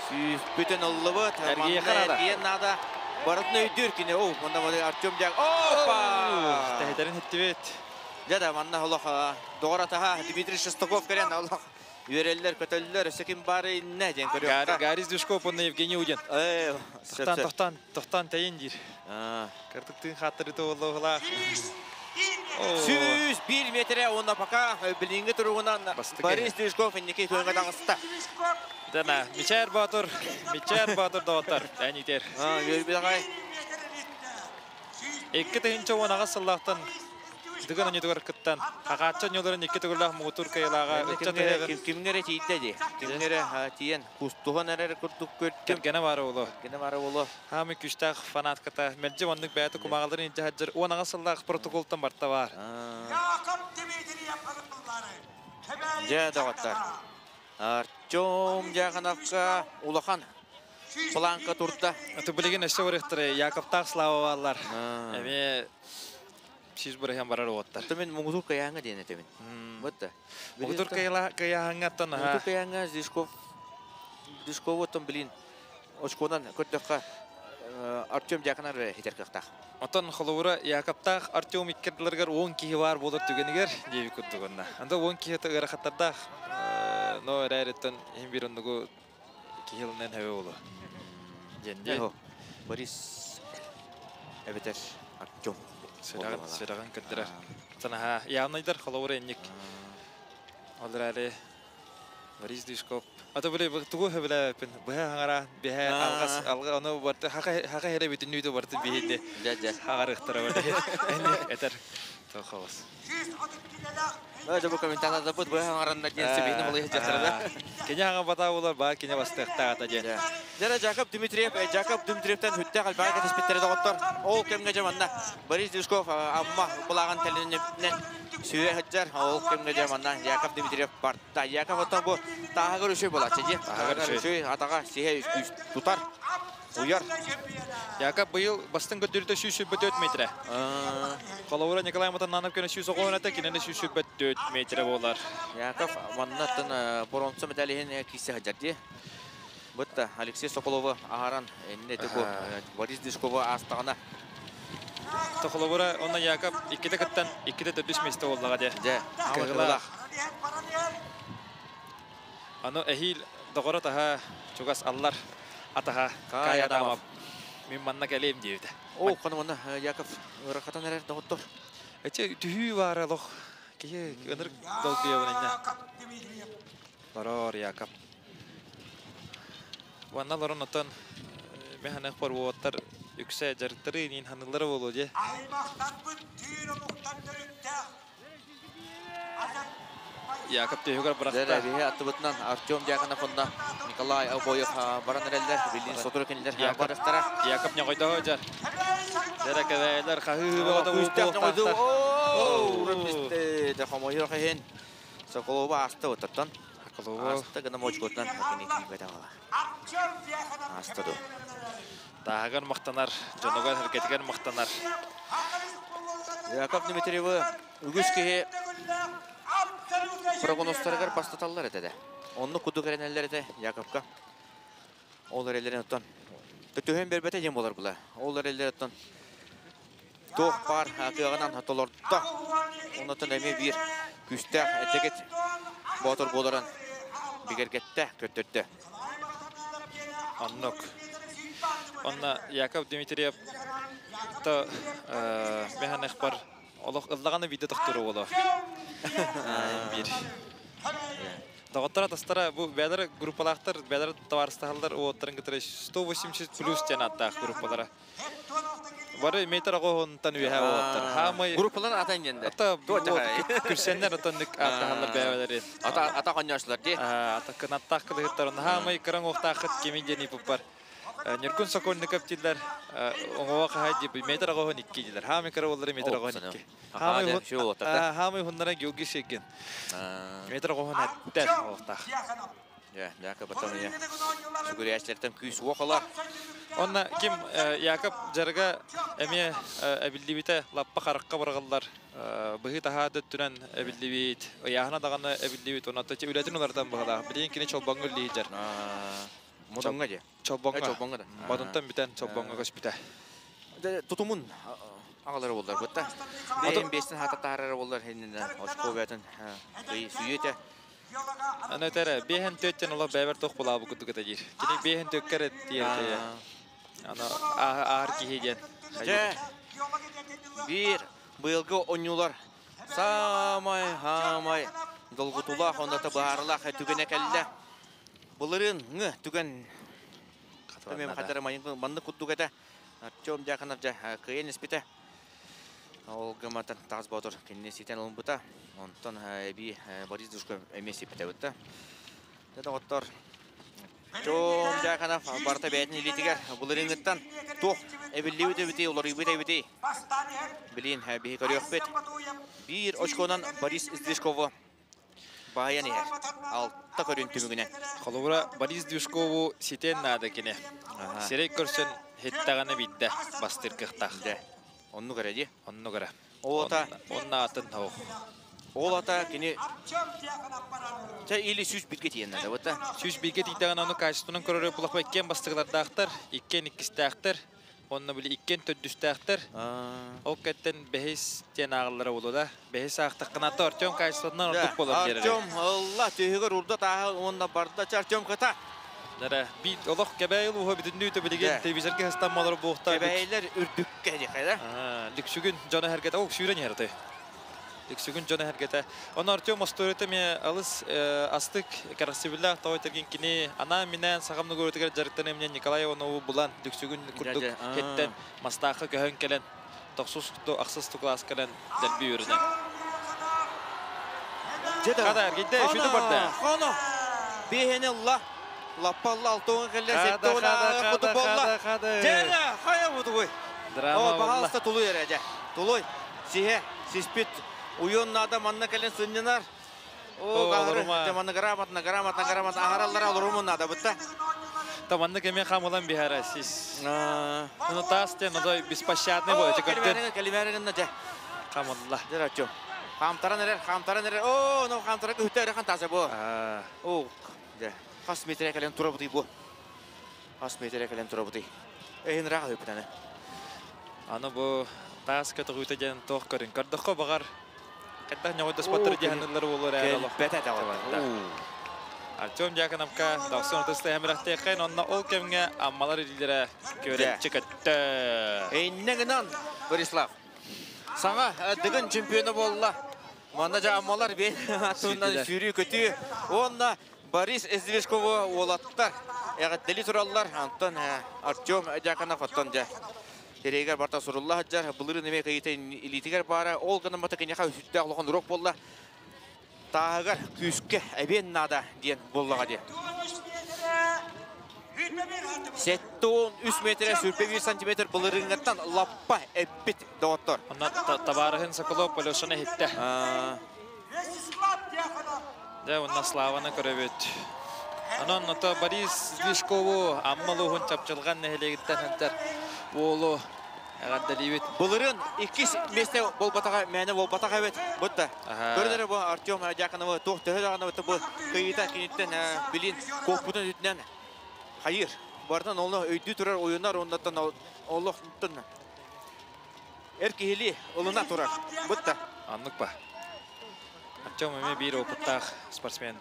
Сүүс бүтүн оллубут. Эргие нада. Барытын өйдүр кине. О, мында мында Артем жак. Опа! Тәһәдәрин хиттибет. Жада манна олох догоратаха Дмитрий Шестаков керен олох. Үйреллер, көтөллөр, өсекин бары инне ден көрөк. Гарис Дюшков, онна Евгений Удин. Тоқтан, тоқтан, тоқтан тәйін дир. Кыртыктың хаттыры тоғылығыла. 101 метре, онна пока білінгі тұруғынан Борис Дюшков иннеки көңгі даңыста. Дана, Мичер Батыр, Мичер Батыр дауаттар, әнитер. Өрбі дағай. Екі тігінші онаға сыллақтан Дыгын өнетігір кыттан. Ағатча нөлерін екі түгірлі мұғытур кайылаға. Кимгере тийтті де. Кимгере тиен. Кустуған әрі күрдік көрттім. Кергені бары олы. Кергені бары олы. Хамы күштақ фанатката. Мәлже онның бәйті кумағаларын инте хаджыр. Онаға сыллақ протоколтан барта бар. Жа дағаттар. Артем Дьяконовка улахан планка турта. Аты білеген әші орықтыры Якоптақ Слава балар. Әме сиз бұрыған барар оттар. Мен мұғдур каяңа дейін әтемін. Бұтты. Мұғдур каяңа аттан. Мұғдур каяңа Дишков, Дишков оттан білін. Очконан көрдіққа Артем Дьяконар хитер қықтақ. Отон холовура Якоптақ Артем иккерділергер 10 кихи бар болыр түгенігер дейбі күрдіғынна. Анда 10 кихи ырақаттардақ, но әрәреттен ең бір ондығы кихилінен әве олы. Денде. Борис Әбетер Артем. Сырағын күрдірер. Танаға явнайдар холовура енник. Олар әлі Борис Дюшков. Ата біле тугу хөбілі пін. Бұға хаңара, біхә алғас, алға, оны барты, хақа хере бүтін үйді барты бейінде. Хағарықтыра барды. Әтер, тоқауыз. Жабы комментарий бұд, бұға хаңаранда денсі бейіні болы жатырды. Кене хаңа бата олар, ба, кене бастықта ата ден. Жара Жакоб Дмитриев, Жакоб Дмитриевтен хүтте қалбаға кәтеспеттері доғыттар. Ол кемге жаманна Борис Дюшков амма бұлаған тілінен сүйе хаджар. Ол кемге жаманна Яков Дмитриев барта. Яков оттан бұл тағы көріші болады. Тағы көріші атаға сихе тұтар. Уяр. Яков быйыл бастың көтөрүтө 104 метре. Холовура Николай Матананов көне 109 метре, кинене 104 метре болар. Яков маннаттан бронза медалин кисе хаджарды. Бұтта Алексей Соколова ағаран Борис Дюшкова астағына. Холовура онна Яков 2-де кыттан 2-де 4 месте болдыға де. Кыгыла. Аны әхил доғыры таға Чугас аллар атаха Кай Адамов. Мин манна кэлиэм диэбитэ. О, хана манна Яков ырахатан эрэр доҕоттор. Эче түһүү баара лох киһи ынырык долгуйабын инне. Лорор Яков. Уонна лорон отон механик порвоттар үксэ дьарыктары иниин ханыллара болу же. Яков түһүгэр бырахта. Биһи аттыбытынан Артем Дьяконов онно Николай Обоев баран эрэллэр. Билин сотору кинилэр барыхтара. Яков ньоҕойдоһо дьар. Дэрэ кэбээлэр хаһыы бөҕөтө Күүстээх ньоҕойду. Оо, хомойуох иһин Соколова ааста оттон. Соколова. Ааста гына мочкотунан кини тиийбэтэ аҕала. Ааста ду. Тааһыгар махтанар, дьонугар хэргэтигэр махтанар. Яков Дмитриевы үгүс киһи прогнозтарыгар бастаталлар этэ да. Онну кудук эрэнэллэр этэ Яковка. Ол эрэллэрин оттон төтөһөн бербете диэн болар була. Ол эрэллэр оттон туох баар кыаҕынан толордо. Оннотон эмиэ биир күүстээх этэгит боотур буоларын бигэргэттэ, көрдөрдө. Оннук. Онно Яков Дмитриев то механехпар олох ыллаҕаны биирдэ тохтуура буолуо. Биир. Доҕоттор атастара бу бэйэлэр группалаахтар, бэйэлэр табаарыстаһаллар уоттарын кытары 180 плюс диэн ааттаах группалара. Бары метр оҕоһунтан үөһэ уолаттар. Хаамай группалар атын диэннэр. Ата күрсэннэр отоннук ааттаһаллар бэйэлэрин. Ата ата конньошлар ди. Ата кынаттаах кылыһыттар. Хаамай кыраҥ уохтаахыт кими диэн иппар. Ньургун Сокольников дииллэр оҥоҕо хаһай дип метр оҕоһун икки дииллэр. Хаамай кыра уоллары метр оҕоһун икки. Хаамай хуннара Георгий Шегин. Метр оҕоһун эттэр оҕохтаах. Яков потом я сүгүрээчилэртэн күүс уох ылар. Онна ким Яков жарга эмиэ эбиллибитэ лаппа харакка барҕаллар быһыы таһаа дөттүнэн эбиллибит, ыйааһына даҕаны эбиллибит, онно үлэтин уларытан быһалаах. Билигин кини чолбоҥҥо үллиһитэр. Модоҥҥа дии. Чолбоҥҥо. Чолбоҥҥо да. Модунтан бүтэн чолбоҥҥо көспүтэ. Тутумун аҕалары боллар бытта. Бэйэн бестен хата таарары боллар хиннинэ очко бэтин сүйете. Аны өтәрі, бейін төттен ола бәбір тоқ болабы күдік өті дир. Кені бейін төккер диер Аны аар киһи диэн. Дьэ, биир быйылгы оонньуулар саамай хаамай долгутуулаах онно быһаарылаах түгэнэ кэллэ. Былырыын ҥы түгэн Мен хадара маннык курдук этэ. Артем Дьяконов дьэ кыайан испитэ. Ол гыматан таас боотур кинини ситэн ылбыта. Онтон эбии Борис Душко эмиэ сиппитэ бытта. Дьэ доҕоттор, Артем Дьяконов барыта бэйэтин илиитигэр былырыыҥҥыттан туох эбиллибит эбитий, уларыйбыт эбитий? Билин биһи көрүөхпүт. Биир очконан Борис Сдвижкову баайан иһэр. Алта көрүн түмүгүнэн. Холобура Борис Движкову ситэн наада кини. Сирэй көрсөн хиттэҕинэ биирдэ бастыыр кыахтаах. Оннук эрэ дии. Оннук эрэ. Ол ата Онна атын оох. Ол ата кини Чэ или 101-ге тиийэн наада бытта. 101-ге тиийдэҕинэ ону качествонан көрөрө булахпа иккиэн бастыгылардаахтар, иккиэн иккистээхтэр, онно били иккиэн төрдүстээхтэр. Ол кэттен бэһис диэн ааҕыллара буолуо да. Бэһис аахтаххына Артем качествотынан ордук буолар диэрэ. Артем ылла түһүгэр урда тааһы уонна барда Артем кыта. Дара би олох кэбэйл уһа бүтүннүү төбүлүген телевизорга хастан малар буохта. Кэбэйлер үрдүккэ дихайда. Лүксүгүн дьоно хэргете ок сүүрэн иһэртэй. Лүксүгүн дьоно хэргете. Оны Артем остуоруйата ме алыс астык кэрсибиллах той терген кини ана минен сагамны көрөтүгэр жарыктан эмне Николай Иванову булан Лүксүгүн курдук хеттен мастаахы көһөн келен тохсус ахсыс класс келен дэлби үрүнэн. Када эргидде шүтү барда. Хоно. Бихени ла. Лаппалла алтоңа келле сеттола куту болла. Жена хая буту. Драма О, пожалуйста, тулуй эре, Тулуй. Сихе, сиспит. Уйон нада манна келен сыннянар. О, гары, манна грамотно, грамотно, грамотно. Агараллар алырумун нада бутта. Та манна кеме хамылан бихара сис. Ну тас те, ну беспощадный был. Келимерин, келимерин на же. Хамылла. Жера чо. Хамтаран эрер, хамтаран эрер. О, ну хамтаран үтер хан таса бу. О, же. Хас метре келен тура бутый бу. Хас метре келен тура бутый. Эйин рага өпүтәне. Аны бу тас көтөгүтө ден тох көрүн. Көрдөхкө багар. Кайда ньойдос батыр деханылар болор әлі. Бәтә да. Артем Дьяконовка дохсун ытыс тыаһа онно ол кэмҥэ Аммалар илиилэрэ күөрэччи көттө. Иннэ гынан Борислав. Саҥа Дыгын чемпиона буолла. Манна жа Аммалар бен атынан сүүрүү көтүү. Онна Борис Сдвижкову уолаттар эҕэрдэлии тураллар. Антон Артем Дьяконов оттон дьэ Терегер барта сурулла сылдьар. Былырыын эмиэ кыйыта илиитигэр баара. Ол гынан бата киниэхэ үсүттээх улахан уруок буолла. Тааһыгар күүскэ эбиэн наада диэн буоллаҕа дии. 73 метрэ 21 сантиметр былырыыҥҥаттан лаппа эппит доҕоттор. Онно табаарыһын Соколов Полешаны иһиттэ. Дьэ, онно Славаны көрөбүт. Онон ото Борис Движкову Амма улууһун Чапчылҕан нэһилиэгиттэн сылдьар уолу эҕэрдэлиибит. Былырыын иккис миэстэ буолбатаҕа, мээнэ буолбатах эбит. Бутта. Көрөн эрэ бу Артем Дьяконовы туох төһө даҕаны бу кыйыта киниттэн билин куоппутун үтүнэн хайыр. Барытын олно өйдүү турар ойунар оннаттан олохтон эр киһилии ылына турар. Бутта. Аннык ба. Артем эмиэ биир опыттаах спортсмен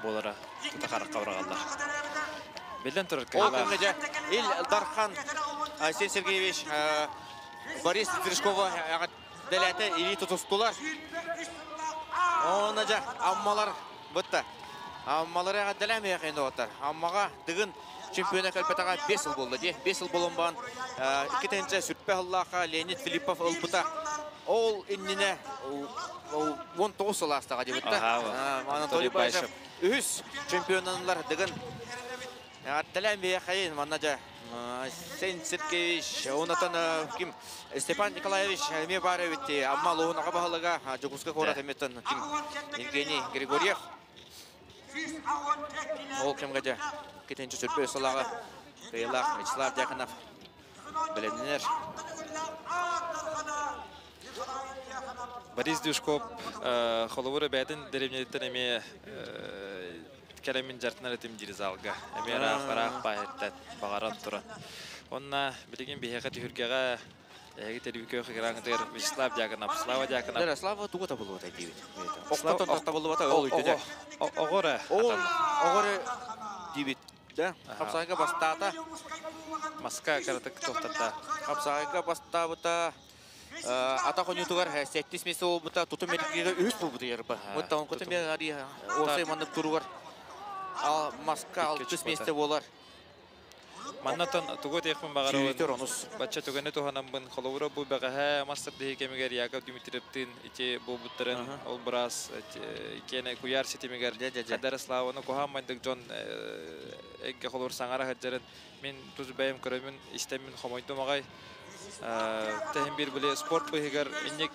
буолара тута харахха быраҕаллар. Биллэн турар Ол кыайыылаах. кэмҥэ дьэ Ил Дархан Айсен Сергеевич Борис Сдвижкова эҕэрдэлээтэ илии тутустулар. Онно дьэ Аммалар бытта. Аммалары эҕэрдэлээмиэхин доҕоттор. Аммаҕа Дыгын чемпиона кэлбэтэҕэ 5 сыл буолла дии. 5 сыл буолан баан 2 сүрпэ сыллаахха Леонид Филиппов ылбыта. Ол иннинэ 19 сыл аастаҕа диэбит да. Анатолий Баишев үһүс чемпионанылар Дыгын эҕэрдэлээн биһиэхэйин манна дьэ Айсен Сергеевич онатан ким Степан Николаевич эмиэ баар эбит Амма улууһун аҕа баһылыга Дьокуускай куорат эмиэттэн ким Евгений Григорьев ол кэмгэ дьэ китинчи сүрпэ сылааҕа кыайыылаах Вячеслав Дьяконов бэлэмнэнэр. Борис Дюшков холобура бэйэтин дэриэбинэтиттэн эмиэ кэлэммин дьартынар этим диир залга. Эмиэ ыраах-ыраах баайыттан баҕаран туран. Онна билигин биһиэхэ түһүлгэҕэ эһиги телевикөөх экраҥытыгар Вячеслав Дьяконов, Слава Дьяконов. Дара Слава тугу табыллыбата диибит. Охтотон табыллыбата ол үтүдэ. Оҕоро. Ол оҕоро диибит. Да, хапсаҕайга бастаата. Маска кыратык тохтотта. Хапсаҕайга бастаабыта. Атах ойуутугар сэттис миэстэ буолбута, тутум эргииргэ үһүс буолбута ярба. Мыттан көтөн биэр уопсай маннык туругар маска алтыс миэстэ буолар. Маннатан тугу этиэхпин баҕарабын. Бачча түгэни туһанаммын холобура бу бэҕэһээ мастер диһи кэмигэр Яков Дмитриевтыын ити буолбуттарын ол быраас киэнэ куйаар ситимигэр Хадар Славаны куһаан майдык дьон эйгэ холобур саҥара сылдьарын мин тус бэйэм көрөмүн истэммин хомойдум аҕай. Тэһин биир били спорт быыһыгар инник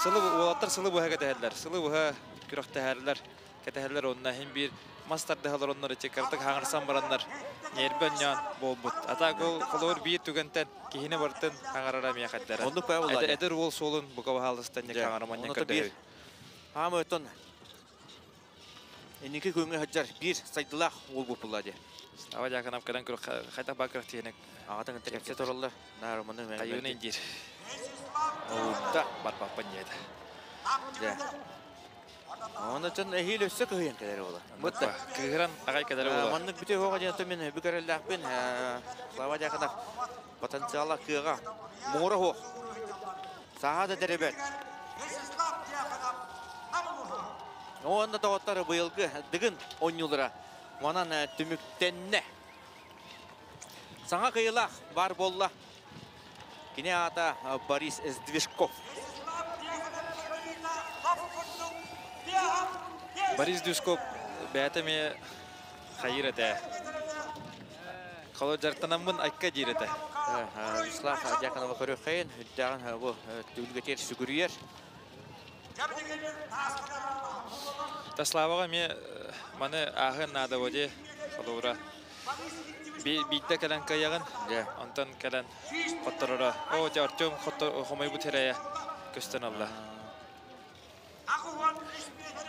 сылы уолаттар сылы быһа кэтэһэллэр. Сылы быһа күрэхтэһэллэр, кэтэһэллэр онно иһин биир мас тардыһалар оннор ити кыратык хаҥырсан бараннар ньиэрбэ онньоон буолбут. А так ол холобур биир түгэнтэн киһини барытын хаҥарара эмиэ хайдара. Оннук баа буолла. Эдэр уол суолун бука баһаалыстан хаҥарыман көрдөһөбүт. Хаамы өттөн инники күҥҥэ сылдьар биир сайдылаах уол буолла дии. Слава Дьяконов кэлэн хайдах баар күрэх тиһинэ. Аҕатын кытта кэпсэ тураллар. Наар маны Хайыыны индиир. Уутта. Барбаппын диэтэ. Дьэ. Оны чын эһиил өссө кыһыйан кэлэр буола. Бытта. Кыһыран аҕай кэлэр буола. Маннык бүтэ хоҕа диэн мин бүкэрэллээхпин. Слава Дьяконов потенциала кыаҕа муҥура суох. Саха да дэребет. Уонна доҕоттор быйылгы Дыгын оонньуулара манан түмүктэннэ. Саҥа кыайыылаах баар буолла. Кини аата Борис Сдвижков. Борис Сдвижков бэйэтэ эмиэ хайыыр этэ. Холо дьарыктанаммын айка диир этэ. Вячеслав Дьяконова көрүөххэйин, үрдээҕин бу түгүлгэтигэр сүгүрүйэр. Таславаҕа эмиэ маны ааһыан наада буо дии, холобура. Биирдэ кэлэн кыайаҕын, онтон кэлэн хоттороро. Оо, дьэ Артем хомойбут сирэйэ көстөн ылла.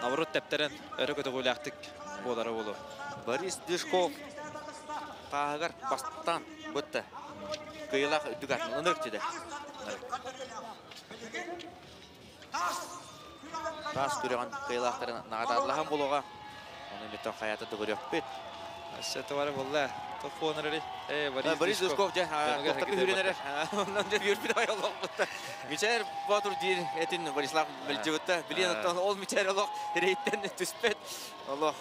Наоборот тэптэрэн өрө көтөҕүүлээхтик буолара буолуо. Борис Дышков тааһыгар бастаан бытта. Кыайыылаах үрдүк атын ынырык дьиде. Таас күрэҕин кыайыылаахтарын наҕараадалаһан буолуоҕа. Оны бетон хаята дөгөрөкпүт. Өссө товары болла. Тоққуонар э Борис Душков же тоқтар хүренер. Оннан же бүрбүт ай олох. Мичер Батур дир этин Борислав билжибитте. Билен оттон ол мичер олох рейттен түспет. Олох.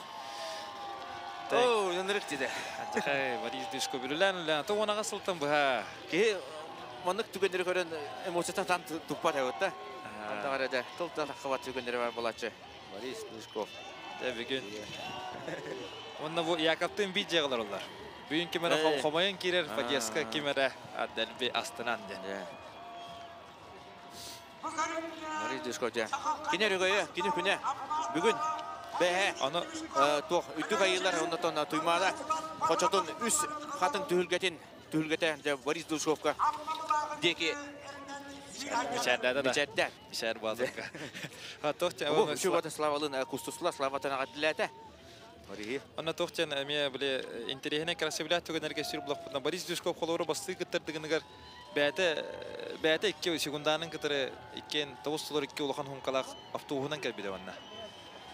О, нырык диде. Ажахай Борис Душков билен үлен. То онага сылтан буха. Ки маннык түгендери көрөн эмоциятан тан туппат эбитте. Анда карада тыл та кабат түгендери бар болачы. Борис Душков. Де бүгүн. Онна бу Яковтын видеолар олар. Бүгүн кимере хомойын кирер, Фадеска кимере аддалби астынан ден. Борис Душков же. Кине рөгөйө, кине күнә. Бүгүн бәһә. Аны туох үтүк айылар оннотон туймада. Хочотун үс хатын түһүлгетин түһүлгете же Борис Душковка. Деки Мичәрдә да. Мичәрдә. Мичәр базырка. Ха тохтя Бу үчүгата Славалын кустусла Славатана гадлата. Онна тохтян эме биле интерехне красивлят түгенерге сүр булак Борис Душков холору басты кыттырдыгыныгар бәте бәте 2 секунданын кытыры иккен 9 доллар 2 улахан хумкалак автобуһунан келбиде онна.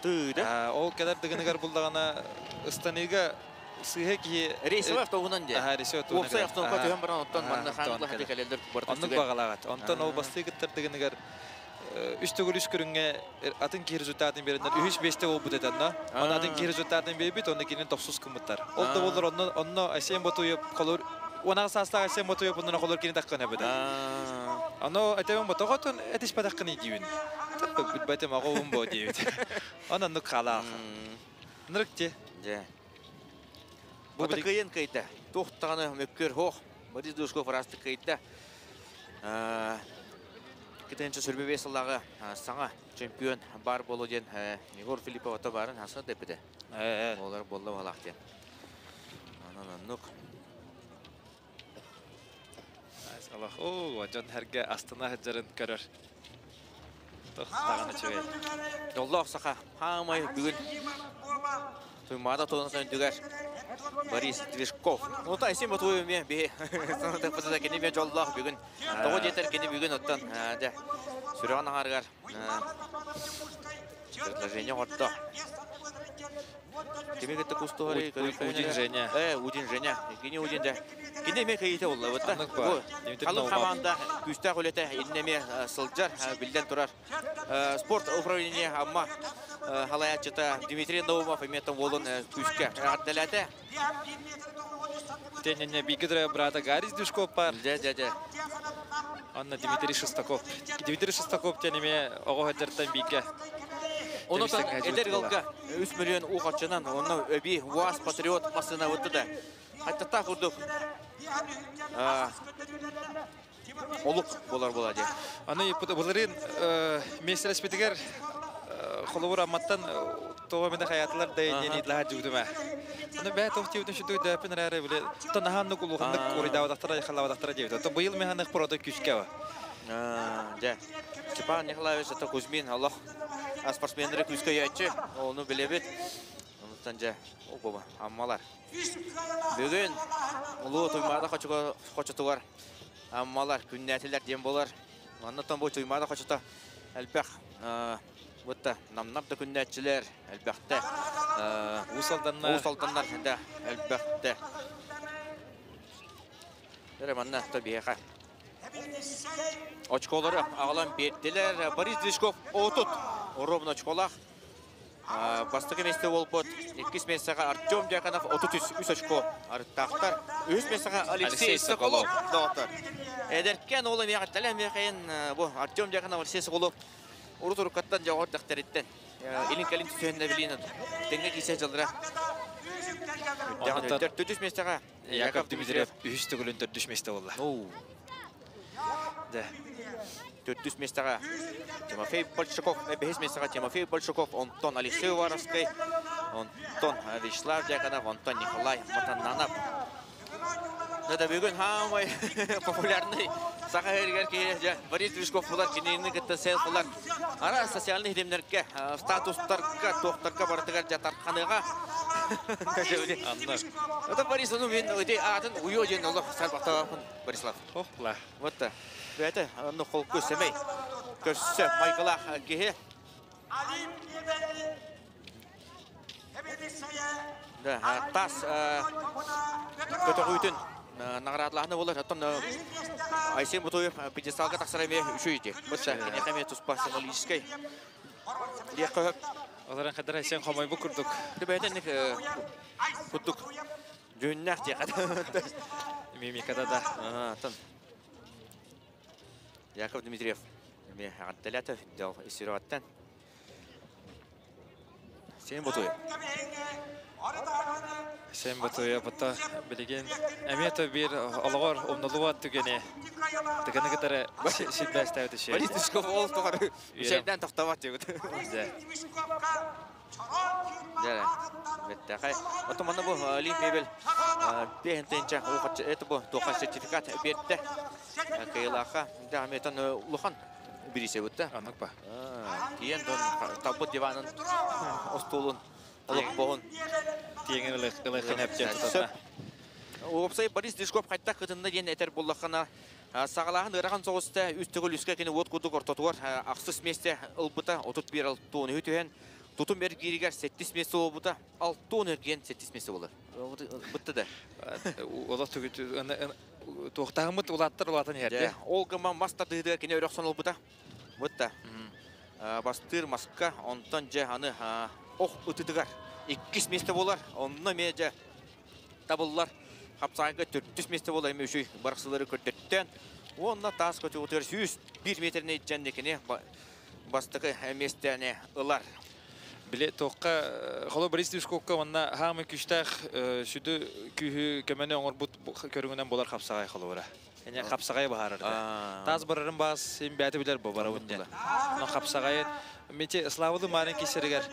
Тыда. Ол кадар дыгыныгар булдагана ыстаныга сыһы ки Рейсовый автобуһунан де. Аха, рейсовый автобуһунан. Уопсай автобуһка түһэн баран оттон манна хааңлах декелелер бар. Оннук багалагат. Онтон ол басты кыттырдыгыныгар үч төгүл үч көрүнгө атын ки результатын береннер үч беште болуп бутет да. Аны атын ки результатын бербит, оны кенен топсуз кымыттар. Ол да болор онно онно Асен Ботуев колор Она састага Асен Ботуев онно колор кини таккан эбит. Ано этебен ботоготон этиш падаккан идибин. Билбетем агоум бо дейбит. Анан ну калах. Нырыкте. Же. Бу кыйын кыйта. Тохтаганы мөккөр хох. Борис Душков расты кыйта. Кетенче сүрбе сыллағы саңа чемпион бар болу ден Егор Филиппов ата барын хаса депіде. Олар болла балақ ден. Анан аннук. Аллах, о, жон herге астына хаджарын көрөр. Тохтаганы чөй. Оллах саха, хамай бүгін Туймада тонатын дүгәр Борис Движков. Ну та сен батуы мен бе. Саната пызда кене мен жоллах бүгін. Того жетер кене бүгін оттан. Да. Сүрән аңаргар. Предложение готто. Кеме кетті кустуары. Удин Женя. Удин Женя. Кене Удин да. Кене ме кейте олла бутта. Халык команда күстә көлете иннеме сылжар билден турар. Спорт управление амма халаячыта Дмитрий Наумов эметен болун күскә аддалата. Тенене бигидре брата Гарис Душков бар. Да, да, да. Анна Дмитрий Шестаков. Дмитрий Шестаков тенеме ого хаджартан биге. Онотон эдер галка 3 миллион уқатчынан, оны өби УАЗ Патриот масына өтті да. Хаттата курдук. Олук болар болады. Аны буларын меселеспетигер холовур аматтан това мене хаятылар да не длаа жудума. Аны бә тофти үтүн шүтү дэпин рәре биле танахан кулуханнык уридавдактара яхалавдактара дебит. То быйыл механык прода күчкә ба. Да. Степан Николаевич это Кузьмин, Аллах спортсмендері күзге ячы, оны білебет. Онықтан жа, о боба, аммалар. Бүгін ұлы туймада қочытуар аммалар, күннәтілер дем болар. Онықтан бұл туймада қочыта әлбәқ, бұтта намнап да күннәтчілер, әлбәқті. Усалданнар. Усалданнар, әлбәқті. Дәрі манна табиға. Очколары ағалан берділер. Борис Движков отут. Ровно очколах. Бастығы месте болып Еккіс местеға Артем Дьяконов 33 очко арыттақтар. Үс местеға Алексей Соколов. Эдеркен олы меғаттален меғайын бұл Артем Дьяконов Алексей Соколов ұры тұрықаттан жауар дақтареттен. Илин кәлін түсеніне білейін. Теңге кейсе жылдыра. Төртүс местеға Яков Дмитриев үс түгілін төртүс месте болды. Да. Төртүс местеға Тимофей Большаков, бес местеға Тимофей Большаков, Антон Алексей Уваровский, Антон Вячеслав Дьяконов, Антон Николай Матананов. Это бүгін самый популярный сахаргер Борис Движков булар, кенейні кітті селфилар. Ара социальный демнерке, статустарка, тоқтарка бартыгар жатарқаныға. Это Борис, ну мен өте атын уйо жен олық сарбақтағын Борислав. Охла. Вот та. Бәті, ну қол көсемей. Көссі Майкала кеhe. Да, тас көтөҕүүтүн наградлаһыны болар. Оттон Айсен Бутуев пьедесталга тахсар эмиэ үчүй ди. Бытта киниэхэ эмиэ туспа символическай диэххэ сөп. Олорон хаддар Айсен хомойбу курдук. Бэйэтэ курдук дьүһүннээх диэхэ. Мимикада да. Оттон Яков Дмитриев эмиэ эҕэрдэлээтэ дьол ис сүрэҕиттэн. Сен Ботуев. Сен Ботуев бата билигин эмиэ то биир олоҕор умнуллубат түгэни тыгыны кытары силбээстээбит иши. Борис Тишков ол тухары мишельден тохтобот диэбит. Дьэ, бэттэхэй. Оттон манна бу Олимп мебель бэһин тыынча это бу туоха сертификат биэрдэ. Кыйылаахха да аметан улахан бирисе бутта. Аннык ба. Тиен дон таббыт диванын остуолун олох боһун тиеңин ылыхын эптен тутата. Уопсай Борис Дишков хайдах кытынна диэн этэр буоллаххына, саҕалааһын ыарахан соҕуста, үс төгүл үскэ кини уот курдук ортотугар ахсыс миэстэ ылбыта, 31 алтуон үһү түһэн, тутум эргииригэр сэттис миэстэ буолбута, алтуон эргиэн сэттис миэстэ буолар. Бытты да. Олох туохтаһыммыт улааттар улаатан иһэрде. Ол гыман мас тардыһыытыгар кини өрөхсөн ылбыта. Бытта. Бастыыр маска, онтон дьэ аны ох ытытыгар иккис миэстэ буолар. Онно эмиэ дьэ табыллар. Хапсаайга төрдүс миэстэ буолар эми үчүй барахсылары көрдөттөн. Уонна таас көтүгүтүгэр 101 метріне итжанникини бастакы миэстэни ылар. Биле тоққа холо Борис Дюшковка манна хаамы күштәх сүдү күүһү көмөнө оҥорбут көрүҥүнэн болар хапсаҕай холобура. Эне хапсаҕай баһарар. Таас барарын бас син бәти билер бу барабын ден. Но хапсаҕай мете Славалы Марин кисеригер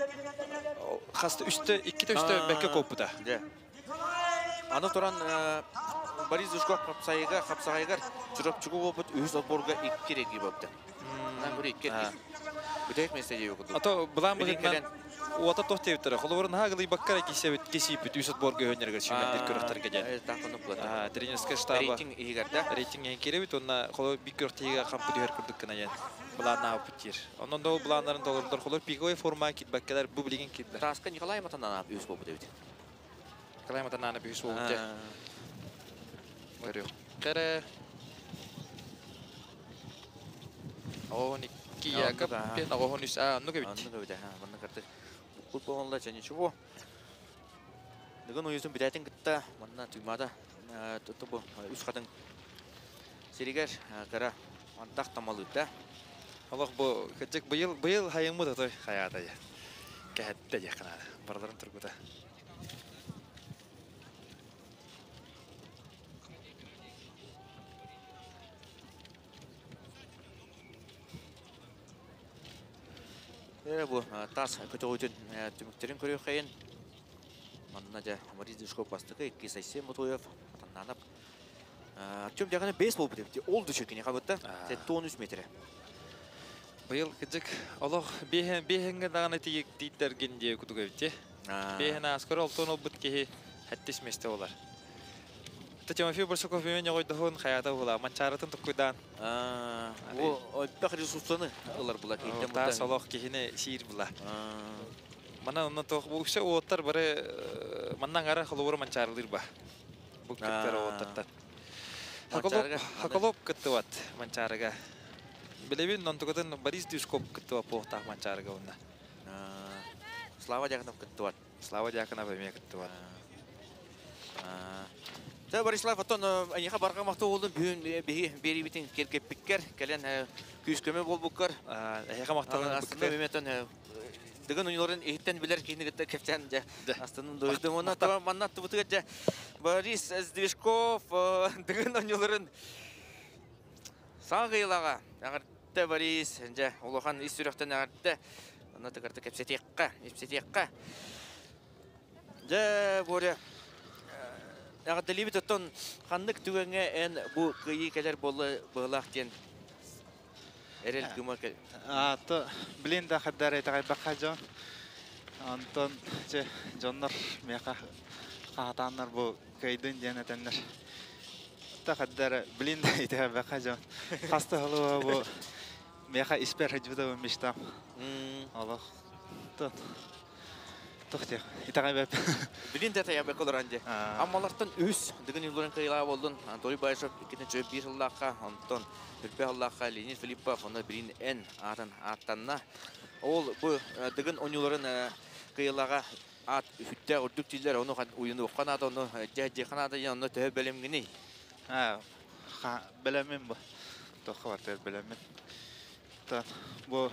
хасты үстө икките үстө бәкке коппута. Аны туран Борис Дюшков хапсайыга хапсаҕайгар чурапчугу болбут үһүс отборга икки реги болду. Нан бу икки. Бүтек месте жеби кудук. Ато булан быгынан уота тох тебиттер. Холобурун хагылый баккара кисебит кисипит үс отборга өйнерге чүмендир көрөхтөргө ден. Тренерская штаба. Рейтинг игерде. Рейтинг керебит, онна холо бик көртеге кампы дүһөр курдук кына ден. Булан путир. Онон да буланнарын толордор холор пиковый форма кит баккалар бу билеген китлер. Таска Николай Матанана үс болбу дебит. Николай Матанана үс болбу де. Көрүк. Кere. О, Никки Яков, пен огон үс, а, ну кебит. Ну кебит, ха, манна карты. Кут болонла ничего. Дыгын уюзун битәтин кытта, манна туймада, туту бу үс хатын сиригер кара антах тамалыта. Аллах бу кыжык быйыл быйыл хайыңмы да той хаята я. Кәһәттә якына. Барларын тургута. Бу тас көтөгүтүн түмүктерин көрүү хайын. Манна жа Борис Дюшков бастыкы, икки Сайсен Мотоев, Таннанап. Артем Дяганы 5 болуп битти. Ол дүшекіне қабытта. 13 метре. Быйыл кыжык олох бехен бехенге даганы тиек тииттерген дие кутуга битти. Бехен аскор олтон олбут кеһи хаттис месте олар. Та Тимофей Барсуков мен ойдоһун хаята була манчаратын туккуйдан. О, ойбах ресурсаны ылар була кейтен. Тас олох кихине сиир була. Мана онно тох бу үксэ уоттар бары маннан ара холобура манчарылыр ба. Бу кыттар уоттартан. Хаколоп кыттыбат манчарыга. Билебин нонтугатын Борис Дюшков кыттыбат похтах манчарыга онна. Слава Дьяконов кыттыбат. Слава Дьяконов эмиэ кыттыбат. Та Борислав, оттон аниха барга мактуу болдум бүгүн биһи берибитин келгеппиккер, келен күүс көмө болбуккар. Эхе макталан астында меметон дыгын уйларын эхтен билер кийини гытта кепчен же астынын дойдум. Она та манна тубутуга же Борис Сдвижков дыгын уйларын сагыйлага. Агыртта Борис же улахан ис сүрөктөн агыртта. Ана тыгырты кепсетекка, ипсетекка. Же Боря Ағадалибит оттон ханнык түгәңе эн бу кыйы келер болы бұғылақ ден эрел гыма кел. Ато блин да хаддар этагай бака жон. Антон же жоннор меха каатаннар бу кыйдын ден этеннер. Та хаддар блин да итагай бака жон. Хаста халуа бу меха испер хажуда бу миштам. Аллах. Тон. Тохтех. Итагай бәп. Билин да тая беколор анде. Аммалартан үс дыгын юлларын кыйла болдун. Анатолий Баишев иккитин бир жыллааққа, онтон Түрпе аллааққа Леонид Филиппов, оны бирин эн атын аттанна. Ол бу дыгын онюларын кыйлага ат үттә үрдүк тилер, оны уюну канада, оны жа канада, оны төһө белемгини. Ha, белемен бу. Тоққа бар белемен. Та бу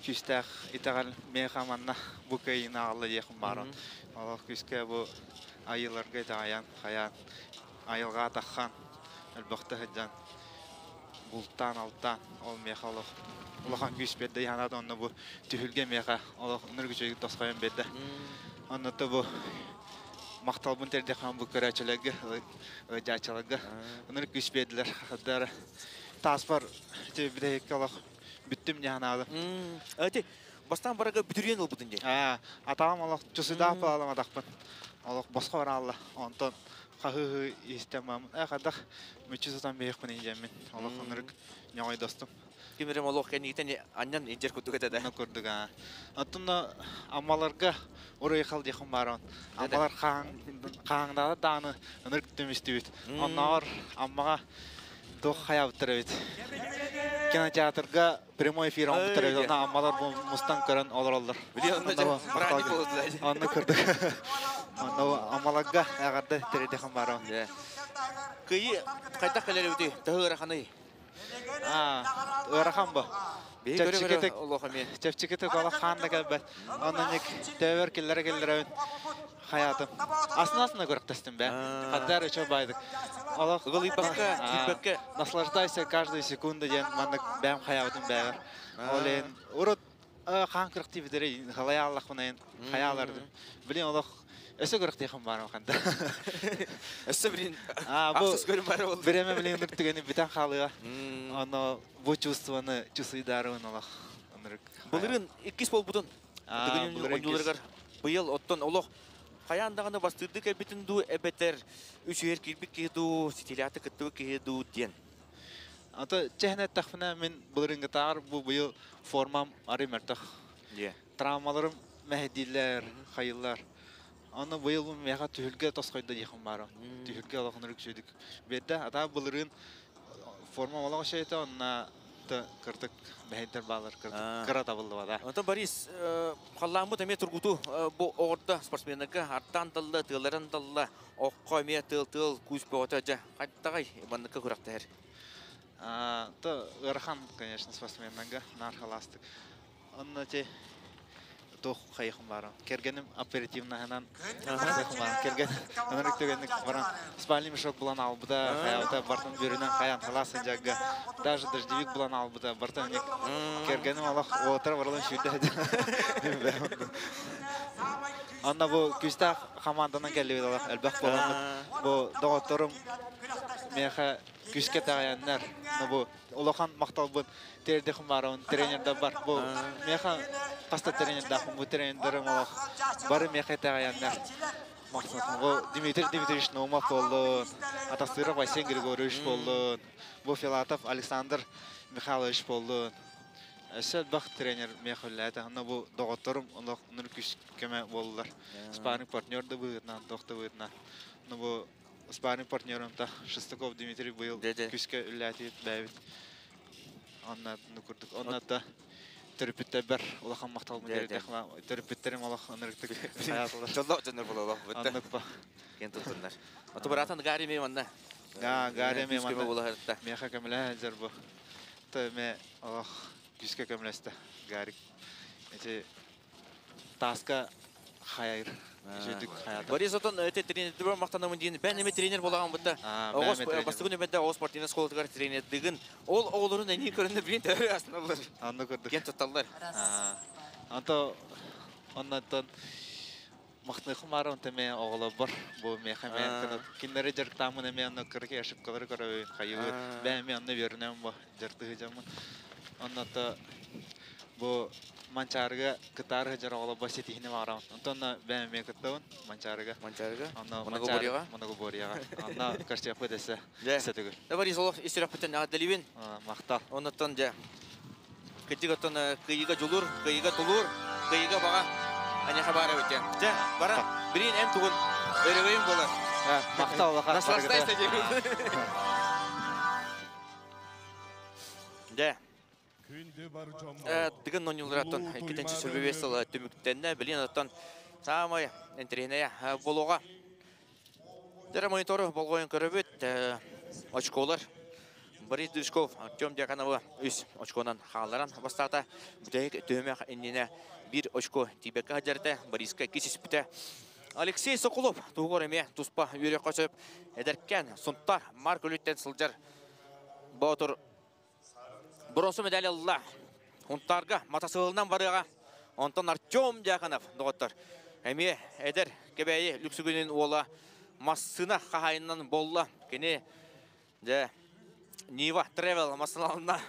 күстәх итагал мехаманна бу кыйна алла якын барон. Аллах күскә бу айыларга итагаян, хаян, айылга таххан, әлбәхтә хаҗан. Бултан алтан ол меха олох улахан күс берде янады онны бу түһүлге меха олох ныргүчөйгү тосқойон берде. Онны бу макталбын терде хан бу көрәчелеге жачалыгы ныр күс бердилер. Хаддар таспар те биде олох бүттүм янады. Эти бастан барага бүтүрген ол бутун же. А, атам олох чусуда палам адакпын. Олох боско бар алла. Онтон хахы истемам. Э хадах мүчү сатан бейхпин инжемин. Олох нырык ньоңой достум. Кимерем олох кенигитен аннан инжер кутук этеде. Ну көрдүк а. Аттында аммаларга урай хал дихым барон. Аммалар хаң хааңдада дааны нырык төмүстүбүт. Оннор аммага тох хаябыттыр бит. Кинотеатрга прямой эфир оңуттар бит. Онна аммалар бу мустан көрөн олор олор. Онны көрдүк. Онна аммаларга агарды тередихым барон. Кыйы кайта келер бити. Тыгыра ханы. А, ырахан бу. Чепчикетек ола хан да келбет. Онан ник төвөр келлер келлер хаятым. Асына көрөктөстүм бе. Хаддар үчө байдык. Олох Гылыйбакка, наслаждайся каждую секунду ден маннык бәм хаятым бәгер. Олен урут хан кырыкты бидере халай Аллах мынайын хаяларды. Билин олох Өсө көрөктөйхөн бар ханда. Өсө билин. А, бу көрүм бар болду. Биреме билин нүртүгени битен халыга. Аны бу чувствоны чувствуйдарын олох. Былырын иккис болбутун. Дыгын быйыл оттон олох хаяндаганы бастырды кебитин ду эбетер үч ер кирбик киду ситиляты кыттыбы киду ден. Ата чехнет тахфына мен былырын гытар бу быйыл формам ары мертах. Травмаларым мәһдилер, хайыллар. Аны быйыл бу меха түһүлгә тосқойда дихым бары. Түһүлгә алахын рүкшөдүк. Бедде ата былырын форма олага шейте онна та кыртык бәһәйтер балар кыртык кыра табылды бада. Онтон Борис халламы теме тургуту бу огорда спортсменнерге арттан талла, тылларан талла, окко ме тыл тыл куз бота жа. Кайттагай банныкка курактар. А, то ырхан, конечно, спортсменнерге нар халастык. Онна те тох хайхым бары. Кергеним оперативно ханан хайхым бары. Керген анарык төгенник баран спальный мешок булан албыда, хаябыта бартын бөрүнөн хаян халасын жагга. Даже дождевик булан албыда бартын ник кергеним Аллах отыр барылын шүрдө. Анна бу күстә команданан келди Аллах элбэх болан. Бу доготторум меха күскә тагаяннар. Но бу улахан макталбын тердехим барын тренерда бар. Бу меха паста тренерда бу тренердерим Аллах бары меха тагаяннар. Максат бу Дмитрий Дмитриевич Наумов болду, Атасыров Василий Григорьевич болду, бу Филатов Александр Михайлович болду. Әсәл бах тренер меха үлләтә. Аны бу доготторум Аллах нур күс кеме болдулар. Спарринг партнер да быгытна, докта быгытна. Но бу спарринг партнерым та Шестаков Дмитрий быйыл күскә үлләти бәбит. Анна нукурдук. Анна та төрүпүттер бар. Улахан макталмы дердек. Төрүпүттерим Аллах ынырыктык. Жолло жонор бололо. Анныкпа. Кен тутундар. Аты баратан гари ме манна. Га, гари ме манна. Меха кемле жер бу. Та ме Аллах күскә кемләсте. Гарик. Эти таска хайыр. Борис отон эти тренер дибер мактанамын дейін. Бән эме тренер болаган бутта. Огос бастыгын эбедде огос спортивный школалар тренер дигин. Ол оголорун эни көрүндө билин төрө астына булар. Аны көрдүк. Кен тутталлар. Анто оннан мактаныхым бар, онто мен оголо бар. Бу меха мен киндери жыртамын эме аны кырки ошибкалары көрөбүн хайыбы. Бән мен аны бернем бу жыртыгы жамын. Оннан бу Манчарга кытары жар ола баси тихне барам. Онтон бәм мен кыттабын Манчарга. Манчарга. Онно Моногоборияга? Моногоборияга. Онно карчапы десе. Сетүгүл. Да Борис олох истерап бүтен адаливин. Мактал. Оннан жа. Кытык оттон кыйыга жулур, кыйыга тулур, кыйыга бага. Аняха баар эбит диэн. Дьэ, баран, билин эн тугун өрөгөйүн буолар. Махтал улахан. Наслаждайся диэбит. Дьэ. Дыгын нонньуулараттан иккитинчи сүрбэбиэс сыл түмүктэннэ. Билин оттон саамай интэриэһинэйэ буолуоҕа. Дьэ, монитору болҕойон көрөбүт. Очколар Борис Дышков Артем Дьяконовы үс очконан хаалларан бастаата. Бүтэһик түһүмэх иннинэ биир очко тиийбэккэ сылдьар Бориска иккис испитэ. Алексей Соколов туһугар эмиэ туспа үөрүөххэ сөп. Эдэркээн Сунтар Марк Өлүттэн сылдьар Боотур бронза медаль ылла. Хунтаарга матасыылынан барыаҕа. Онтон Артем Дьяконов доҕоттор эмиэ эдэр Кэбээйи Лүксүгүнүн уола массыына хаһаайынынан буолла. Кини дьэ Нива Travel массыыналанна.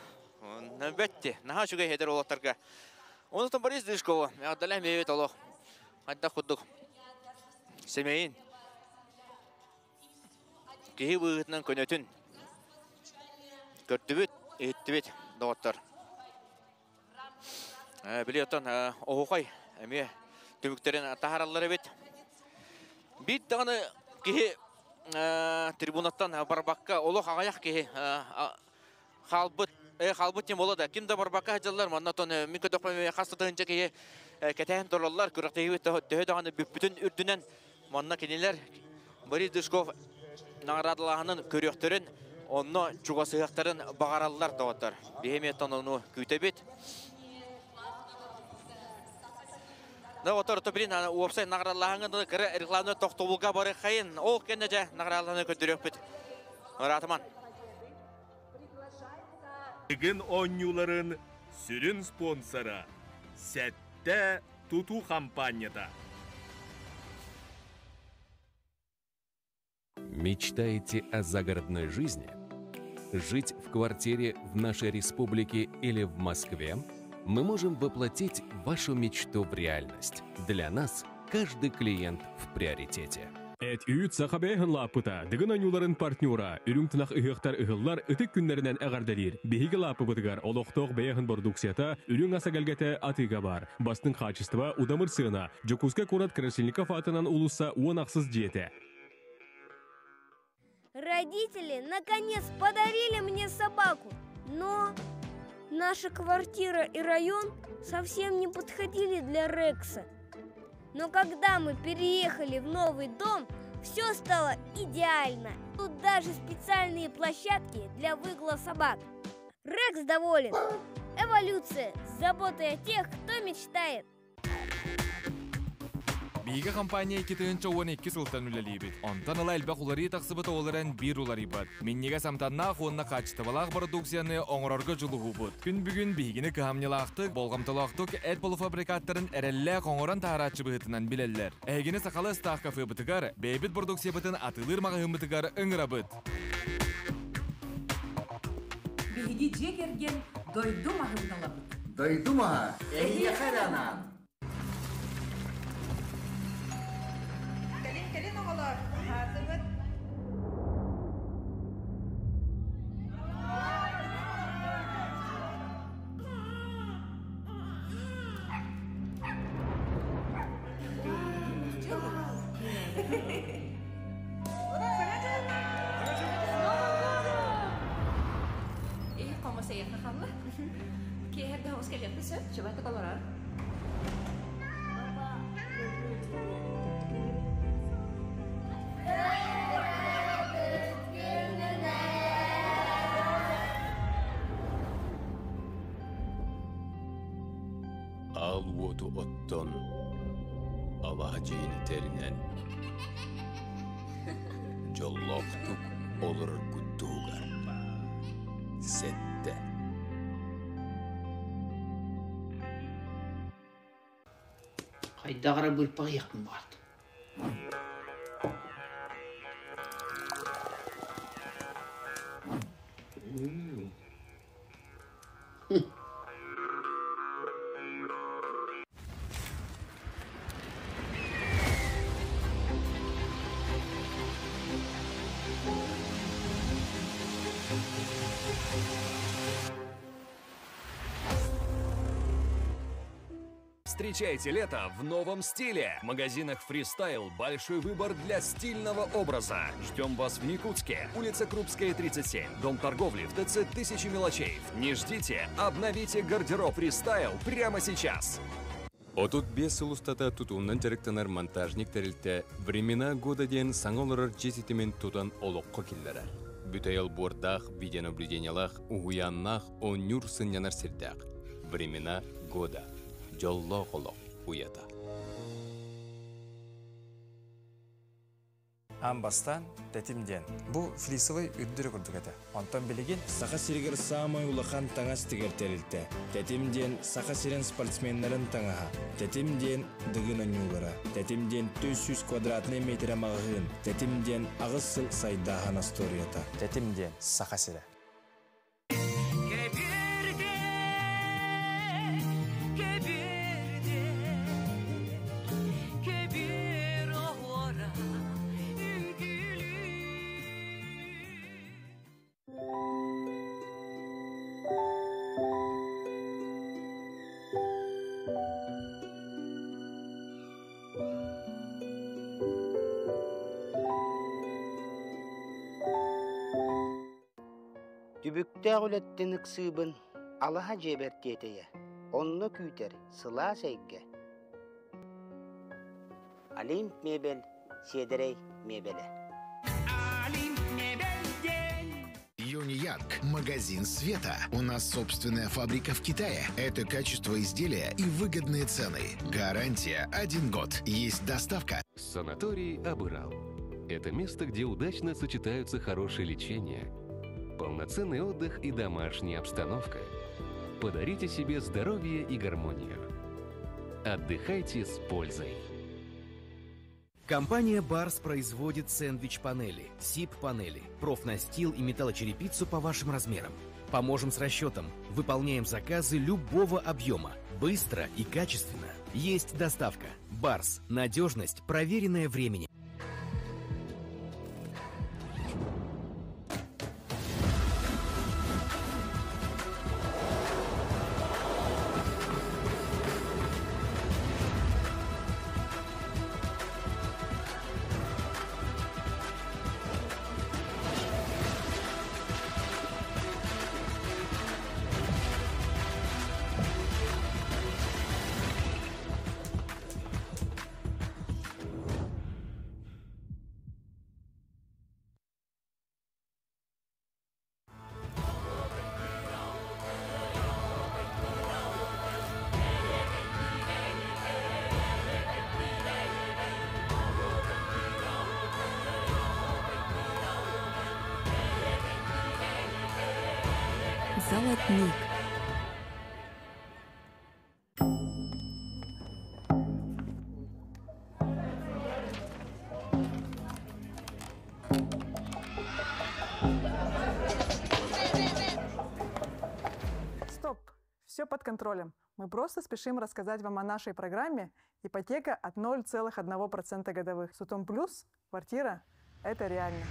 Бэтти, наһаа үчүгэй эдэр уолаттарга. Онтон Борис Дышкова, эҕэрдэлээн бэйэбит олох. Хайдах курдук сэмэйин киһи быһыытынан көнөтүн көрдүбүт, иһиттибит, доҕоттор. Били оттон оһуохай эмиэ түмүктэрин таһаараллар эбит. Биир даҕаны киһи трибунаттан барбакка олох аҕыйах киһи хаалбыт хаалбыт диэн буолла да ким да барбакка сылдьаллар манна оттон мин көрдөхпүнэ хас да тыһыынча киһи кэтэһэн тураллар күрэхтэһиибит төһө даҕаны бүппүтүн үрдүнэн манна кинилэр Борис Дышков наҕараадалааһынын көрүөхтэрин онно чугасыһыахтарын баҕараллар доҕоттор биһи эмиэ ону күүтэбит Доҕоттор, билин уопсай наҕараадалааһыҥҥа кыра рекламаны тохтобулга барыаххайын ол кэннэ дьэ наҕараадалаһыны көрдөрүөхпүт. Ыраатыман. Дыгын оонньууларын сүрүн спонсора Сэттэ тутуу хампаанньата. Мечтаете о загородной жизни? Жить в квартире в нашей республике или в Москве? Мы можем воплотить вашу мечту в реальность. Для нас каждый клиент в приоритете. Эт үүт саха бэйэһин лааппыта, Дыгын оонньууларын партнера, үрүҥ тунах ыһыахтар ыһыллар ытык күннэринэн эҕэрдэлиир. Биһиги лааппыбытыгар олохтоох бэйэһин бородууксуйата, үрүҥ ас эгэлгэтэ атыыга баар. Бастыҥ хаачыстыба, удамыр сыана. Дьокуускай куорат Красильников аатынан уулусса уон ахсыс дьиэтэ. Родители наконец подарили мне собаку, но наша квартира и район совсем не подходили для Рекса. Но когда мы переехали в новый дом, все стало идеально. Тут даже специальные площадки для выгула собак. Рекс доволен. Эволюция с заботой о тех, кто мечтает. Биһиги компания 2012 сылтан үлэлиибит. Онтон ыла элбэх уларыы тахсыбыт ол эрэн биир уларыйбат. Минньигэс амтаннаах уонна хаачыстыбалаах бородууксуйаны оҥорорго дьулуһуубут. Күн бүгүн биһигини кыһамньылаахтык, болҕомтолоохтук эт полуфабрикаттарын эрэллээх оҥорон таһаарааччы быһыытынан билэллэр. Эһигини сахалыы астаах кафебытыгар, бэйэбит бородууксуйабытын атыылыыр маҕаһыыммытыгар ыҥырабыт. Биһиги дьиэ кэргэн дойду маһын талабыт. Дойду маһа эһиэхэ эрэ анаан. Кэлин, кэлин оҕолор, аһаатыбыт. Ии, хомусайыахха хаалла. Киэһэ да оҕус кэлиэхпит сөп, чубатык олорор. Аал уоту оттон, алаһа дьиэни тэринэн, дьоллоохтук олороргут туһугар сэттэ. Хайдах эрэ быырпаҕыйыахпын баҕардым. Встречайте лето в новом стиле. В магазинах Freestyle большой выбор для стильного образа. Ждем вас в Якутске. Улица Крупская, 37. Дом торговли в ТЦ «Тысячи мелочей». Не ждите, обновите гардероб Freestyle прямо сейчас. 35 сыл устата тутуунан дьарыктанар монтажник тэрилтэ Времена года диэн саҥа олорор дьиэ ситимин тутан олоххо киллэрэр. Бүтэй олбуордаах, видеонаблюдениелаах, уһуйааннаах, оонньуур сынньанар сирдээх. Времена года. Дьоллоох олох уйата. Аан бастаан тэтим диэн. Бу флисовый үрдүрү курдук этэ. Онтон билигин Саха сиригэр саамай улахан таҥас тигэр тэрилтэ. Тэтим диэн Саха сирин спортсменнарын таҥаһа. Тэтим диэн Дыгын оонньуулара. Тэтим диэн 400 квадратнай метрэ маҕаһыын. Тэтим диэн аҕыс сыл сайдааһын остуоруйата. Тэтим диэн Саха сирэ. Түбүктээх үлэттэн ыксыыбын, алаһа дьиэбэр тиэтэйэ, онно күүтэр сылаас эйгэ. Олимп мебель сиэдэрэй миэбэлэ. Юниянг. Магазин света. У нас собственная фабрика в Китае. Это качество изделия и выгодные цены. Гарантия один год. Есть доставка. Санаторий Абырал. Это место, где удачно сочетаются хорошее лечение, полноценный отдых и домашняя обстановка. Подарите себе здоровье и гармонию. Отдыхайте с пользой. Компания «Барс» производит сэндвич-панели, СИП-панели, профнастил и металлочерепицу по вашим размерам. Поможем с расчетом. Выполняем заказы любого объема. Быстро и качественно. Есть доставка. «Барс». Надежность, проверенная временем. Золотник. Стоп! Все под контролем. Мы просто спешим рассказать вам о нашей программе «Ипотека от 0,1% годовых». Сутом плюс квартира – это реально.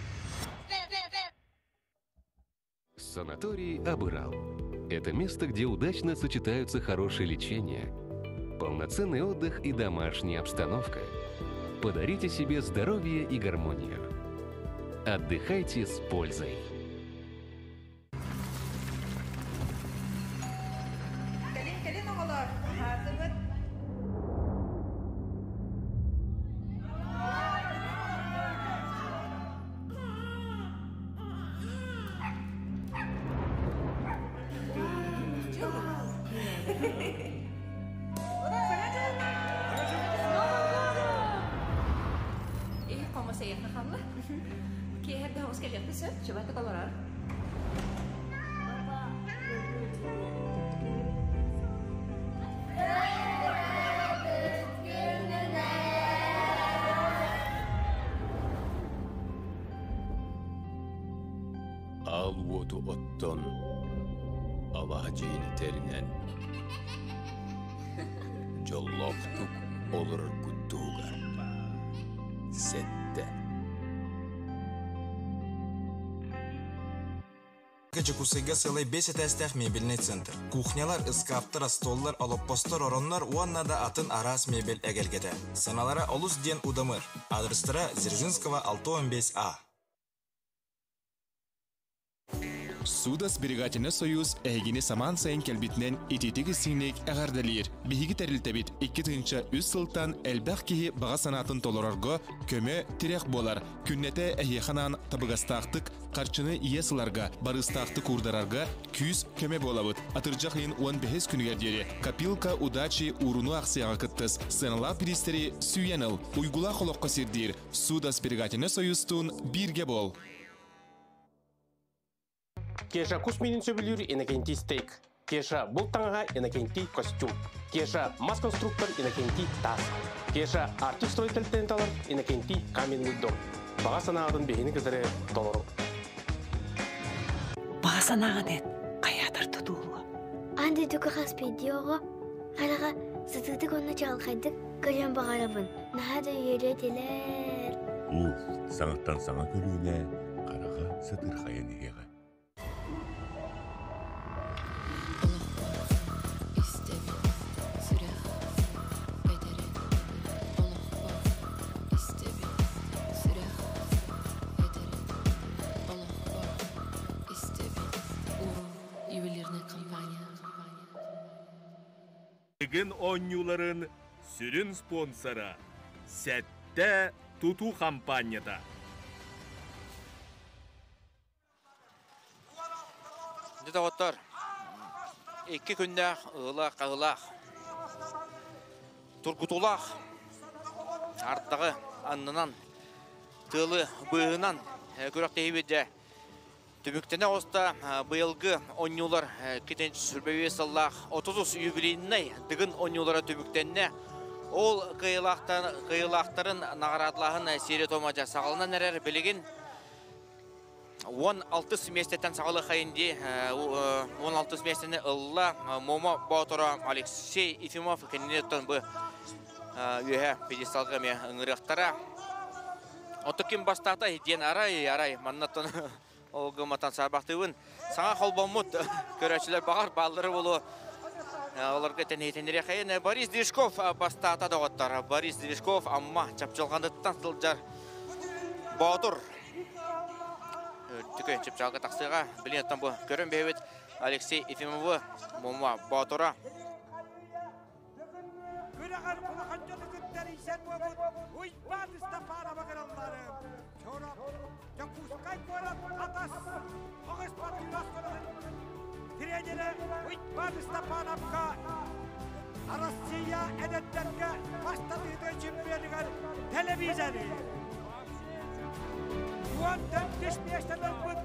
Санаторий Абырал. Это место, где удачно сочетаются хорошее лечение, полноценный отдых и домашняя обстановка. Подарите себе здоровье и гармонию. Отдыхайте с пользой. Кэлин кэлин оҕолор, аһаатыбыт. Ih, хомосейахна халла. Киэһэр да кэлиэхпит сөп, чубаты олорор. Аал уоту оттон, алаһа дьиэни тэринэн, дьоллоохтук олороргут туһугар. Сэттэ. Дьокуускайга сыалай бэс этээстээх мебельнай центр. Кухнялар, ыскааптар, остуоллар, олоппостор, ороннор уонна да атын араас мебель эгэлгэтэ. Сыаналара олус диэн удамыр. Адрестара Дзержинского 65А. Судосберегательный союз эһигини самаан сайын кэлбитинэн итиитик истиҥник эҕэрдэлиир. Биһиги тэрилтэбит 2003 сылтан элбэх киһи баҕа санаатын толорорго көмө, тирэх буолар. Күннэтэ эһиэхэ анаан табыгастаахтык харчыны иэс ыларга, барыыстаахтык уурдарарга күүс көмө буолабыт. Атырдьах ыйын 15 күнүгэр диэри Копилка удачи ууруну аахсыйаҕа кыттыс, сыаналаах бириистэри сүүйэн ыл. Уйгулаах олоххо сирдиир Судосберегательный союзтуун бииргэ буол! Кеша кус миинин сөбүлүүр Иннокентий Стейк. Кеша булт таҥаһа Иннокентий костюм. Кеша мас конструктор Иннокентий таас. Кеша Арктик строитель талар Иннокентий каменный дом. Баҕа санааҕытын биһини кытары толору. Баҕа санааҕын эт, хайаатар тутуулуо. Аан дойдуга хас биирдии оҕо хараҕа сытыытык уонна чаҕылхайдык көрүөн баҕарабын. Наһаа да үөрүө этилэр. Уус, саҥаттан саҥа көлүөнэ хараҕа сытырхайан иһиэҕэ. Дыгын оонньууларын сүрүн спонсора Сэттэ тутуу хампаанньата. Дьэ доҕоттор, икки күннээх ыһылаах-хаһылаах, тургутуулаах ардаҕы аннынан, тыалы быыһынан күрэхтэһиибит дьэ түмүктэнэ оҕуста. Быйылгы оонньуулар 225 сыллаах 30 юбилейнай Дыгын оонньуулара түмүктэннэ. Ол кыайыылаахтарын наҕараадалааһын сиэрэ-туома дьэ саҕаланан эрэр. Билигин 16 миэстэттэн саҕалыахайын дии 16 миэстэни ылла Момо Боотура Алексей Ефимов кинини бу үөһэ пьедесталга эмиэ ыҥырыахтара. Оттон ким бастаата диэн арай арай маннаттан ол гымматан саарбахтыыбын. Саҥа холбоммут көрөөччүлэр баҕар бааллары буолуо. Олорго тэнэһитиннириэхэйин Борис Движков бастаата доҕоттор. Борис Движков Амма чапчылҕаныттан сылдьар Боотур Үрдүкү чыпчаалга тахсыаҕа. Билин оттон бу көрөн бэйэбит Алексей Ефимовы Мума Боотура. Күрэҕэр улахан дьону кытта эрийсэн буолбут Уйбаан Ыстапаанова гыраллары Чорап, Дьокуускай куорат Хатас Оҕус спортивнай оскуолатын тренерэ Уйбаан Ыстапаановка Россия эдэрдэргэ бастатыыта чемпионугар телевизоры 14 миэстэни ылбыт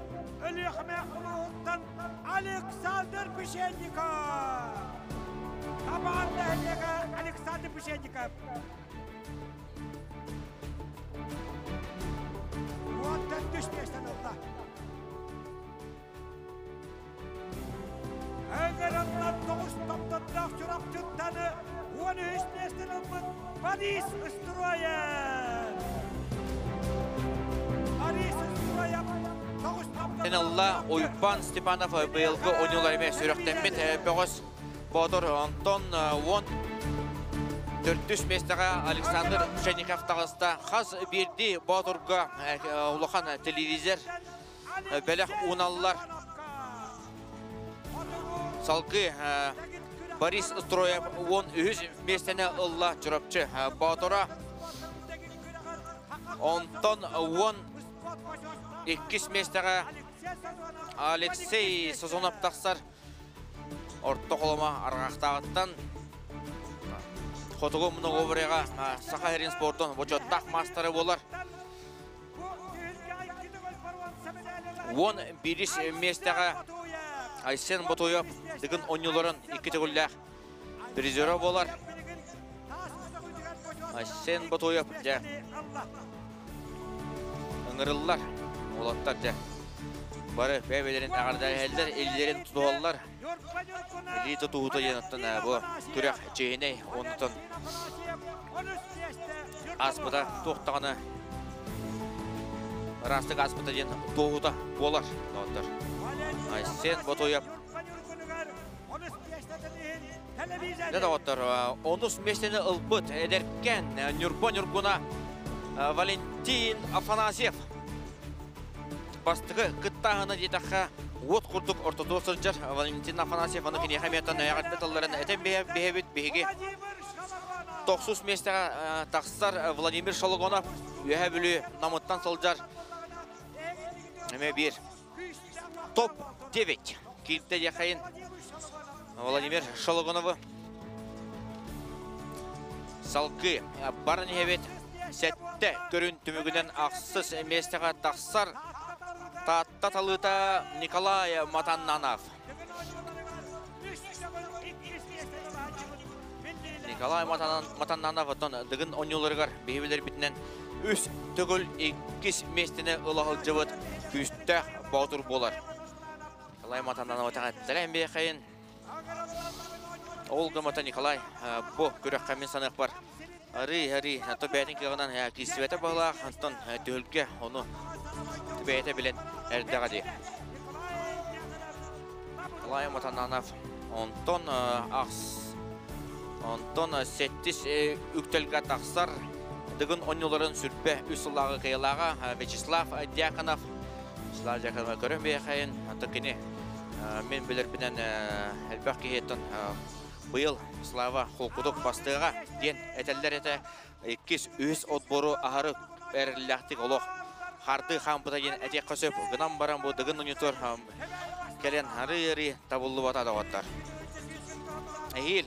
Өлүөхүмэ улууһуттан Александр Пшенников! Табаҕар нэһилиэгэ Александр Пшенников! 14 миэстэни ылла. Ыҥырыллан тоҕус томтордоох Чурапчыттаны 13 миэстэни ылбыт Борис Строев! Борис Строев тоҕус Ылла Уйбан Степанов быйылгы оонньуулар эмиэ сүрэхтэммит бөҕөс Боотур. Онтон 10 төрдүс миэстэҕэ Александр Пшенников таҕыста. Хас биирдии Боотурга улахан телевизор бэлэх ууналлар. Салгыы Борис Строев 13 миэстэни ылла Чурапчы Боотура. Онтон 12 миэстэҕэ Алексей Сазонов тахсар. Орто холомо арҕахтааҕыттан Хотугу многоборьеҕа Саха сирин спордун бочуоттаах маастара буолар. 11 миэстэҕэ Айсен Ботуев Дыгын оонньууларын икки төгүллээх призера буолар. Айсен Ботуев дьэ ыҥырыллар уолаттар дьэ бары бэйэлэрин эҕэрдэлэһэллэр, илиилэрин тутуһаллар. Илии тутуһуута диэн оттон бу күрэх чиэһинэй оннутун ааспыта туох даҕаны Ыраастык ааспыта диэн туоһута буолар, доҕоттор. Айсен Ботуев. Дьэ, доҕоттор, онус миэстэни ылбыт эдэркэн Ньурба Ньургуна Валентин Афанасьев. Бастакы кыттааһына диэтэххэ, уот курдук ортотугар сылдьар Валентин Афанасьев аны киниэхэ эмиэ эҕэрдэ тылларын этэн биһэбит биһиги. Тохсус миэстэҕэ тахсар Владимир Шологонов Үөһээ Бүлүү Намыттан сылдьар эмиэ биир топ-9 киирдэ диэххэйин Владимир Шологоновы салгыы баран иһэбит сэттэ көрүн түмүгүнэн ахсыс миэстэҕэ тахсар Таатта талыыта Николай Матаннанов. Николай Матаннанов оттон Дыгын оонньууларыгар биһи билэрбитинэн үс төгүл иккис миэстэни ыла сылдьыбыт күүстээх боотур буолар. Николай Матаннанов тэҕэттэрэн биэхэйин. Ол гымата Николай бу күрэххэ мин саныахпар арыы-арыы то бэйэтин кыаҕынан киирсибэтэ баһылаах, онтон түһүлгэ ону бэйэтэ билэн эрдэҕэ дии. Николай Матананов онтон ахс онтон сэттис үктэлгэ тахсар Дыгын оонньууларын сүрбэ үс сыллааҕы кыайыылааҕа Вячеслав Дьяконов. Вячеслав Дьяконов көрөн биэхэйин, онтон кини мин билэрбинэн элбэх киһиттэн быйыл Слава холкутук бастыаҕа диэн этэллэр этэ. Иккис, үһүс отбору аһары эрэллээхтик олох хардыы хаампыта диэн этиэххэ сөп. Гынан баран бу Дыгын уньутур кэлэн арыы-арыы табыллыбата доҕоттор. Эһиил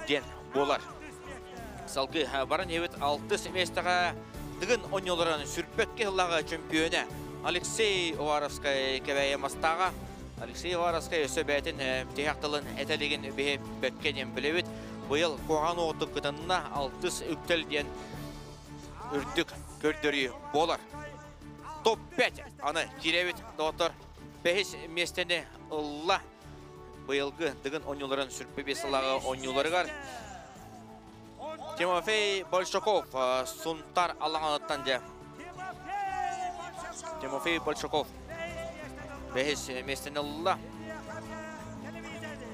диэн буолар. Салгыы баран иһэбит алтыс миэстэҕэ Дыгын оонньууларын сүрбэккэ сыллааҕы чөмпүйүөнэ Алексей Уваровскай Кэбээйи Мастааҕа. Алексей Уваровскай өссө бэйэтин тиһэх тылын этэ илигин биһи бэркэ диэн билэбит. Быйыл куһаҕан уоттук кытынна алтыс үктэл диэн үрдүк көрдөрүү буолар. Топ-5 аны киирэбит доҕоттор. Бэһис миэстэни ылла. Быйылгы Дыгын оонньууларын сүрбэ биэс сыллааҕы оонньууларыгар Тимофей Большаков Сунтар Алаҥаныттан дьэ. Тимофей Большаков бэһис миэстэни ылла.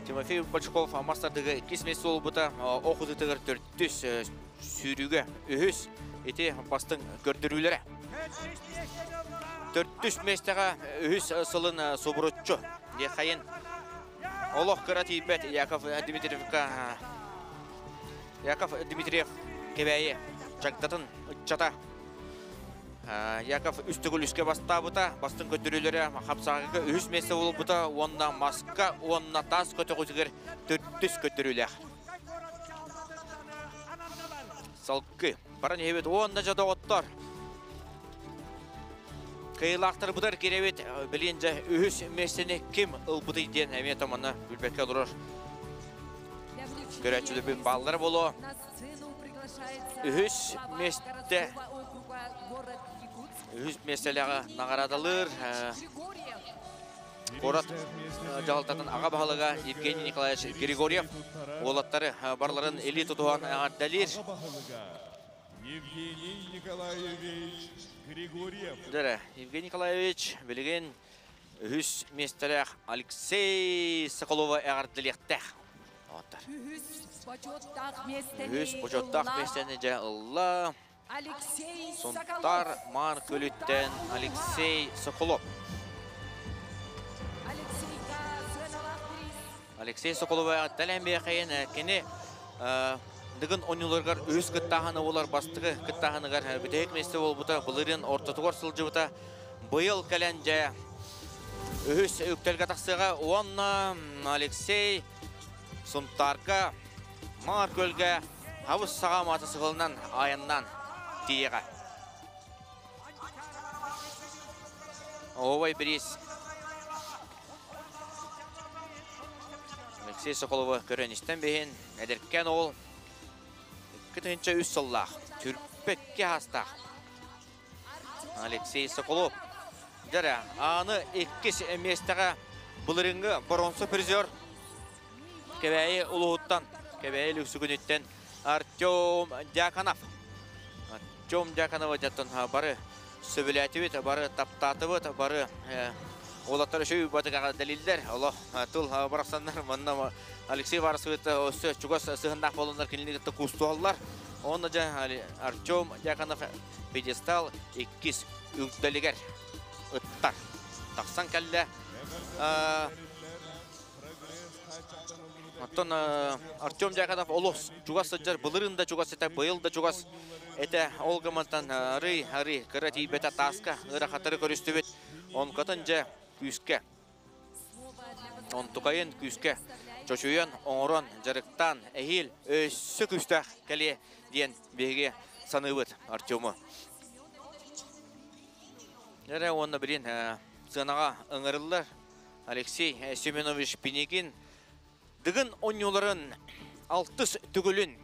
Тимофей Большаков мастардыгы иккис миэстэ буолбута, ох ытытыгар төрдүс, сүүрүүгэ үһүс ити бастыҥ көрдөрүүлэрэ. Төрдүс миэстэҕэ үһүс сылын субуруччу диэххэйин олох кыра тиийбэт Яков Дмитриевка Яков Дмитриев Кэбээйи дьагдатын ыччата Яков үс төгүл үскэ бастаабыта, бастыҥ көрдөрүүлэрэ хапсаҕайга үһүс миэстэ буолбута уонна маска уонна таас көтөҕүүтүгэр төрдүс көрдөрүүлээх. Салгыы баран иһэбит уонна дьэ доҕоттор Кыайыылаахтарбытыгар киирэбит. Билигин дьэ үһүс миэстэни ким ылбытый диэн эмиэ томаны билбэккэ олорор көрөөччүлэрбит бааллара буолуо. Үһүс миэстэ үһүс миэстэлээҕи наҕараадалыыр куорат дьаһалтатын аҕа баһылыга Евгений Николаевич Григорьев уолаттары барыларын илии тутуһан эҕэрдэлиир. Евгений Николаевич Григорьев. Дэрэ, Евгений Николаевич билигин үһүс миэстэлээх Алексей Соколова эҕэрдэлиэхтээх. Үһүс бочуоттаах миэстэни Үһүс бочуоттаах миэстэни дьэ ылла. Алексей Сунтар Маар Көлүттэн Алексей Соколов. Алексей Соколов эҕэрдэлээн биэхэйин кини Дыгын оонньууларыгар үһүс кыттааһыны буолар бастакы кыттааһыныгар бүтэһик миэстэ буолбута, былырыын ортотугар сылдьыбыта. Быйыл кэлэн дьэ үһүс үктэлгэ тахсыаҕа уонна Алексей Сунтаарга Маар Күөлгэ хабыс саҕа матасыгылынан айаннаан тиийэҕэ. Оһуобай бириис Алексей Соколовы көрөн-истэн биһин эдэркээн уол 2003 сыллаах түрпэккэ аастаах Алексей Соколов. Дьэрэ, аны иккис миэстэҕэ былырыҥҥы боронсо призер Кэбээйи улууһуттан, Кэбээйи Лүксүгүнүттэн Артем Дьяконов. Артем Дьяконова дьаттан бары сөбүлээтибит, бары таптаатыбыт, бары уолаттар үчүгэй батыгаҕа дэлиллэр. Олох тыл барахсаннар манна Алексей Варсовит өссө чугас сыһыннаах буоланнар кинини кытта куустуһаллар. Онно дьэ Артем Дьяконов пьедестал иккис үрдэлигэр ыттар. Тахсан кэллэ. Оттон Артем Дьяконов олус чугас сылдьар, былырыын да чугас этэ, быйыл да чугас этэ. Ол гымантан арый, арый кыра тиийбэтэ тааска ыарахаттары көрүстүбүт. Онкотун дьэ күүскэ, онтукайын күүскэ чочуйан, оҥорон, дьарыктаан, эһиил өссө күүстээх кэлиэ диэн биһиги саныыбыт Артему. Эрэ уонна билин сыанаҕа ыҥырыллар Алексей Семенович Пинигин Дыгын оонньууларын алтыс төгүлүн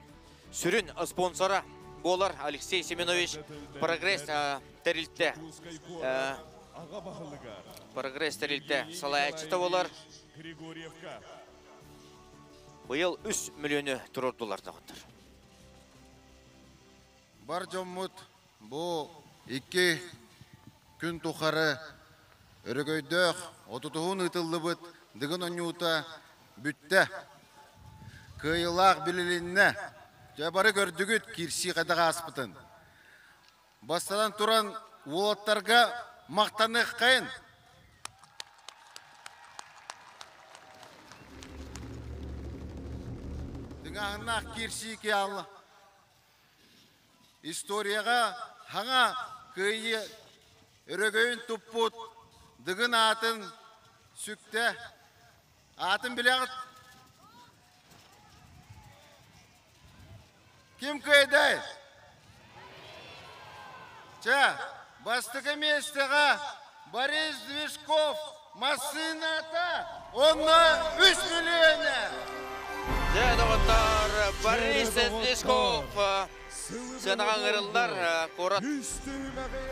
сүрүн спонсора буолар Алексей Семенович Прогресс тэрилтэ Прогресс тэрилтэ салайааччыта буолар. Быйыл 3 миллиону туруордулар доҕоттор. Бар дьоммут бу икки күн тухары өрөгөйдөөх отутуһун ыытыллыбыт Дыгын оонньуута бүттэ. Кыайыылаах билилиннэ. Дьэ бары көрдүгүт киирсии хайдах ааспытын. Бастатан туран уолаттарга махтаныаххайын. Тыҥааһыннаах киирсии киалла. Историяҕа хаҥа кыайыы өрөгөйүн туппут Дыгын аатын сүктэ. Аатын билэҕит? Ким кыайдай? Чэ, бастакы миэстэҕэ Борис Движков массыыната уонна үс миллиона! Дьэ, доҕоттор, Борис Движков сыанаҕа ыҥырыллар куорат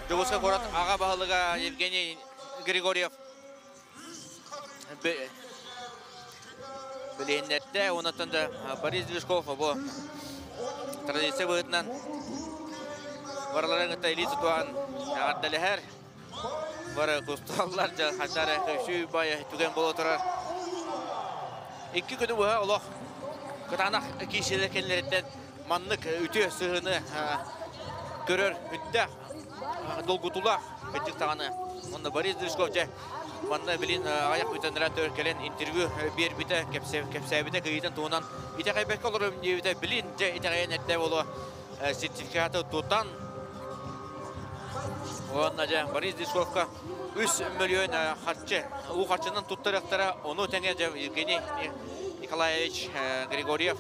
Дьокуускай куорат аҕа баһылыга Евгений Григорьев билиһиннэрдэ. Онтон да Борис Движков бу традиция быһыытынан барыларын кытта илии тутуһан эҕэрдэлэһэр. Бары кусталлар дьэ хачары көсүү бай түгэн буола турар. Икки күнү быһа олох кытаанах киисилэр кэллэриттэн маннык үтүө сыһыны көрөр үттээх долгутуулаах кырдьык даҕаны. Онно Борис Движков дьэ манна билин аҕыйах бүтэннэрэ төр кэлэн интервью биэрбитэ, кэпсээбитэ, кыйыытын туһунан итэҕэйбэккэ олорорум диэбитэ, билин дьэ итэҕэйэн эрдэ буолуо сертификаты тутан уонна дьэ Борис Движковка 3 миллион харчы уу харчынан туттарыахтара, ону тэҥэ дьэ Евгений Николаевич Григорьев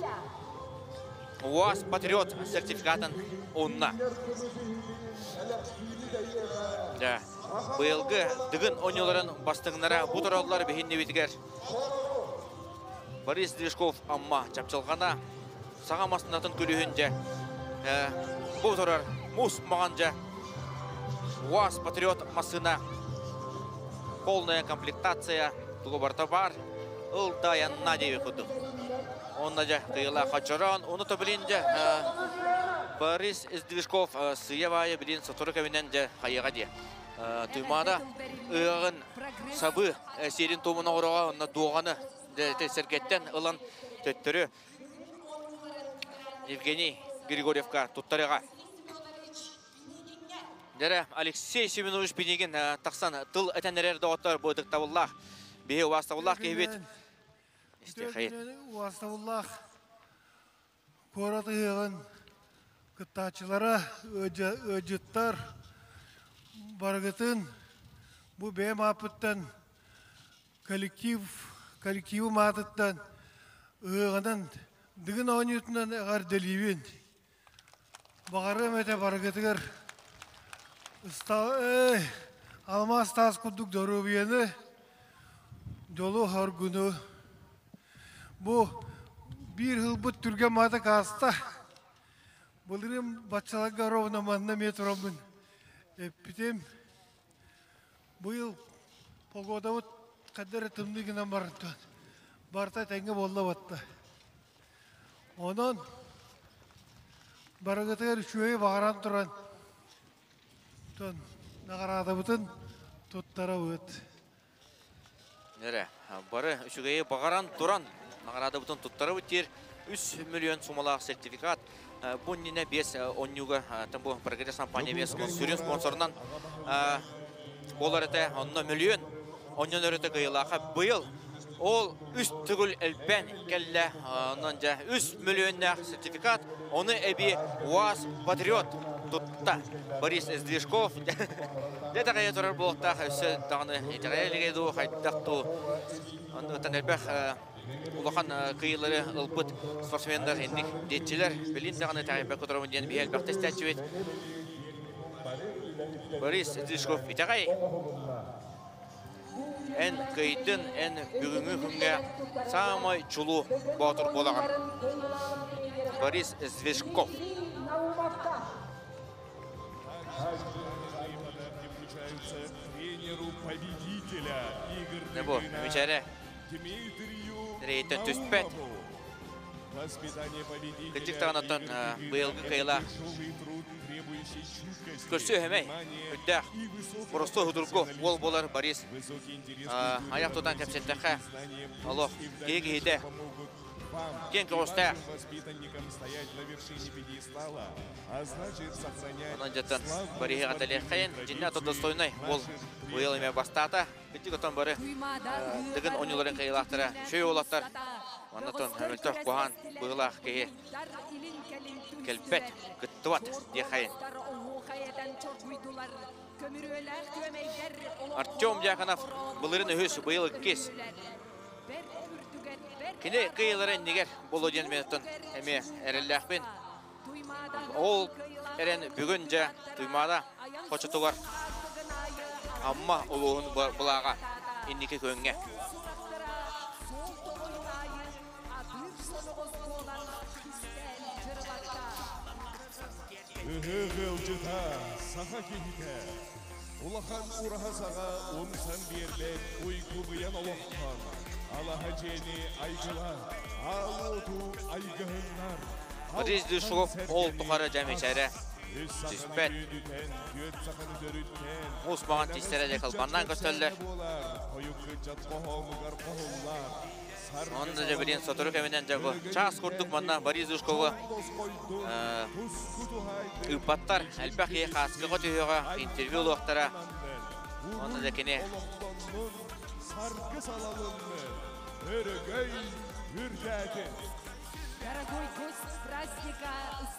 УАЗ Патриот сертификатын уунна. Да. Быйылгы Дыгын оонньууларын бастыҥнара бу тураллар биһиннибитигэр. Борис Движков Амма чапчылҕана саҥа массыынатын күлүһүн дьэ бу турар муус маҕан дьэ УАЗ Патриот массыына полная комплектация тугу барыта баар ыл да айанна диэби курдук. Онно дьэ кыйыла хочорон, ону то билин дьэ Борис Сдвижков сыйа баайы билин сотору кэминэн дьэ хайыаҕа диэ. Туймаада ыаҕын сабы сиэрин туомун оҕороҕо онно дуоҕаны сэргэттэн ылан төттөрү Евгений Григорьевка туттарыаҕа. Дэрэ Алексей Семенович Пинигин тахсан тыл этэн эрэр доҕоттор бу ытыктабыллаах биһи убаастабыллаах киһибит Истиэхэйин. Убаастабыллаах куорат ыһыаҕын кыттааччылара, ыалдьыттар барыгытын бу бэйэм ааппыттан коллектив, коллективым аатыттан ыһыаҕынан Дыгын оонньуутунан эҕэрдэлиибин. Баҕарыам этэ барыгытыгар алмаас таас курдук доруобуйаны, дьолу-соргуну. Бу биир ылбыт түргэн маата кааста. Былырыын баччаларга ровно манна эмиэ тураммын эппитим. Быйыл погодабыт ханна эрэ тымныы гынан баран барыта этэҥҥэ буолла батта. Онон барыгытыгар үчүгэйи баҕаран туран. Тон наҕараадабытын туттарабыт. Эрэ, бары үчүгэйи баҕаран туран наҕараадабытын туттарабыт диир 3 миллион сумалаах сертификат. Бу иннинэ 5 онньууга бу Прогресс компания 5 сүрүн спонсорунан буолар этэ. Онно миллион онньон өрөтө кыйылааха быйыл ол үс төгүл элбэн кэллэ. Онон дьэ 3 миллионнаах сертификат, ону эбии УАЗ Патриот тутта Борис Сдвижков. Дьэ итэҕэйэ турар буолуохтаах өссө даҕаны итэҕэйэ илигэ дуу, хайдах дуу. Оннуттан элбэх улахан кыйыылары ылбыт спортсменнар инник диэччилэр. Билин даҕаны итэҕэйбэккэ турабын диэн биһи элбэхтэ истээччибит. Борис Сдвижков итэҕэй. Эн кыйдын, эн бүгүҥҥү күҥҥэ саамай чулуу боотур буолаҕын. Борис Звежков. Не бу, мичээрэ. Рейтэн түспэт. Кырдьык даҕаны оттон быйылгы кыайыылаах көрсүө өһөмөй, үрдээх, боростуой судургу уол буолар Борис айах тутан кэпсэттэххэ, олох киһи киһитэ киэҥ көҕүстээх. Онон дьаттан Бориһы эҕэрдэлиэххэйин, дьиннэ ата достойнай уол быйыл эмиэ бастаата. Ити отон бары Дыгын оонньууларын кыайыылаахтара үчүгэй уолаттар. Оннотон мөлтөх куһаан быһыылаах киһи кэлбэт, кыттыбат диэххэйин. Артем Дьяконов былырын үһүс, быйыл иккис. Кини кыайыылара иннигэр буолуо диэн мен оттон эмиэ эрэллээхпин. Ол эрэн бүгүн дьэ Туймаада хочотугар Амма улууһун былааҕа инники күөҥҥэ. Ыһыах ыалдьыта, саха киһитэ. Улахан ураһа саҕа умсан биэрбэт уйгу-быйан олохтон, алаһа дьиэни айгылаан, аал уоту айгыһыннар. Борис Дышов ол тухары дьэ мичээрэ түспэт. Муус маҥан тиистэрэ дьэ кылбаннаан көстөллөр. Онно дьэ билин сотору кэминэн дьэ бу чаас курдук манна Борис Душкову ыыппаттар. Элбэх киһи хааскыга түһүөҕэ, интервью ылыахтара. Онно дьэ кини Саргы салалынны, өрөгөй үрдээтин. Дорогой гость праздника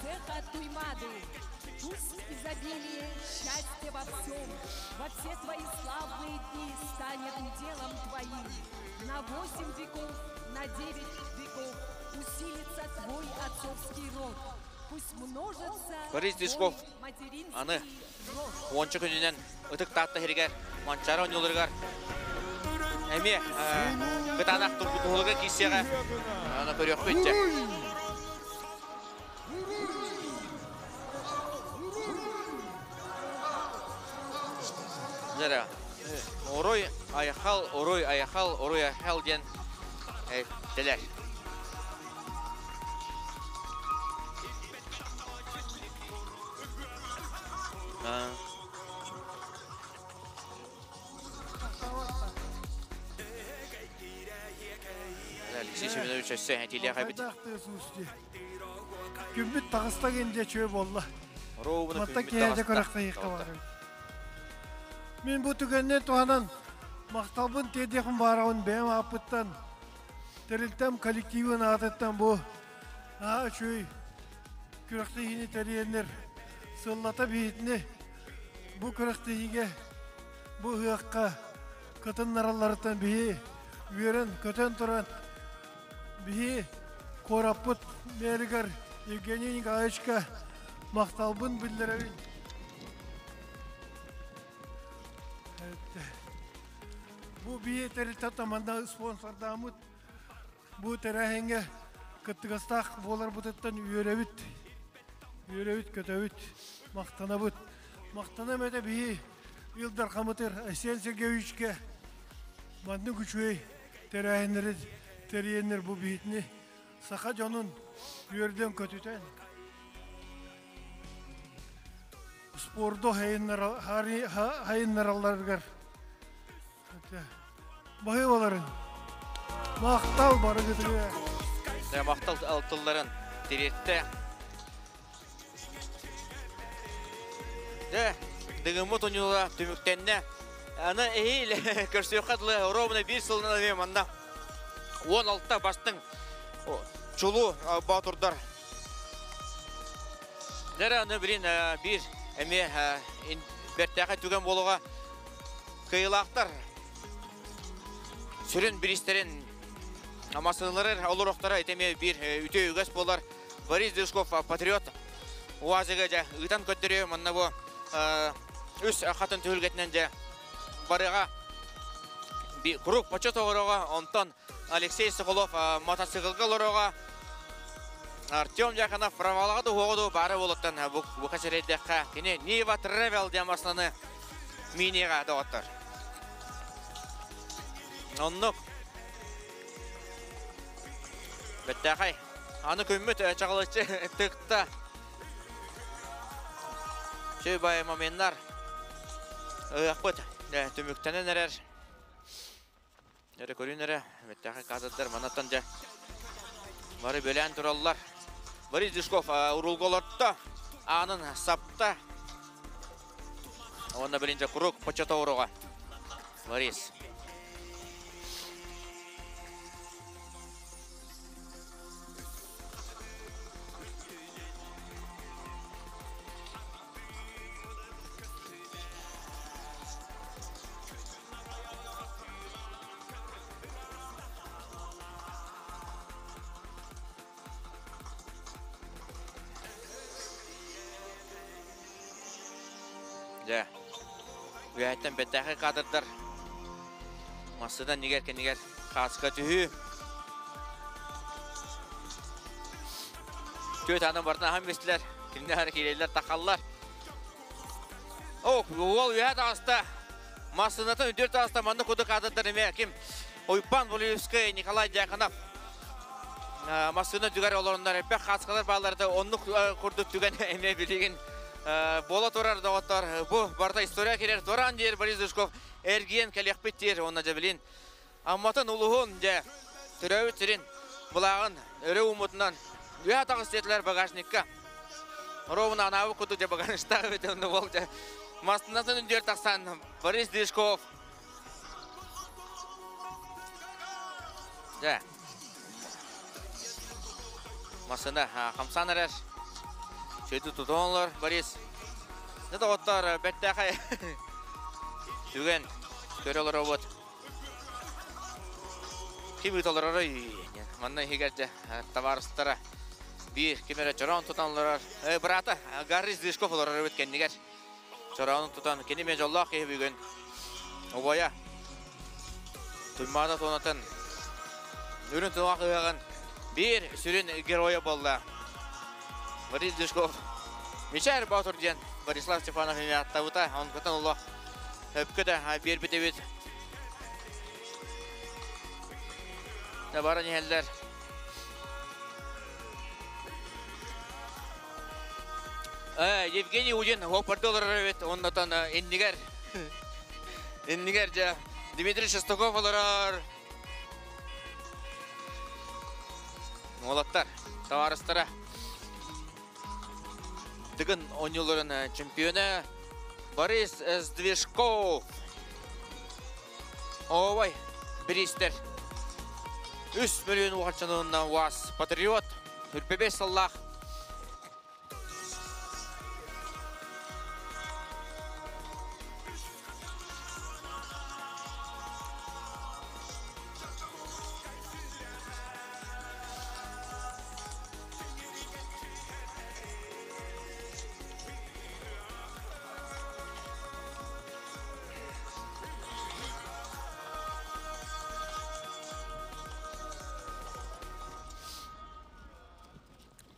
Зеха Туймады, пусть изобилие, счастье во всем, во все твои славные дни станет уделом твоим. На восемь веков, на девять веков усилится твой отцовский род. Пусть множится Борис Дышков аны уонча күнүнэн Ытык Таатта сиригэр Манчаары оонньууларыгар эмиэ кытаанах тургутуһууларга киирсиэҕэ. Аны көрүөхпүт дьэ. Дьэ Орой айхал, орой айхал, орой айхал диэн этилэр. Алексей Семенович өссө этиилээх эбит. Күммүт таҕыста гин дьэ чүө буолла. Роубуна Матта күммүт киһи таҕыста. көрөхтөйүккэ барабын. Мин бу түгэннэ туһанан махталбын тиэрдиэхпин баарабын бэйэм ааппыттан тэрилтэм коллективын аатыттан бу наһаа үчүгэй күрэхтэһиини тэрийэннэр сыллата биһитини бу күрэхтэһиигэ бу ыһыахха кытыннаралларыттан биһи үөрэн көтөн туран Биһи куораппыт мэригэр Евгений Николаевичка махталбын биллэрэбин. Бу биһи тэрилтэ манна спонсордааммыт бу тэрээһиҥҥэ кыттыгастаах буоларбытыттан үөрэбит, үөрэбит, көтөбүт, махтанабыт. Махтанам этэ биһи Ил Дархамытыр Айсен Сергеевичке маннык үчүгэй тэрээһиннэри тэрийэннэр бу биһитини саха дьонун үөрдэн көтүтэн. Спорду хайыннаралларыгар баһыыбаларын махтал барыгытыгар. Махтал тылларын тириэртэ. Дэ, дыгыммыт уньула түмүктэннэ. Аны эһиил көрсүөххэ дылы ровно биир сылынан эмиэ манна 16 бастыҥ чулуу боотурдар. Дэрэ аны билин биир эмиэ бэртээхэй түгэн буолуоҕа. Кыайыылаахтар сүрүн бириистэрин массыыналары олоруохтара ити эмиэ биир үтүө үгэс буолар. Борис Дюшков патриот УАЗыга дьэ ыытан көрдөрүө манна бу үс хатын түһүлгэтинэн дьэ барыаҕа круг почет оҕороҕо онтон Алексей Соколов мотоциклга олороҕо Артем Дьяконов правалаҕа дуһуоҕа ду баара буолуттан бука сирэйдэххэ кини Нива Тревел диэн массыынаны миниэҕэ доҕоттор. Оннук. Бэттээхэй. Аны күммүт чаҕылыччы тыкта. Чүй бай моменнар ыахпыт түмүктэнэн эрэр. Эрэ көрүн эрэ, бэттээхэй кадрдар манаттан дьэ бары бөлөөн тураллар. Борис Дюшков уруулга олорто, аанын сапта. Уонна билин дьэ курук почета уруга. Борис. Дьэ, үөһэттэн бэртээхэй кадрдар массыына иннигэр кэннигэр хааска түһүү. Түөт аанын барытын аһан бистилэр. Кимнээх эрэ киирэллэр, тахаллар. О, уол үөһэ таҕыста. Массыынатын үрдүөр таҕыста. Маннык курдук кадрдар эмиэ ким? Уйбан Булевскай, Николай Дьяконов массыына түгэр олороннор элбэх хааскалар бааллар да оннук курдук түгэн эмиэ билигин буола турар доҕоттор. Бу барыта история кирэр Туран диир Борис Душков эргийэн кэлиэхпит диир уонна дьэ билин Амматын улуһун дьэ төрөөбүт сирин былааҕын өрө ууммутунан үөһэ таҕыс диэтилэр багажникка. Ровно анаабыт курдук дьэ багажниктаах эбит онно буол дьэ массыынатын үрдүгэр тахсан Борис Дышков дьэ массыына хамсаан эрэр сөйдү тутан олор Борис дьэ доҕоттор бэртээхэй түгэн көрө олоробут Ким ыыталарарый? Манна иһигэр дьэ табаарыстара биир ким эрэ чороон тутан олорор. Быраата Гарри Зышков олорор эбит кэннигэр. Чороонун тутан кини эмиэ дьоллоох киһи бүгүн. Убайа Туймаада туонатын үрүн тумах ыһыаҕын биир сүрүн геройа буолла. Борис Дюшков Мичээр Боотур диэн Борислав Степанов эмиэ аттабыта. Онкутан олох өпкө да биэрбит эбит. Баран иһэллэр. Евгений Удин хоппарды олорор эбит, оннотон иннигэр иннигэр дьэ Дмитрий Шестаков олорор. Уолаттар, табаарыстара. Дыгын оонньууларын чемпиона Борис Сдвижков. Оой, бириистэр. Үс мөлүйүөн уохаччануунна УАЗ Патриот, үрбэбэс сыллаах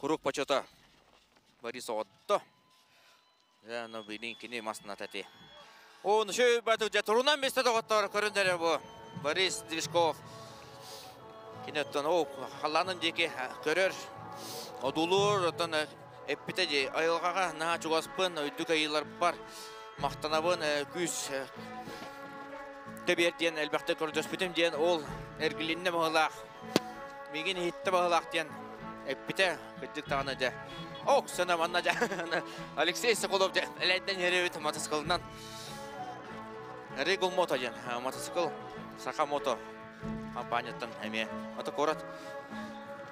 Курук почета Борис оҕотто. Дьэ, ону билин кини масната ти. Оны шөй баты дьэ турунан месте доҕоттор көрүннэрэ бу. Борис Движков. Кини оттон о халлаанын диэки көрөр, одуулуур, оттон. Эппитэ дии, айылҕаҕа наһаа чугаспын, өйдүк айыыларбар махтанабын, күүс тэбиэр диэн элбэхтик көрдөспүтүм диэн ол эргилиннэ баһылаах, миигин иһиттэ баһылаах диэн эппитэ, кырдьык даҕаны дьэ. Ок, сана манна дьэ, Алексей Соколов дьэ, элэйдэн иһэрибит мотоциклынан. Регул Мото диэн мотоцикл, Саха Мото компанияттан эмиэ мотокорот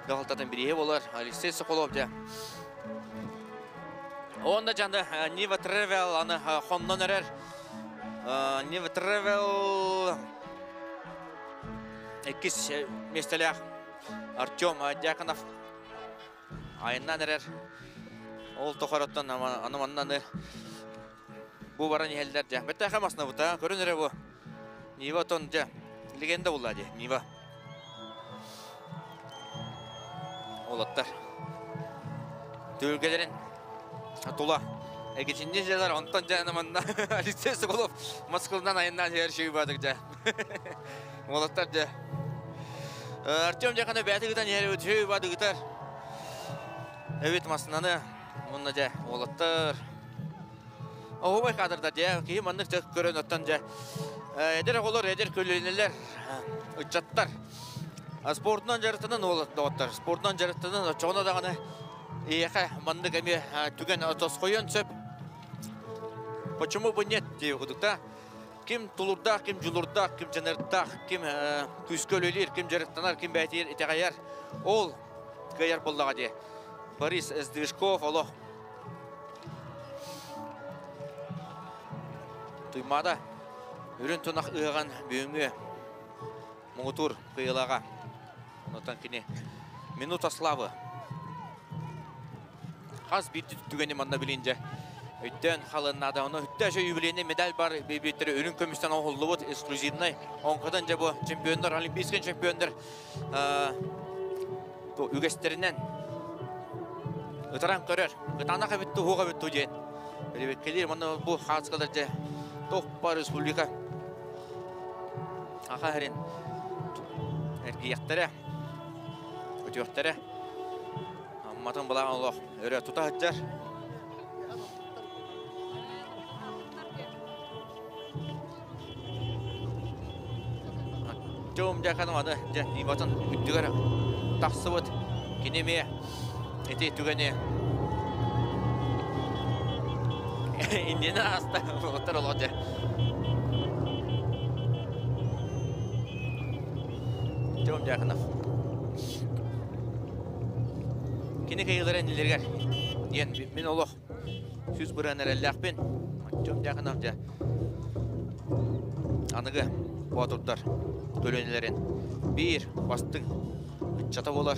дьаһалтатын бирииһэ буолар Алексей Соколов дьэ. Онно дьаны Нива Travel аны хоннон эрэр Нива Travel иккис миэстэлээх Артем Дьяконов айаннаан эрэр. Ол тохороттон аны манна бу баран иһэллэр дьэ. Бэттээхэ маснабыта көрүн эрэ бу. Нива тон дьэ легенда буолла дии Нива. Уолаттар түһүлгэлэрин тула эргичинни дьэлэр онтон дьэ манна Алексей Соколов Москванан айаннаан иһэр шиги баадык дьэ. Уолаттар дьэ. Артем дьэ бэйэтэ ыытан иһэр шиги баадык ытар. Эбит массынаны уонна дьэ уолаттар Оһуобай кадрдар дьэ киһи маннык дьэ көрөн оттон дьэ эдэр оҕолор, эдэр көлүөнэлэр, ыччаттар спордунан дьарыктанан доҕоттор, спордунан дьарыктанан оччоҕуна даҕаны эйиэхэ маннык эмиэ түгэн тосхойуон сөп. Почему бы нет диэбит курдук да. Ким тулурдаах, ким дьулурдаах, ким дьаныардаах, ким күүскэ үлэлиир, ким дьарыктанар, ким бэйэтигэр итэҕэйэр, ол кыайар буоллаҕа дии. Борис Сдвижков олох Туймаада үрүн тунах ыһыаҕын бүгүҥҥү муҥутуур кыайыылааҕа. Онтон кини минута славы. Хас биирдии түгэни манна билин дьэ өйдөөн халыннаада. Ону үттэ юбилейный медаль бар бэйбиттери үрүҥ көмүстэн оҥоһуллубут эксклюзивный оҥкотон дьэ бу чемпионнар, олимпийский чемпионнар үгэстэринэн ытаран көрөр. Ытаанах эбит туһуох эбит ту диэн. Ребеккелир манна бу хааскалар дьэ туох бар республика аха хэрин эргийэхтэрэ, көтүөхтэрэ. Амматын былаан олох өрө тута сылдьар. Артем Дьяконов аны дьэ Ниватын үрдүгэр тахсыбыт. Кини эмиэ ити түгэни иннинэ ааста уолаттар олох дьэ. Артем Дьяконов. Кини кыйылара иннилэригэр диэн мин олох 100% эрэллээхпин. Артем Дьяконов дьэ аныгы боотурдар көлүөнэлэрин биир бастыҥ ыччата буолар.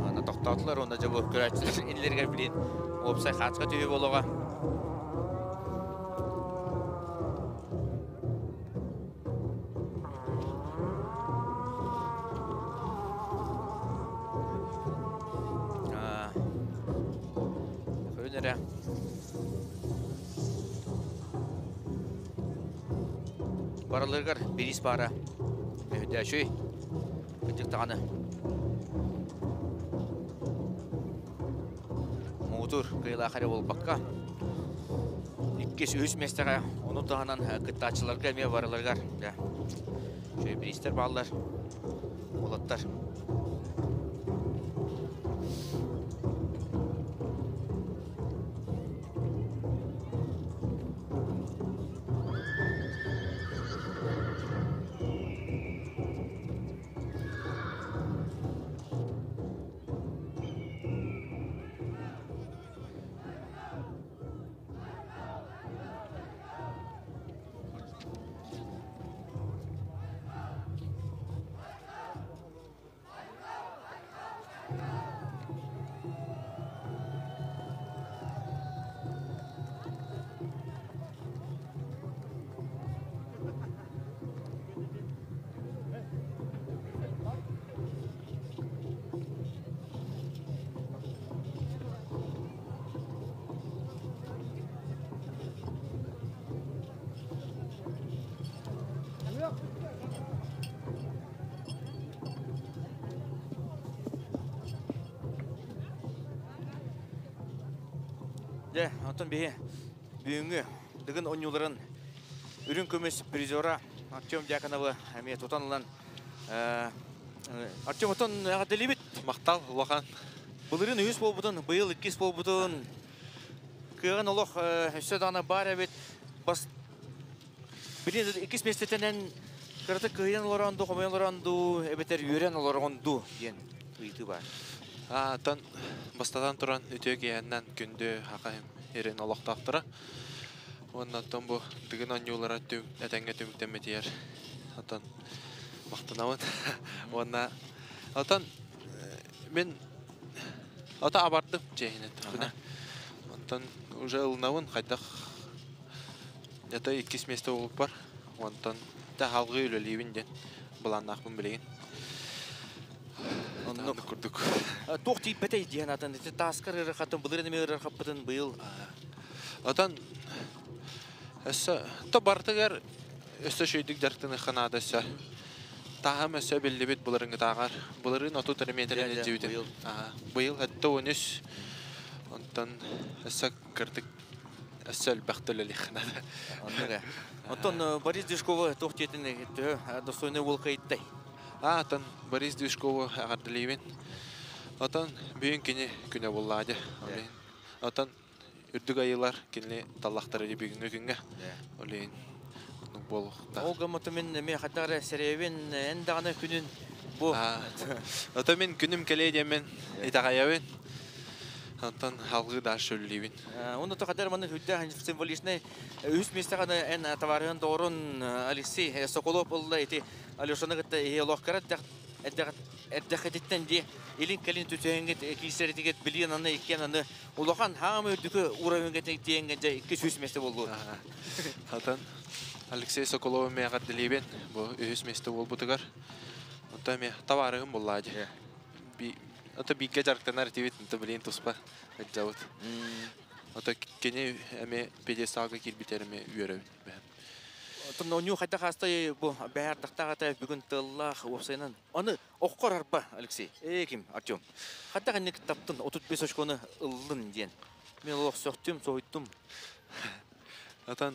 Аны тохтоотулар уонна дьэ бу көрөөччүлэр иннилэригэр билин уопсай хаачка түһүү буолуоҕа. Көрүн эрэ. Барыларыгар бириис баара. Өйдөөчүй. Кырдьык даҕаны. Муҥутуур кыайыылаах эрэ буолбакка, иккис, үһүс миэстэҕэ ону таһынан кыттааччыларга эмиэ барыларыгар үчүгэй бириистэр бааллар, уолаттар. Дьэ, онтон биһи бүгүҥҥү Дыгын оонньууларын үрүҥ көмүс призера Артем Дьяконовы эмиэ тутан ылан Артем отон эҕэрдэлиибит. Махтал улахан. Былырыын үһүс буолбутун, быйыл иккис буолбутун. Кыаҕын олох өссө даҕаны баар эбит. Бас билин иккис миэстэтинэн кыратык кыһыйан олорон дуу, хомойон олорон дуу, эбэтэр үөрэн олорон дуу диэн ыйытыы баар. Атын бастатан туран үтүө киһиннэн күндү хахайым ирин олохтоохторо. Уонна оттон бу Дыгын оонньуулара этэҥҥэ түмүктэммитигэр оттон махтанабын. Уонна оттон мин ото абардым чиэһинэн эттэхпинэ. Онтон уже ылынабын хайдах это иккис миэстэ буолбуппар. Онтон салгыы үлэлиибин диэн былааннаахпын билигин. Оннук курдук. Туох тиийбэтэй диэн атын ити тааскар ыарахатын былырыын эмиэ ыарахаппытын быйыл. Отон өссө то бартыгар өссө шөйдүк дьарыктаныахха наада өссө. Тааһым өссө биллибит былырыҥҥытааҕар. Былырыын 30 метрин илдьибитим. Быйыл 73. Онтон өссө кырдык өссө элбэх төлөлүөххэ наада. Оннук. Онтон Борис Движкова туох диэтин төһө достойный уол кыайттай? Атын Борис Движкову эҕэрдэлиибин. Отон бүгүн кини күнэ буолла дьэ. Отон үрдүк айылар кинини таллахтара дии бүгүҥҥү күҥҥэ. Ол иһин оннук буолуохтаах. Ол гыммыты мин эмиэ хайдах эрэ сэрэйэбин, эн даҕаны күнүн бу. Ото мин күнүм кэлиэ диэммин итэҕэйэбин. Онтон салгыы дальше үлэлиибин. Онно хайдах маннык үрдээх символичный үһүс миэстэҕэ эн товарыһын доҕорун Алексей Соколов ылла ити Алешаны кытта иһи олох кыра эрдэххититтэн дии илин-кэлин түсөһүҥҥүт киирсэритигит билиэн аны иккиэн аны улахан хаамы үрдүкү уровеньга тиэҥҥэ дьэ 200 миэстэ буоллу. Хатын Алексей Соколов эмиэ эҕэрдэлиибин бу үһүс миэстэ буолбутугар. Онто эмиэ табаарыһым буоллаа дии. Ото бииргэ дьарыктанар этибит, онто билигин туспа сылдьабыт. Ото кини эмиэ пьедесталга киирбитэр эмиэ үөрэбин. Оттон оонньуу хайдах аастай бу бэһэр тахтаах этэ бүгүн тыллаах уопсайынан. Аны оккор арба Алексей. Ээ ким Артем. Хайдах инник таптын 35 очконы ыллын диэн. Мен олох сөхтүм, соһуйдум. Отон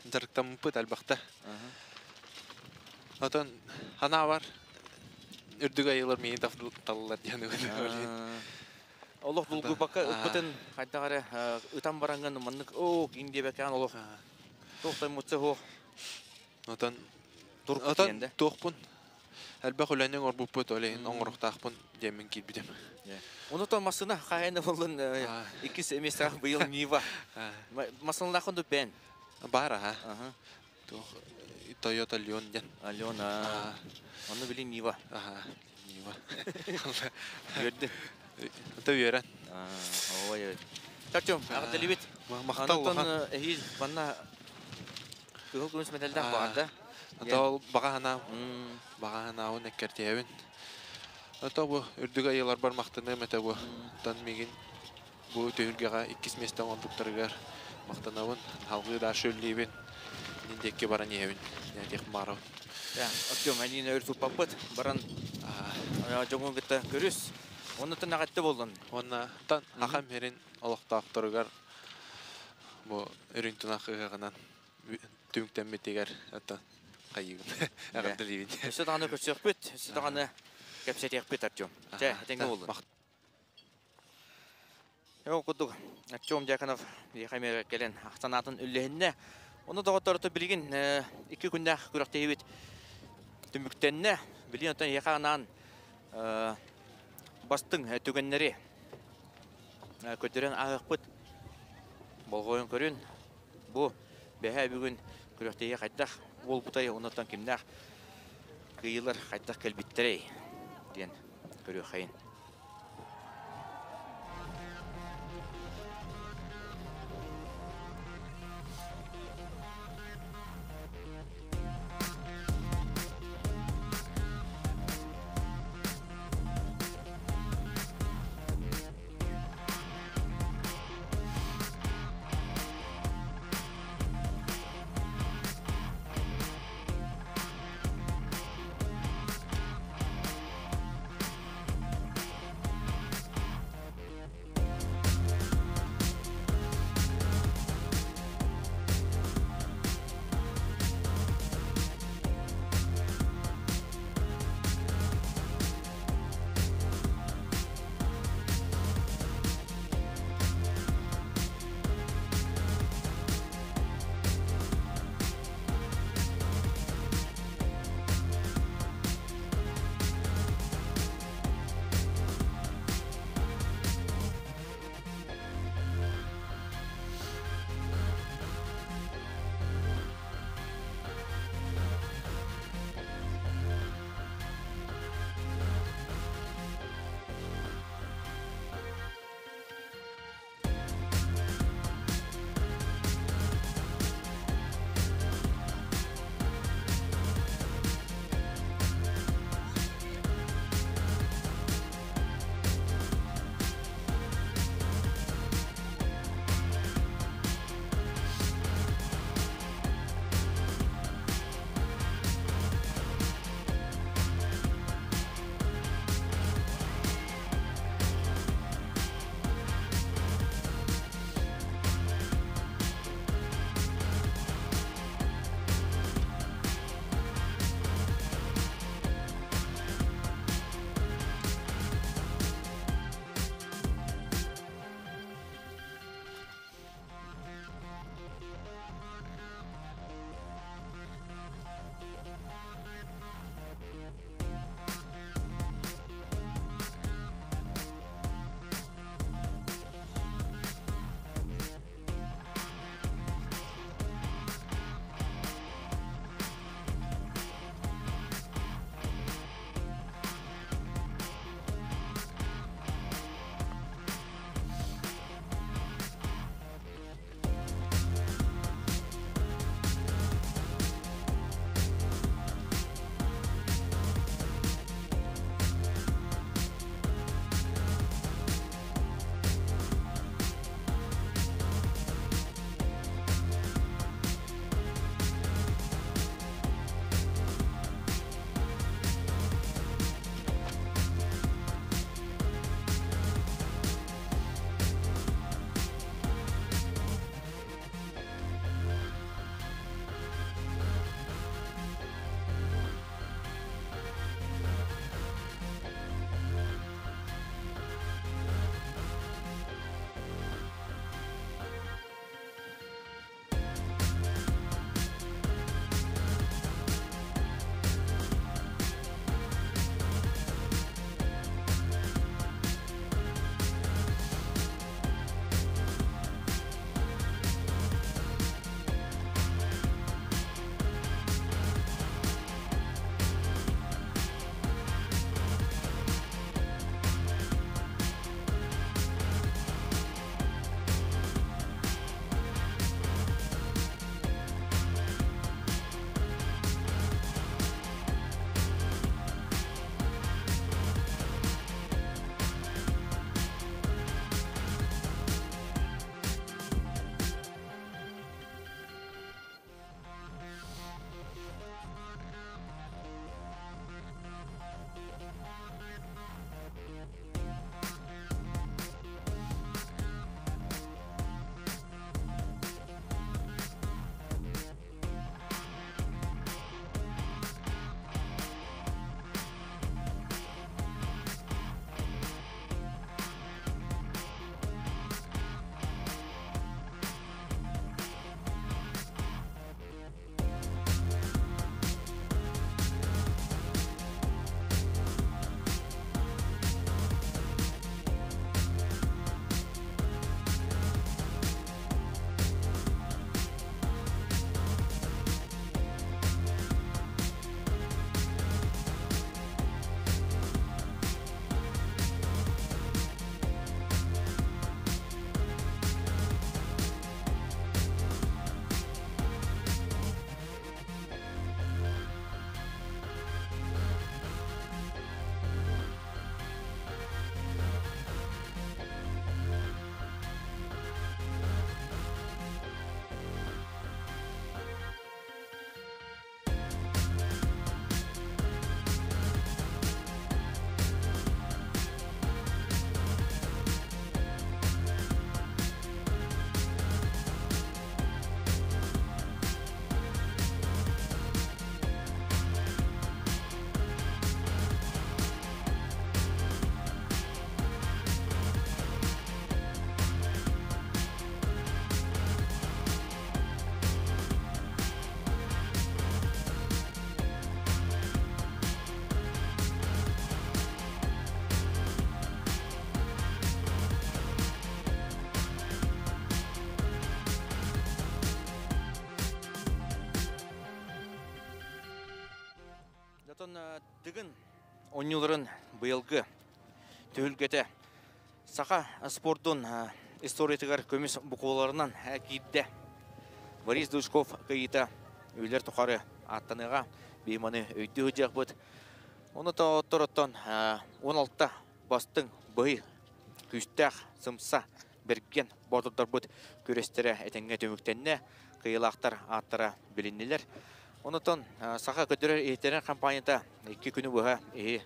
дьарыктаммыппыт элбэхтэ. Отон ханаабар үрдүк айылар миин таллар диэн. Олох булгуйбакка ыппытын хайдах эрэ ытан бараҥҥын маннык оо киин диэбэккээн олох туохтай мутса суох. Отон отон туохпун элбэх үлэни оҥорбуппут, ол иһин оҥоруохтаахпын диэммин киирбитим. Онутон массыына хаһайын боллун иккис миэстэҕэ быйыл Нива. Массыналаахын ду бэн? Бар аха. Туох Toyota Leon диэн. Leon Онно били Нива. Аха, Нива. Үөрдү. Ото үөрэн. Ой. Артем, эҕэрдэлиибит. Махтал улахан. Эһиил манна кыһыл көмүс мэтэллээх баҕар да. Ото ол баҕа санаам. Баҕа санаабын эккэртиэбин. Ото бу үрдүк айыларбар махтаныам этэ бу. Оттон миигин бу түһүлгэҕэ иккис миэстэ оҥорбуттарыгар махтанабын. Салгыы да шөллүүбүн. Диэкки баран иһэбин. Диэх баарабын. Артем, әниин өр туппаппыт. Баран дьоҥун кытта көрүс. Оннуттан эҕэрдэ буоллун. Уонна тан ахам херин олохтоохторугар бу үрүҥ тунах ыһыаҕынан түмүктэммитигэр оттон хайыыбын. Эҕэрдэлиибин. Өссө даҕаны көрсүөхпүт, өссө даҕаны кэпсэтиэхпит, Артем. Чэ, этэҥҥэ буоллун. Ол курдук Артем Дьяконов биһиэхэ эмиэ кэлэн санаатын үллэһиннэ. Ону доҕотторото билигин икки күннээх күрэхтэһиибит түмүктэннэ. Билигин оттон эһиэхэ анаан бастыҥ түгэннэри көрдөрөн ааһыахпыт. Болҕойон көрүн. Бу бэһээ бүгүн күрэхтэһии хайдах буолбутай, оннуттан кимнээх кыайыылар хайдах кэлбиттэрэй диэн көрүөххэйин. Онтон Дыгын оонньууларын быйылгы түһүлгэтэ саха спордун историятыгар көмүс букваларынан киирдэ. Борис Душков кыйыта үйлер тухары аттаныаҕа биһи маны өйдүү сылдьыахпыт. Ону оттороттон 16 бастыҥ быһый күүстээх сымса бэргэн боотурдарбыт күрэстэрэ этэҥҥэ түмүктэннэ, кыайыылаахтар ааттара билиннилэр. Онутон Саха көтөрөр иһитэрин компанията икки күнү быһа иһи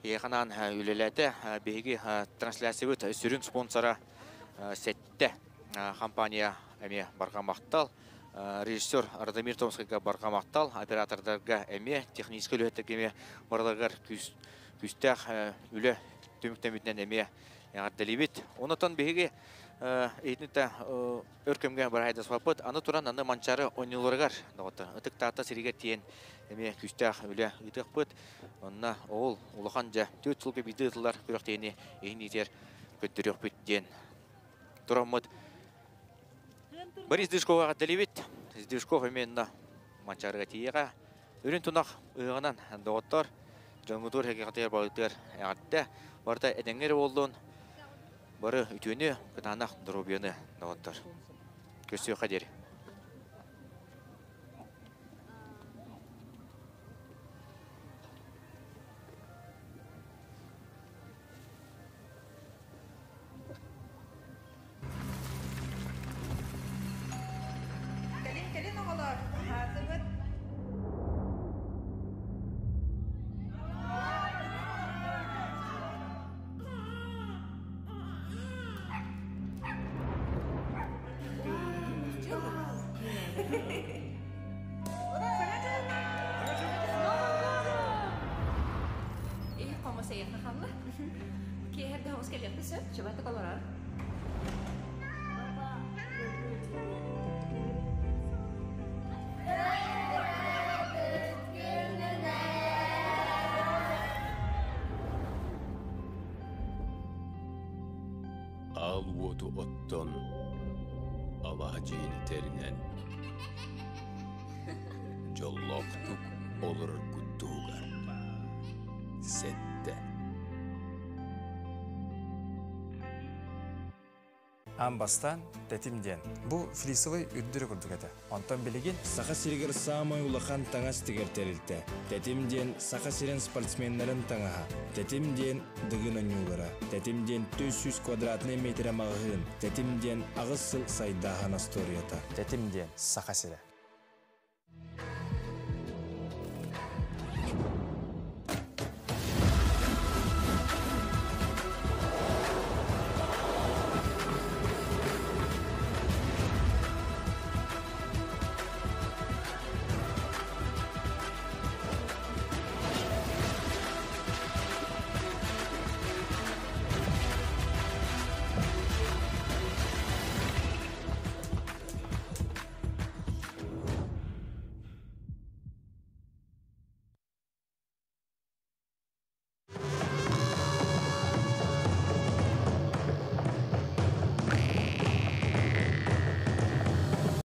иһиханаан үлэлээтэ. Биһиги трансляциябыт сүрүн спонсора Сетте компания эмиэ барҕа махтал. Режиссер Радомир Томскайга барҕа махтал, оператордарга эмиэ, техническэй үлэһиттэргэ эмиэ барыларыгар күүстээх үлэ түмүктэммитинэн эмиэ эҕэрдэлиибит. Онотон биһиги итинтэ өр кэмҥэ барайдаспаппыт. Аны туран аны Манчаары оонньууларыгар доҕотто Ытык Таатта сиригэр тиийэн эмиэ күүстээх үлэ ыытыахпыт. Онно ол улахан дьэ түөрт сылга биирдэ ыытыллар күрэхтэһиини иһин иитэр көрдөрүөхпүт диэн тураммыт. Борис Дышкова эҕэрдэлиибит. Дышков эмиэ онно Манчаарыга тиийиэҕэ. Үрүн тунах ыһыаҕынан доҕоттор, дьоҥҥутугар эһиэхэтигэр барытыгар эҕэрдэ. Барыта этэҥҥэ эрэ буоллун. Бары үтүөнү, кытаанах доруобуйаны доҕоттор. Көрсүөххэ диэри. Кэлин, кэлин оҕолор, аһаатыбыт. Ии, хомусайыахха хаалла. Киэһэрдэ хомус кэлиэхпит сөп, чубатык олорор. Аал уоту оттон, алаһа дьиэни тэринэн, дьоллоохтук олороргут туһугар сэттэ Аан бастаан тэтим диэн. Бу флисовый үрдүрү курдук этэ. Онтон билигин Саха сиригэр саамай улахан таҥас тигэр тэрилтэ. Тэтим диэн Саха сирин спортсменнарын таҥаһа. Тэтим диэн Дыгын оонньуулара. Тэтим диэн 400 квадратнай метрэ маҕаһыын. Тэтим диэн аҕыс сыл сайдааһын остуоруйата. Тэтим диэн Саха сирэ.